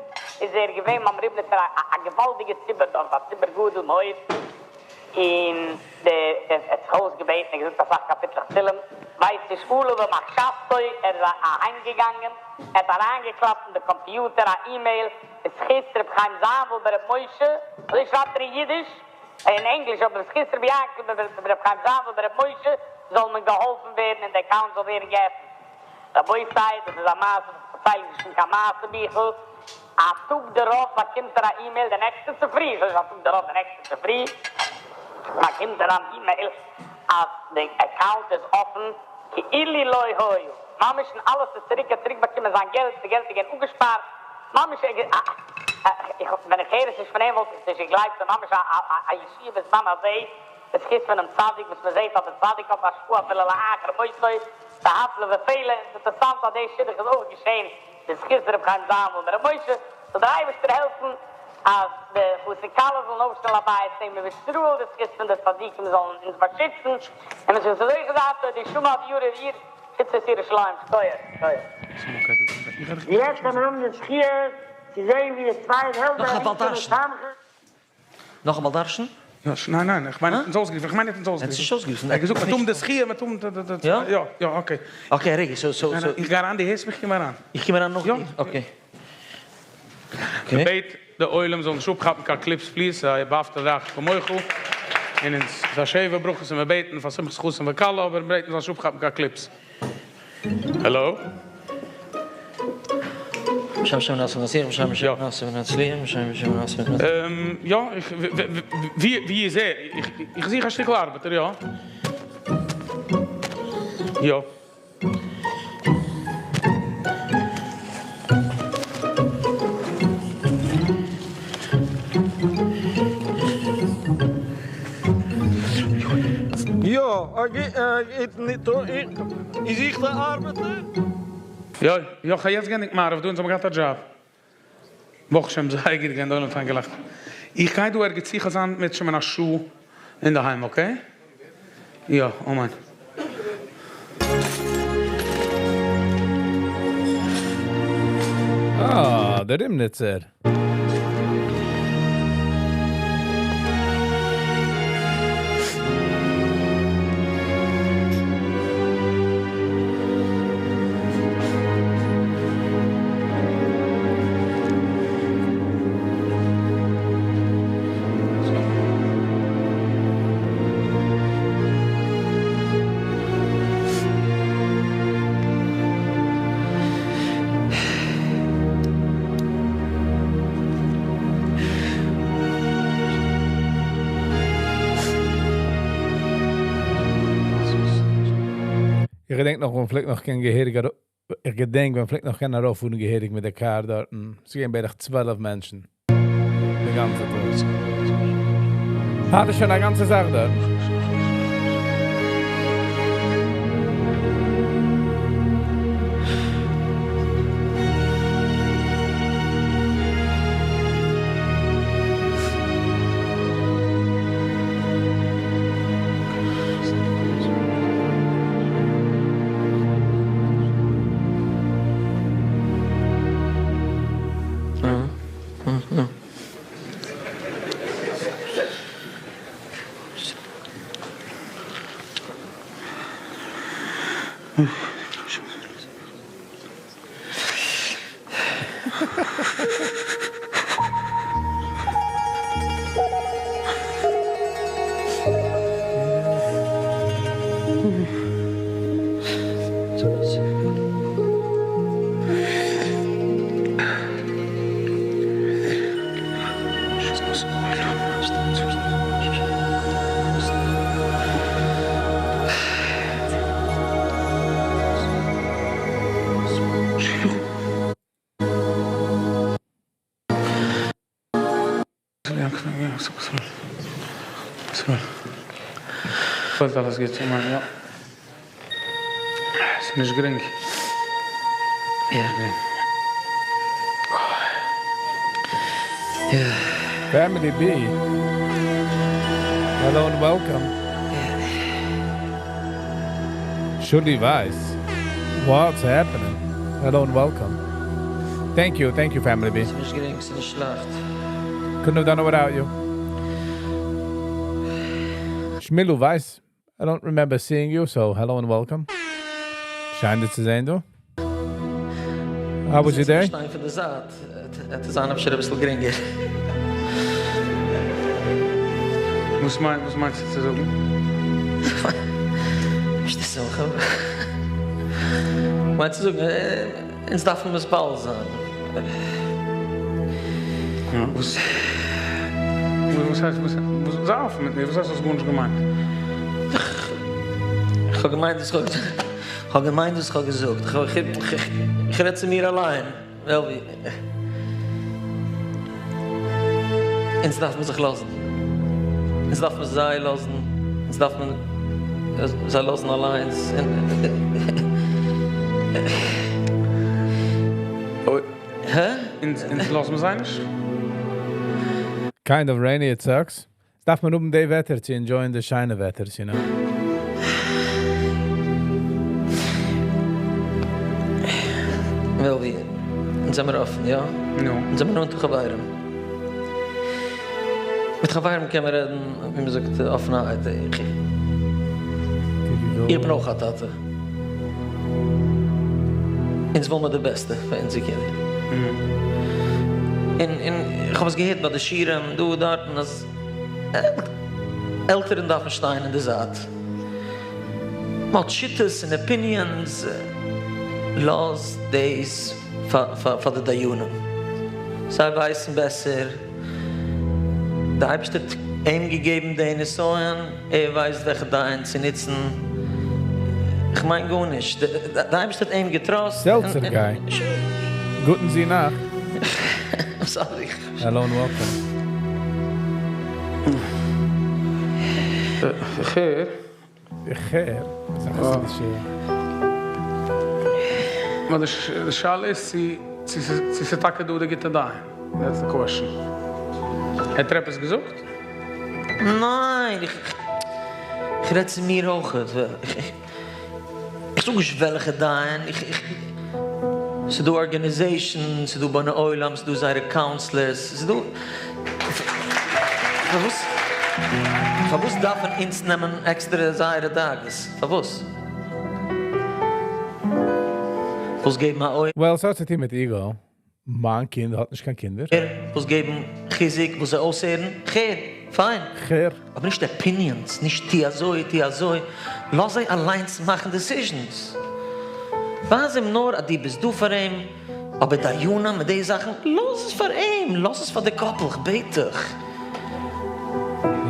איז ער געווען ביים ריבניצער א א געוואלדיגע ציבור דארט, א ציבור גדול מאוד, און דער ער האט זיך אויסגעבעטן און געזאגט אסאך קאפיטלעך תהלים, ותשאלו במחשבתו, ער איז אהיימגעגאנגען, ער האט אריינגעקלאפט אין די קאמפיוטער א אימעיל, בזכות ר' חיים זאנוויל בר' משה, אזוי שרייבט ער אין אידיש, אין ענגליש, אבער בזכות רבי יענקל ב ר חיים זאנוויל בר' משה זאל מען געהאלפן ווערן און די אקאונט זאל ווערן געעפנט. רבותי, דאס איז א מעשה וואס איך פארצייל נישט פון קיין מעשה ביכל. א טאג דערויף באקומט ער א אימעיל די נעקסטע צופרי, ס'איז א טאג דערויף די נעקסטע צופרי באקומט ער אן אימעיל אז די אקאונט איז אפן כאילו לא היה, ממש און אלעס איז צוריק, ער האט צוריק באקומען זיין געלט, די געלט איז געווען אפגעשפארט, ממש ווען איך הער עס נישט פון אים וואלט איך עס נישט געגלייבט, ס'איז ממש א ישועה בזמן הזה, בזכות פונעם צדיק וואס מען זעט אז דער צדיק האט השפעה אפילו לאחר מותו, והפלא ופלא, און ס'איז אינטערסאנט אז די שידוך איז אויך געשען בזכות ר' חיים זאנוויל בר' משה, זאל דער אייבערשטער העלפן אז די חתן כלה זאלן אויפשטעלן א בית נאמן בישראל, די זכות פון די צדיקים זאלן אונז באשיצן, און מען זאל זוכה זיין צו די שמע די יאר עיר חוצות ירושלים, שכוח שכוח. יעצט וועט מען האבן די זכיה צו זען ווי די צוויי העלדן נאך א בעל דרשן. נאך א בעל דרשן? יא, ניין ניין, איך מיין ער האט אונז אויסגערופן, איך מיין ער האט אונז אויסגערופן. ער האט נישט אויסגערופן. ער האט געזאגט מ'וועט האבן די זכיה, מ'וועט האבן די, יא? יא, יא, אקעי. אקעי, רגע, סאו, סאו, סאו. איך גיי אריין, דו הערסט מיך? קום אריין. איך קום אריין נאך דיר? אקעי. מ'בעט די עולם זאל נישט אפכאפן קיין קליפס פליז, ס'איז א ואהבת לרעך כמוך, און אונז ס'איז א שבע ברכות און מיר בעטן פאר שמחת חתן וכלה, אבער מ'בעט מ'זאל נישט אפכאפן קיין קליפס. העלא? בשם השם נעשה ונצליח, בשם השם נעשה ונצליח, בשם השם נעשה ונצליח. יא, איך, ווי איז ער? איך זוך א שטיקל ארבעטער, יא. יא. יא, איר זוכט א ארבעטער? יא, יא, כ'האב יעצט געענדיגט מעריב דא אונז האבן געהאט א דזשאב. ברוך השם זייער גוט געווען, די עולם האט פיין געלאכט. איך גיי דא ערגעץ צו, כ'וועל זיין אם ירצה השם אין א שעה אינדערהיים, אקעי? יא, אמן. אה, דער רימניצער. איך געדענק נאך ווען מ'פלעגט נאך קענען געהעריג ארויף, איך געדענק ווען מ'פלעגט נאך קענען ארויפפארן געהעריג מיט די קאר דארטן, ס'איז געווען בערך 12 מענטשן די גאנצע טאג. היינט איז שוין א גאנצע זאך דארט. פארט אלעס גוט, אמן יא. ס'איז נישט גרינג. Family B. Hello and welcome. Shuli Weiss. What's happening? Hello and welcome. Thank you, thank you family B. ס'איז נישט גרינג, ס'איז נישט לייכט. Couldn't have done it without you. Shmilu Weiss, I don't remember seeing you, so hello and welcome. שיין דיך צו זען דא. How was your day? שטיין פון די זייט, עט עס זיין אפשר אביסל גרינגער. וואס מיינט וואס מיינסטו צו זאגן? נישט די שמחה. מיין צו זאגן, אונז דארפן מתפלל זיין. וואס וואס הייסט וואס זיי אפן מיט מיר, וואס הייסט האסט גארנישט געמיינט? איך האב געמיינט וואס איך האב געמיינט וואס איך האב געזאגט. איך רעד צו מיר אליין. וועלווי. אונז דארף מען זיך לאזן. אונז דארף מען זיי לאזן. אונז דארף מען זיי לאזן אליינס. הע? אונז לאזן מיר זיי נישט? Kind of rainy it sucks. דארף מען האבן די וועטער צו enjoy'ען די שיינע וועטערס, you know. וועלווי, אונז זעמיר אפן, יא? נו. אונז זעמיר נאנטע חברים. מיט חברים קען מען רעדן, ווי מען זאגט, אפענערהייט. איך בין אויך א טאטע. אונז וויל מיר די בעסטע פאר אונזער קינדער. און און איך האב עס געהערט ביי די שיעורים דא און דארטן אז עלטערן דארפן שטיין אין די זייט. מען האט שיטות און אפיניענס, לאז דאס פאר די דיינים. זיי ווייסן בעסער. די אייבערשטער האט אים געגעבן די נסיון, ער ווייסט וועלכע דיין צו נוצן, כ'מיין גארנישט, די אייבערשטער האט אים געטראסט. סעלצער גיי. גוטן זי נאכט. סארי. Hello and welcome. איך הער. איך הער. ס'איז א חסידישע. נאר די שאלה איז צו צו ס'איז טאקע דא די גוטע דיין. That's the question. האט ער עפעס געזאגט? ניין, איך רעד צו מיר אויכעט. איך זאג נישט וועלכע דיין, איך איך ס'איז דא ארגענעזעישאנס, ס'איז דא בוני עולם, ס'איז דא זייערע קאונסלערס, ס'איז דא. פארוואס פארוואס דארפן אונז נעמען עקסטערע זייערע דאגות? פארוואס? וואס געבן א אויער? Well, ס'האט צוטון מיט ego. מיין קינד האט נישט קיין קינדער. וואס געבן חיזוק, וואס זיי אויסהערן, כ'הער, פיין. כ'הער. אבער נישט אפיניענס, נישט טו אזוי, טו אזוי, לאז זיי אליינס מאכן דעסיזשענס. ווייז אים נאר אז דו ביסט דא פאר אים, אבער דיינים מיט די זאכן, לאז עס פאר אים, לאז עס פאר די קאפל, כ'בעט דיך.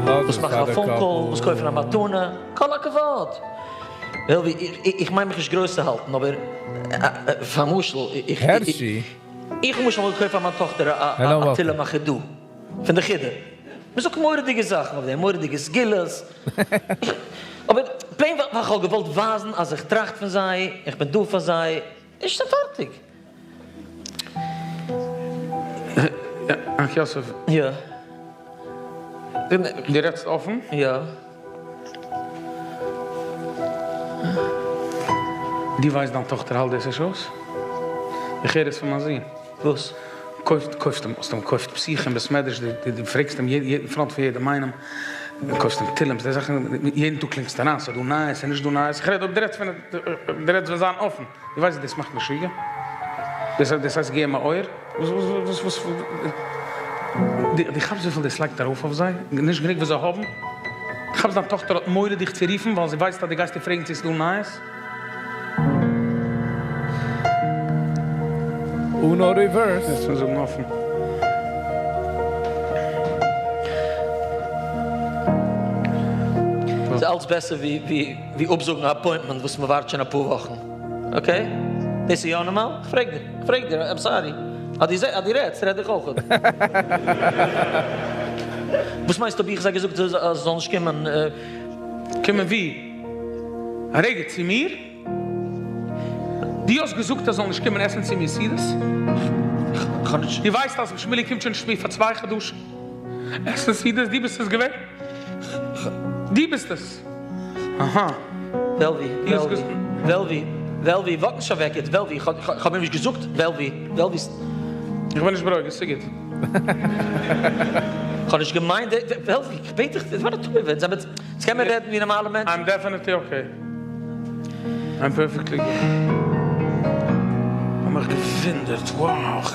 לאז וואס עס מאכן פאר א די פאון קאל, וואס קאפל. קויפן א מתנה, כל הכבוד. וועלווי, איך מיין מיך נישט גרויס צו האלטן, אבער פאר משל, איך הערשי. איך למשל וואלט געקויפט פאר מיין טאכטער א תהלים א חידא, פון די חידא. מען זאגט מורא'דיגע זאכן אויף דעם, מורא'דיגע סגולות. אבער פלעין ווייל כ'האב געוואלט ווייזן אז איך טראכט פון זיי, איך בין דא פאר זיי, איז שוין פארטיג. יענקי יוסף. יא. דו רעדסט אפן? יא. דו ווייסט דיין טאכטער האלט דאס נישט אויס? איך הער עס פון מיין זון. וואס? קויפט קויפסט אים האסט אים געקויפט פתיחה אין בית מדרש דו פרעגסט אים אין פראנט פון יעדעם איינעם קויפסט אים תהלים'ס די זאכן יעדן טאג קלינגסטו אריין ס'איז דא נייעס ס'איז נישט דא נייעס איך רעד אויב דו רעדסט פון דו רעדסט פון זיין אפן דו ווייסט דאס מאכט משוגע? דאס דאס הייסט געבן א אויער? וואס וואס וואס וואס דו כאפסט וויפיל דאס לייגט ארויף אויף זיי? נישט גענוג וואס זיי האבן? דו כאפסט דיין טאכטער האט מורא דיך צו רופן ווייל זי ווייסט אז דו גייסט איר פרעגן צו עס איז דא נייעס? Uno reverse. יעצט מיר זאגן אפן. ס'איז אלץ בעסער ווי ווי אפזאגן א אפוינטמענט וואס מ'ווארט שוין אפאר וואכן. אקעי? דאס איז יא נארמאל? כ'פרעג דיר. כ'פרעג דיר. איים סארי. אז דו אז דו רעדסט רעד איך אויך. וואס מיינסטו האב איך זיי געזאגט אז זיי זאלן נישט קומען? קומען וואו? א רגע, צו מיר? דו האסט געזאגט אז זאל נישט קומען עסן צו מיר סעודות? דו ווייסט אז שמילי קומט שוין נישט צו מיר פאר צוויי חדשים עסן סעודות? דו ביסט עס געווען? דו ביסט עס? אהא. וועלווי, וועלווי, וועלווי. וועלווי, וואק נישט אוועק יעצט, וועלווי, איך האב אים נישט געזאגט, וועלווי, וועלווי. איך בין נישט ברוגז, ס'גוט. כ'האב נישט געמיינט, וועלווי, איך בעט דיך, עס וואלט א טובה ווען אונז קען מען רעדן ווי נארמאלע מענטשן. איים דעפענעטלי אקעי. איים פערפעקטלי גוד. האב מיך געוואונדערט, wow.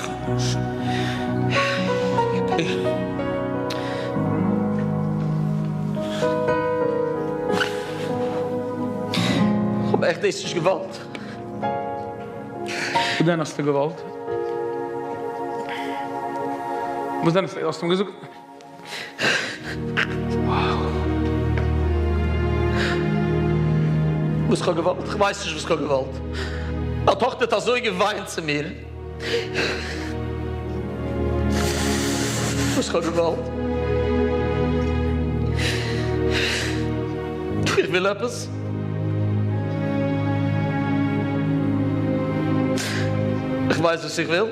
כ'האב עכט דאס נישט געוואלט. וואס דען האסטו געוואלט? וואס דען האסטו אים געזאגט? וואס כ'האב געוואלט? כ'ווייס נישט וואס כ'האב געוואלט. מיין טאכטער האט אזוי געוויינט צו מיר. וואס כ'האב געוואלט? איך וויל עפעס? איך ווייס וואס איך וויל.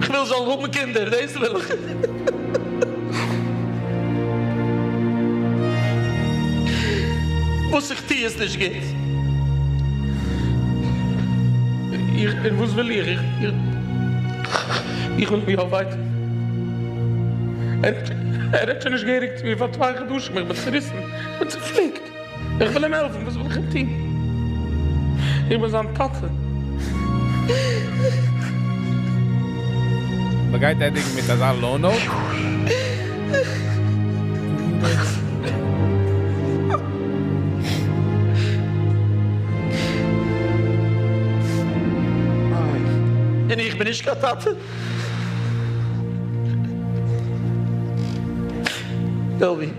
איך וויל זאלן האבן קינדער, דאס וויל איך. וואס איך טו איז נישט גוט. איך, און וואס וויל איך? איך, איך, איך וויל יא ווייטער. ער, ער רעדט שוין נישט געהעריג צו מיר פאר צוויי חדשים, איך בין צוריסן, איך בין צופליקט. איך וויל אים העלפן, וואס וויל איך אים טון? איך בין זיין טאטע. מ'גייט ענדיגן מיט אזא low note? און איך בין נישט קיין טאטע. וועלווי.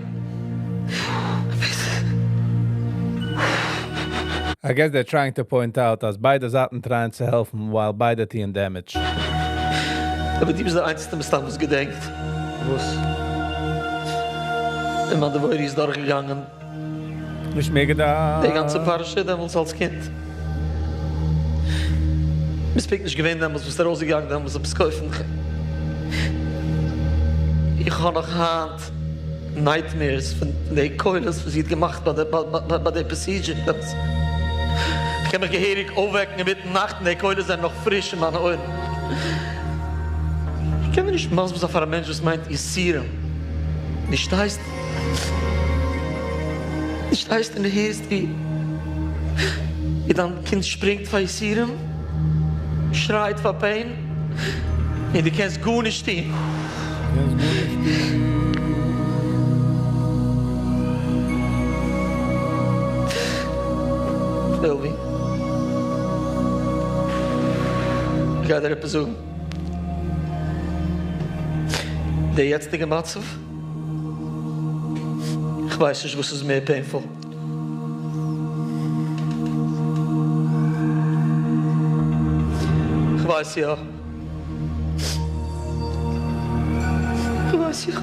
I guess they're trying to point out אז ביידע זייטן try ען צו העלפן while ביידע טוען damage. אבער דו ביסט דער איינציגסטער מסתם וואס געדענקט. וואס? ווען מיין דבורי איז דורכגעגאנגען. נישט מער געדאכט. די גאנצע פרשה דעמאלטס אלס קינד. ביסט פונקט נישט געווען דעמאלטס ביסט ארויסגעגאנגען דעמאלטס עפעס קויפן. איך האב נאך היינט nightmares פון די קולות וואס זי האט געמאכט ביי די procedure. איך קען מיך געהעריג אויפוועקן אינמיטן נאכט און די קולות זענען נאך פריש אין מיינע אויערן. איך קען דיר נישט מסביר זיין פאר א מענטש וואס מיינט יסורים. דו שטייסט דו שטייסט און דו הערסט ווי דיין קינד שפרינגט פאר יסורים, שרייט פאר pain, און דו קענסט גארנישט טון. קענסט גארנישט טון. וועלווי, איך גיי דיר עפעס זאגן. די יעצטיגע מצב, איך ווייס נישט וואס איז מער painful. איך ווייס יא. איך ווייס יא.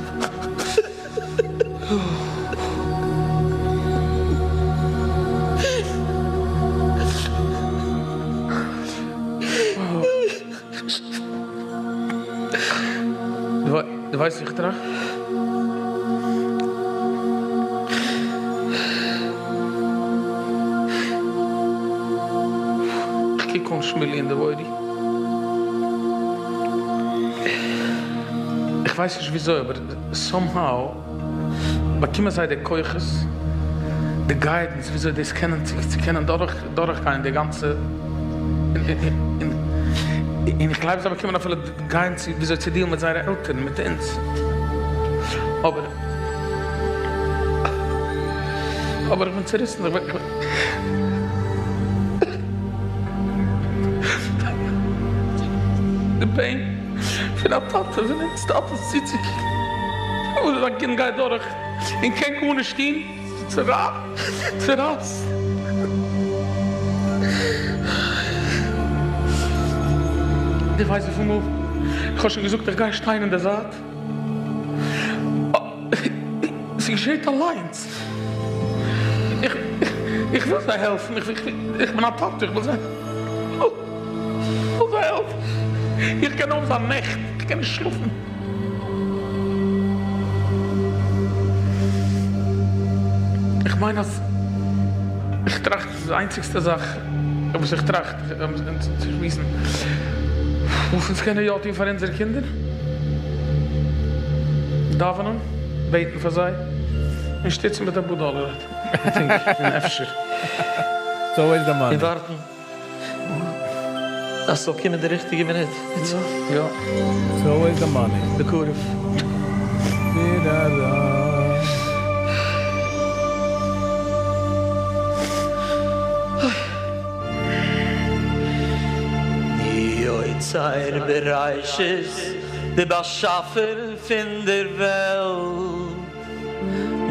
דו ווייסט ווי איך טראכט? איך קוק אן שמילי און דבורי. איך ווייס נישט וויאזוי אבער somehow באקומען זיי די כוחות, די guidance וויאזוי דאס קענען צו קענען דורכגיין די גאנצע, און איך גלייב זיי באקומען אפילו guidance וויאזוי צו deal ן מיט זייערע עלטערן, מיט אונז, אבער אבער איך בין צוריסן, איך בין. די pain. פון א טאטע פון אונז טאטעס צוצוקוקן וואס זיין קינד גייט דורך און קען גארנישט טון, צורייסט. דו ווייסט וויפיל מאל איך האב שוין געזאגט איך גיי שטיין אין די זייט? ס'געשעט אליינס. איך וויל זיי העלפן, איך בין א טאטע, איך וויל זיי. וויל זיי העלפן, איך קען אויף זיין נעכט, איך קען נישט שלאפן. מיין אז איך טראכט ס'איז די איינציגסטע זאך וואס איך טראכט אונז צו שמועסן וואס אונז קענען יא טון פאר אונזערע קינדער, דאווענען, בעטן פאר זיי, און שטיצן מיט אפאר דאלער, איי טינק, און אפשר. It's always the money. און ווארטן אז ס'זאל קומען די ריכטיגע מינוט. יא. It's always the money. בקרוב. יוצר בראשית, דער באשאפער פון דער וועלט,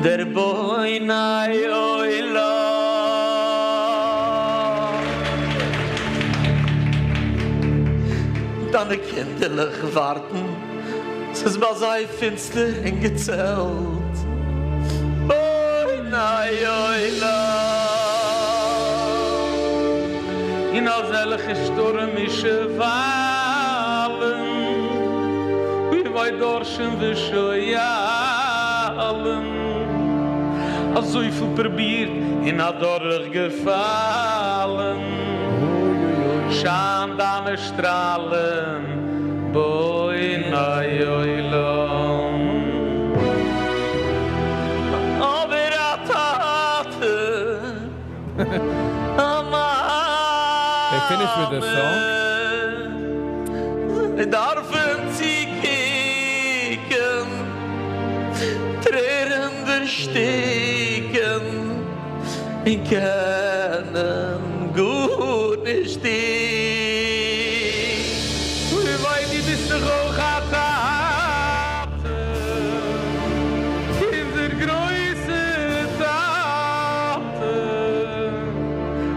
דער בונה עולם. דיינע קינדערלעך ווארטן, ס'איז ביי זיי פינסטער אין געצעלט, בונה עולם. אין אזעלכע שטורמישע וואלן, ווי ביי דורשין ושואלין, אזויפיל פרובירט און אדורך געפאלן, שיין דיינע שטראלן בונה עולם. אבער א טאטע א מאמע. They finished with the song? זיי דארפן צוקוקן, טרערן דערשטיקן, און קענען גארנישט טון. אוי וויי דו ביסט דאך אויך א טאטע, אונזער גרויסע טאטע,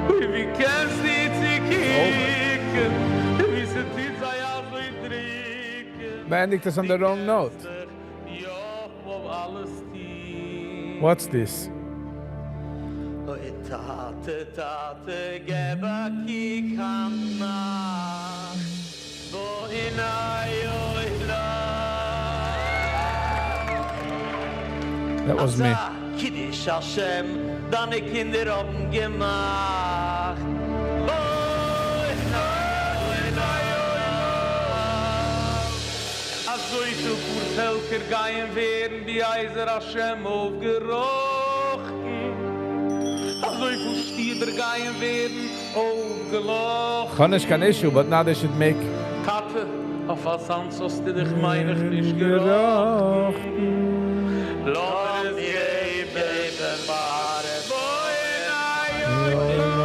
אוי ווי קענסטו צוקוקן ווי ס'טוט זיי אזוי דריקן. מ'ענדיגט עס on the wrong note. יא אויף אלעס טון. What's this? אוי טאטע טאטע געב א קוק היינט נאכט בונה עולם. That was me. אזא קידוש השם דיינע קינדער האבן געמאכט בונה עולם. אזויפיל פאר פעלקער גייען ווערן בעזר השם אויפגעראכטן, אזויפיל שטיבער גייען ווערן אויפגעלאכטן. כ'האב נישט קיין issue, but now they should make טאטע, אויף אזאנס האסטו דיך מיין איך נישט געראכטן. לאמיר עס געבן פאר בונה עולם.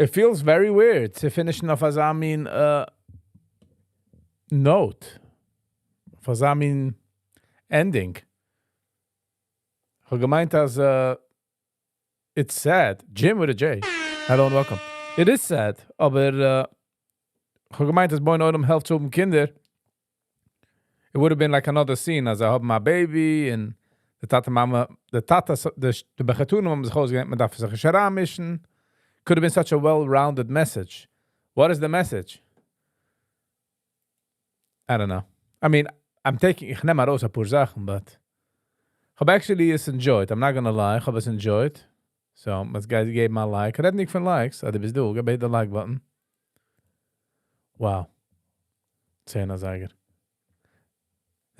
It feels very weird צו finish ן אויף אזא מין note. אויף אזא מין ending. כ'האב געמיינט אז it's sad. Jim with a J. Hello and welcome. It is sad, אבער כ'האב געמיינט אז בונה עולם העלפט צו האבן קינדער. It would have been like another scene, אז זיי האבן א baby און די טאטע מאמע, די טאטע, די מחותנים האבן זיך אויסגעלערנט, מען דארף זיך נישט אריינמישן. Could have been such a well-rounded message. What is the message? I don't know. I mean, I'm taking, איך נעם ארויס אפאר זאכן, but כ'האב actually עס enjoyed. I'm not gonna lie, כ'האב עס enjoyed. So, let's guys געבן א like. רעד נישט פון likes, אז דו ביסט דא, געב די like button. Wow. 10 אזייגער.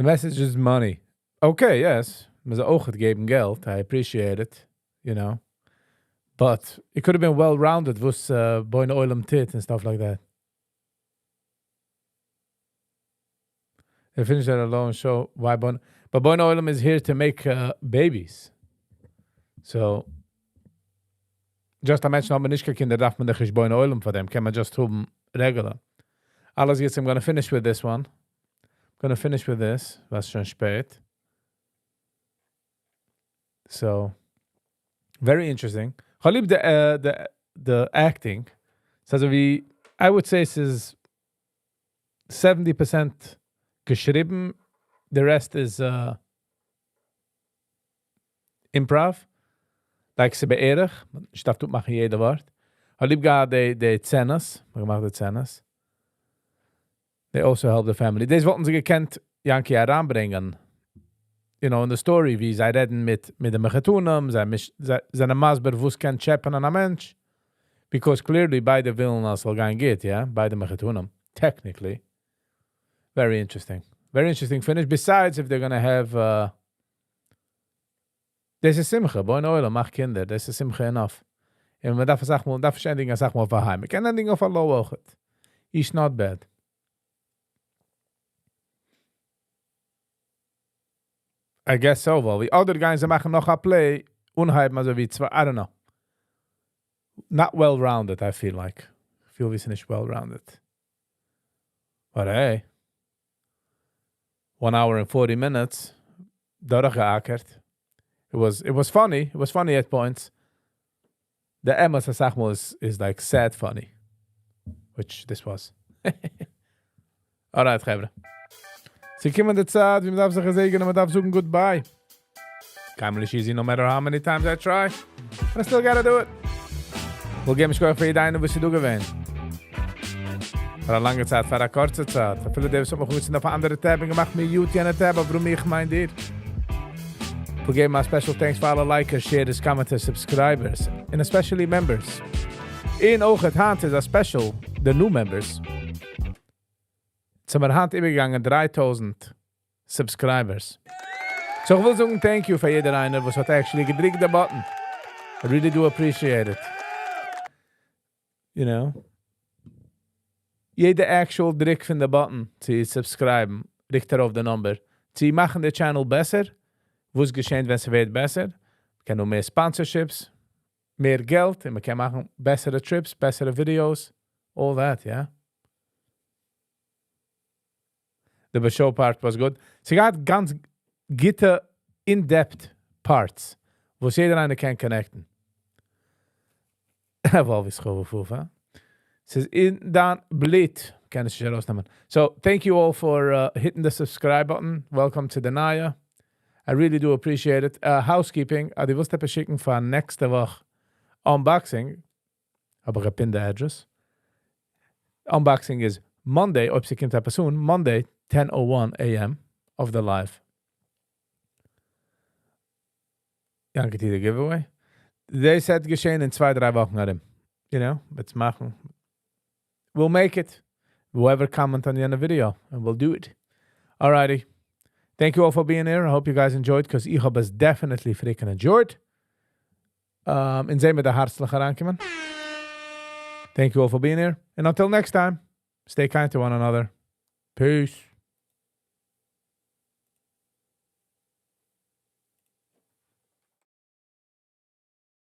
The message is money. Okay, yes. מען זאל אויך געבן געלט. I appreciate it, you know. But it could have been well-rounded, וואס בונה עולם טוט and stuff like that. They finished that alone show why בונה, but בונה עולם is here to make babies. So just א מענטש האבן נישט קיין קינדער דארף מען דאך נישט בונה עולם פאר דעם, קען מען just האבן regular. אלעס יעצט, I'm gonna finish with this one. I'm gonna finish with this, וואס שוין שפעט. So, very interesting. כ'האב ליב the acting. ס'איז אזוי ווי, I would say ס'איז 70% געשריבן, the rest is improv. Like ס'איז בערך, איך דארף מאכן יעדע ווארט. כ'האב ליב געהאט די סצענעס, מ'האט געמאכט די סצענעס. They also help the family. דאס וואלטן זיי געקענט, יענקי אריינברענגען you know אין די story ווי זיי רעדן מיט מיט די מחותנים, זיי מיש זיי זענען מסביר וואס קען טשעפענען א מענטש, because clearly ביידע ווילן אז ס'זאל גיין גוט, יא? ביידע מחותנים, technically. Very interesting. Very interesting finish. Besides if they're gonna have דאס איז שמחה, בונה עולם, מאך קינדער, דאס איז שמחה enough. און מען דארף אסאך מאל, מען דארף נישט ענדיגן אסאך מאל אויף א high, מען קען ענדיגן אויף א low אויכעט. איז not bad. I guess so, ווייל ווי אדער גייען זיי מאכן נאך א play, אנהייבן אזוי ווי צוויי, I don't know. Not well rounded I feel like. כ'פיל ווי ס'נישט well rounded. But hey. One hour and forty minutes דורכגעאקערט. It was it was funny, it was funny at points. די אמת אסאך מאל איז איז like sad funny. Which this was. Alright חברה. ס'געקומען די צייט ווי מ'דארף זיך געזעגענען, מ'דארף זאגן goodbye. קיינמאל נישט easy no matter how many times I try. But I still gotta do it. כ'וויל געבן שכוח פאר יעדע איינער וואס איז דא געווען. פאר א לאנגע צייט, פאר א קורצע צייט. אפילו דער וואס האט מיך אנגעצינדן אויף א אנדערע tab און געמאכט mute יענע tab, אברומי איך מיין דיר. כ'וויל געבן א special thanks פאר אלע likers, sharers, commenters, subscribers, און especially members. און אויכעט היינט איז א special די new members. זעמער היינט איבערגעגאנגען 3000 subscribers. So איך וויל זאגן thank you פאר יעדער איינער וואס האט actually געדריקט די button. I really do appreciate it. You know. יעדע actual דריק פון די button צו subscribe ן ריקט ארויף די number. צו מאכן די channel בעסער. וואס געשענט ווען ס'ווערט בעסער? מ'קען האבן מער sponsorships, מער געלט, און מ'קען מאכן בעסערע trips, בעסערע videos, all that, יא? די show part was good. ס'געהאט גאנץ גוטע in-depth parts, וואס יעדער איינער קען connect ן. וואלווי ס'איז הא? ס'איז אין דיין בלוט. קען עס נישט ארויסנעמען. So, thank you all for hitting the subscribe button. Welcome to the נייע. I really do appreciate it. Housekeeping, אז דו ווילסט עפעס שיקן פאר נעקסטע וואך unboxing, האב איך גע pin ט די address. Unboxing איז Monday, אויב ס'קומט עפעס אן, Monday, 10:01 AM אויף די live. יענקי די giveaway. דאס וועט געשען אין צוויי דריי וואכן ארום. You know, let's מאכן. We'll make it. Whoever comment on יענע video, and we'll do it. Alrighty. Thank you all for being here. I hope you guys enjoyed, because איך האב עס definitely freaking enjoyed. און זען מיר די הארצליך אריינקומען. Thank you all for being here. And until next time, stay kind to one another. Peace.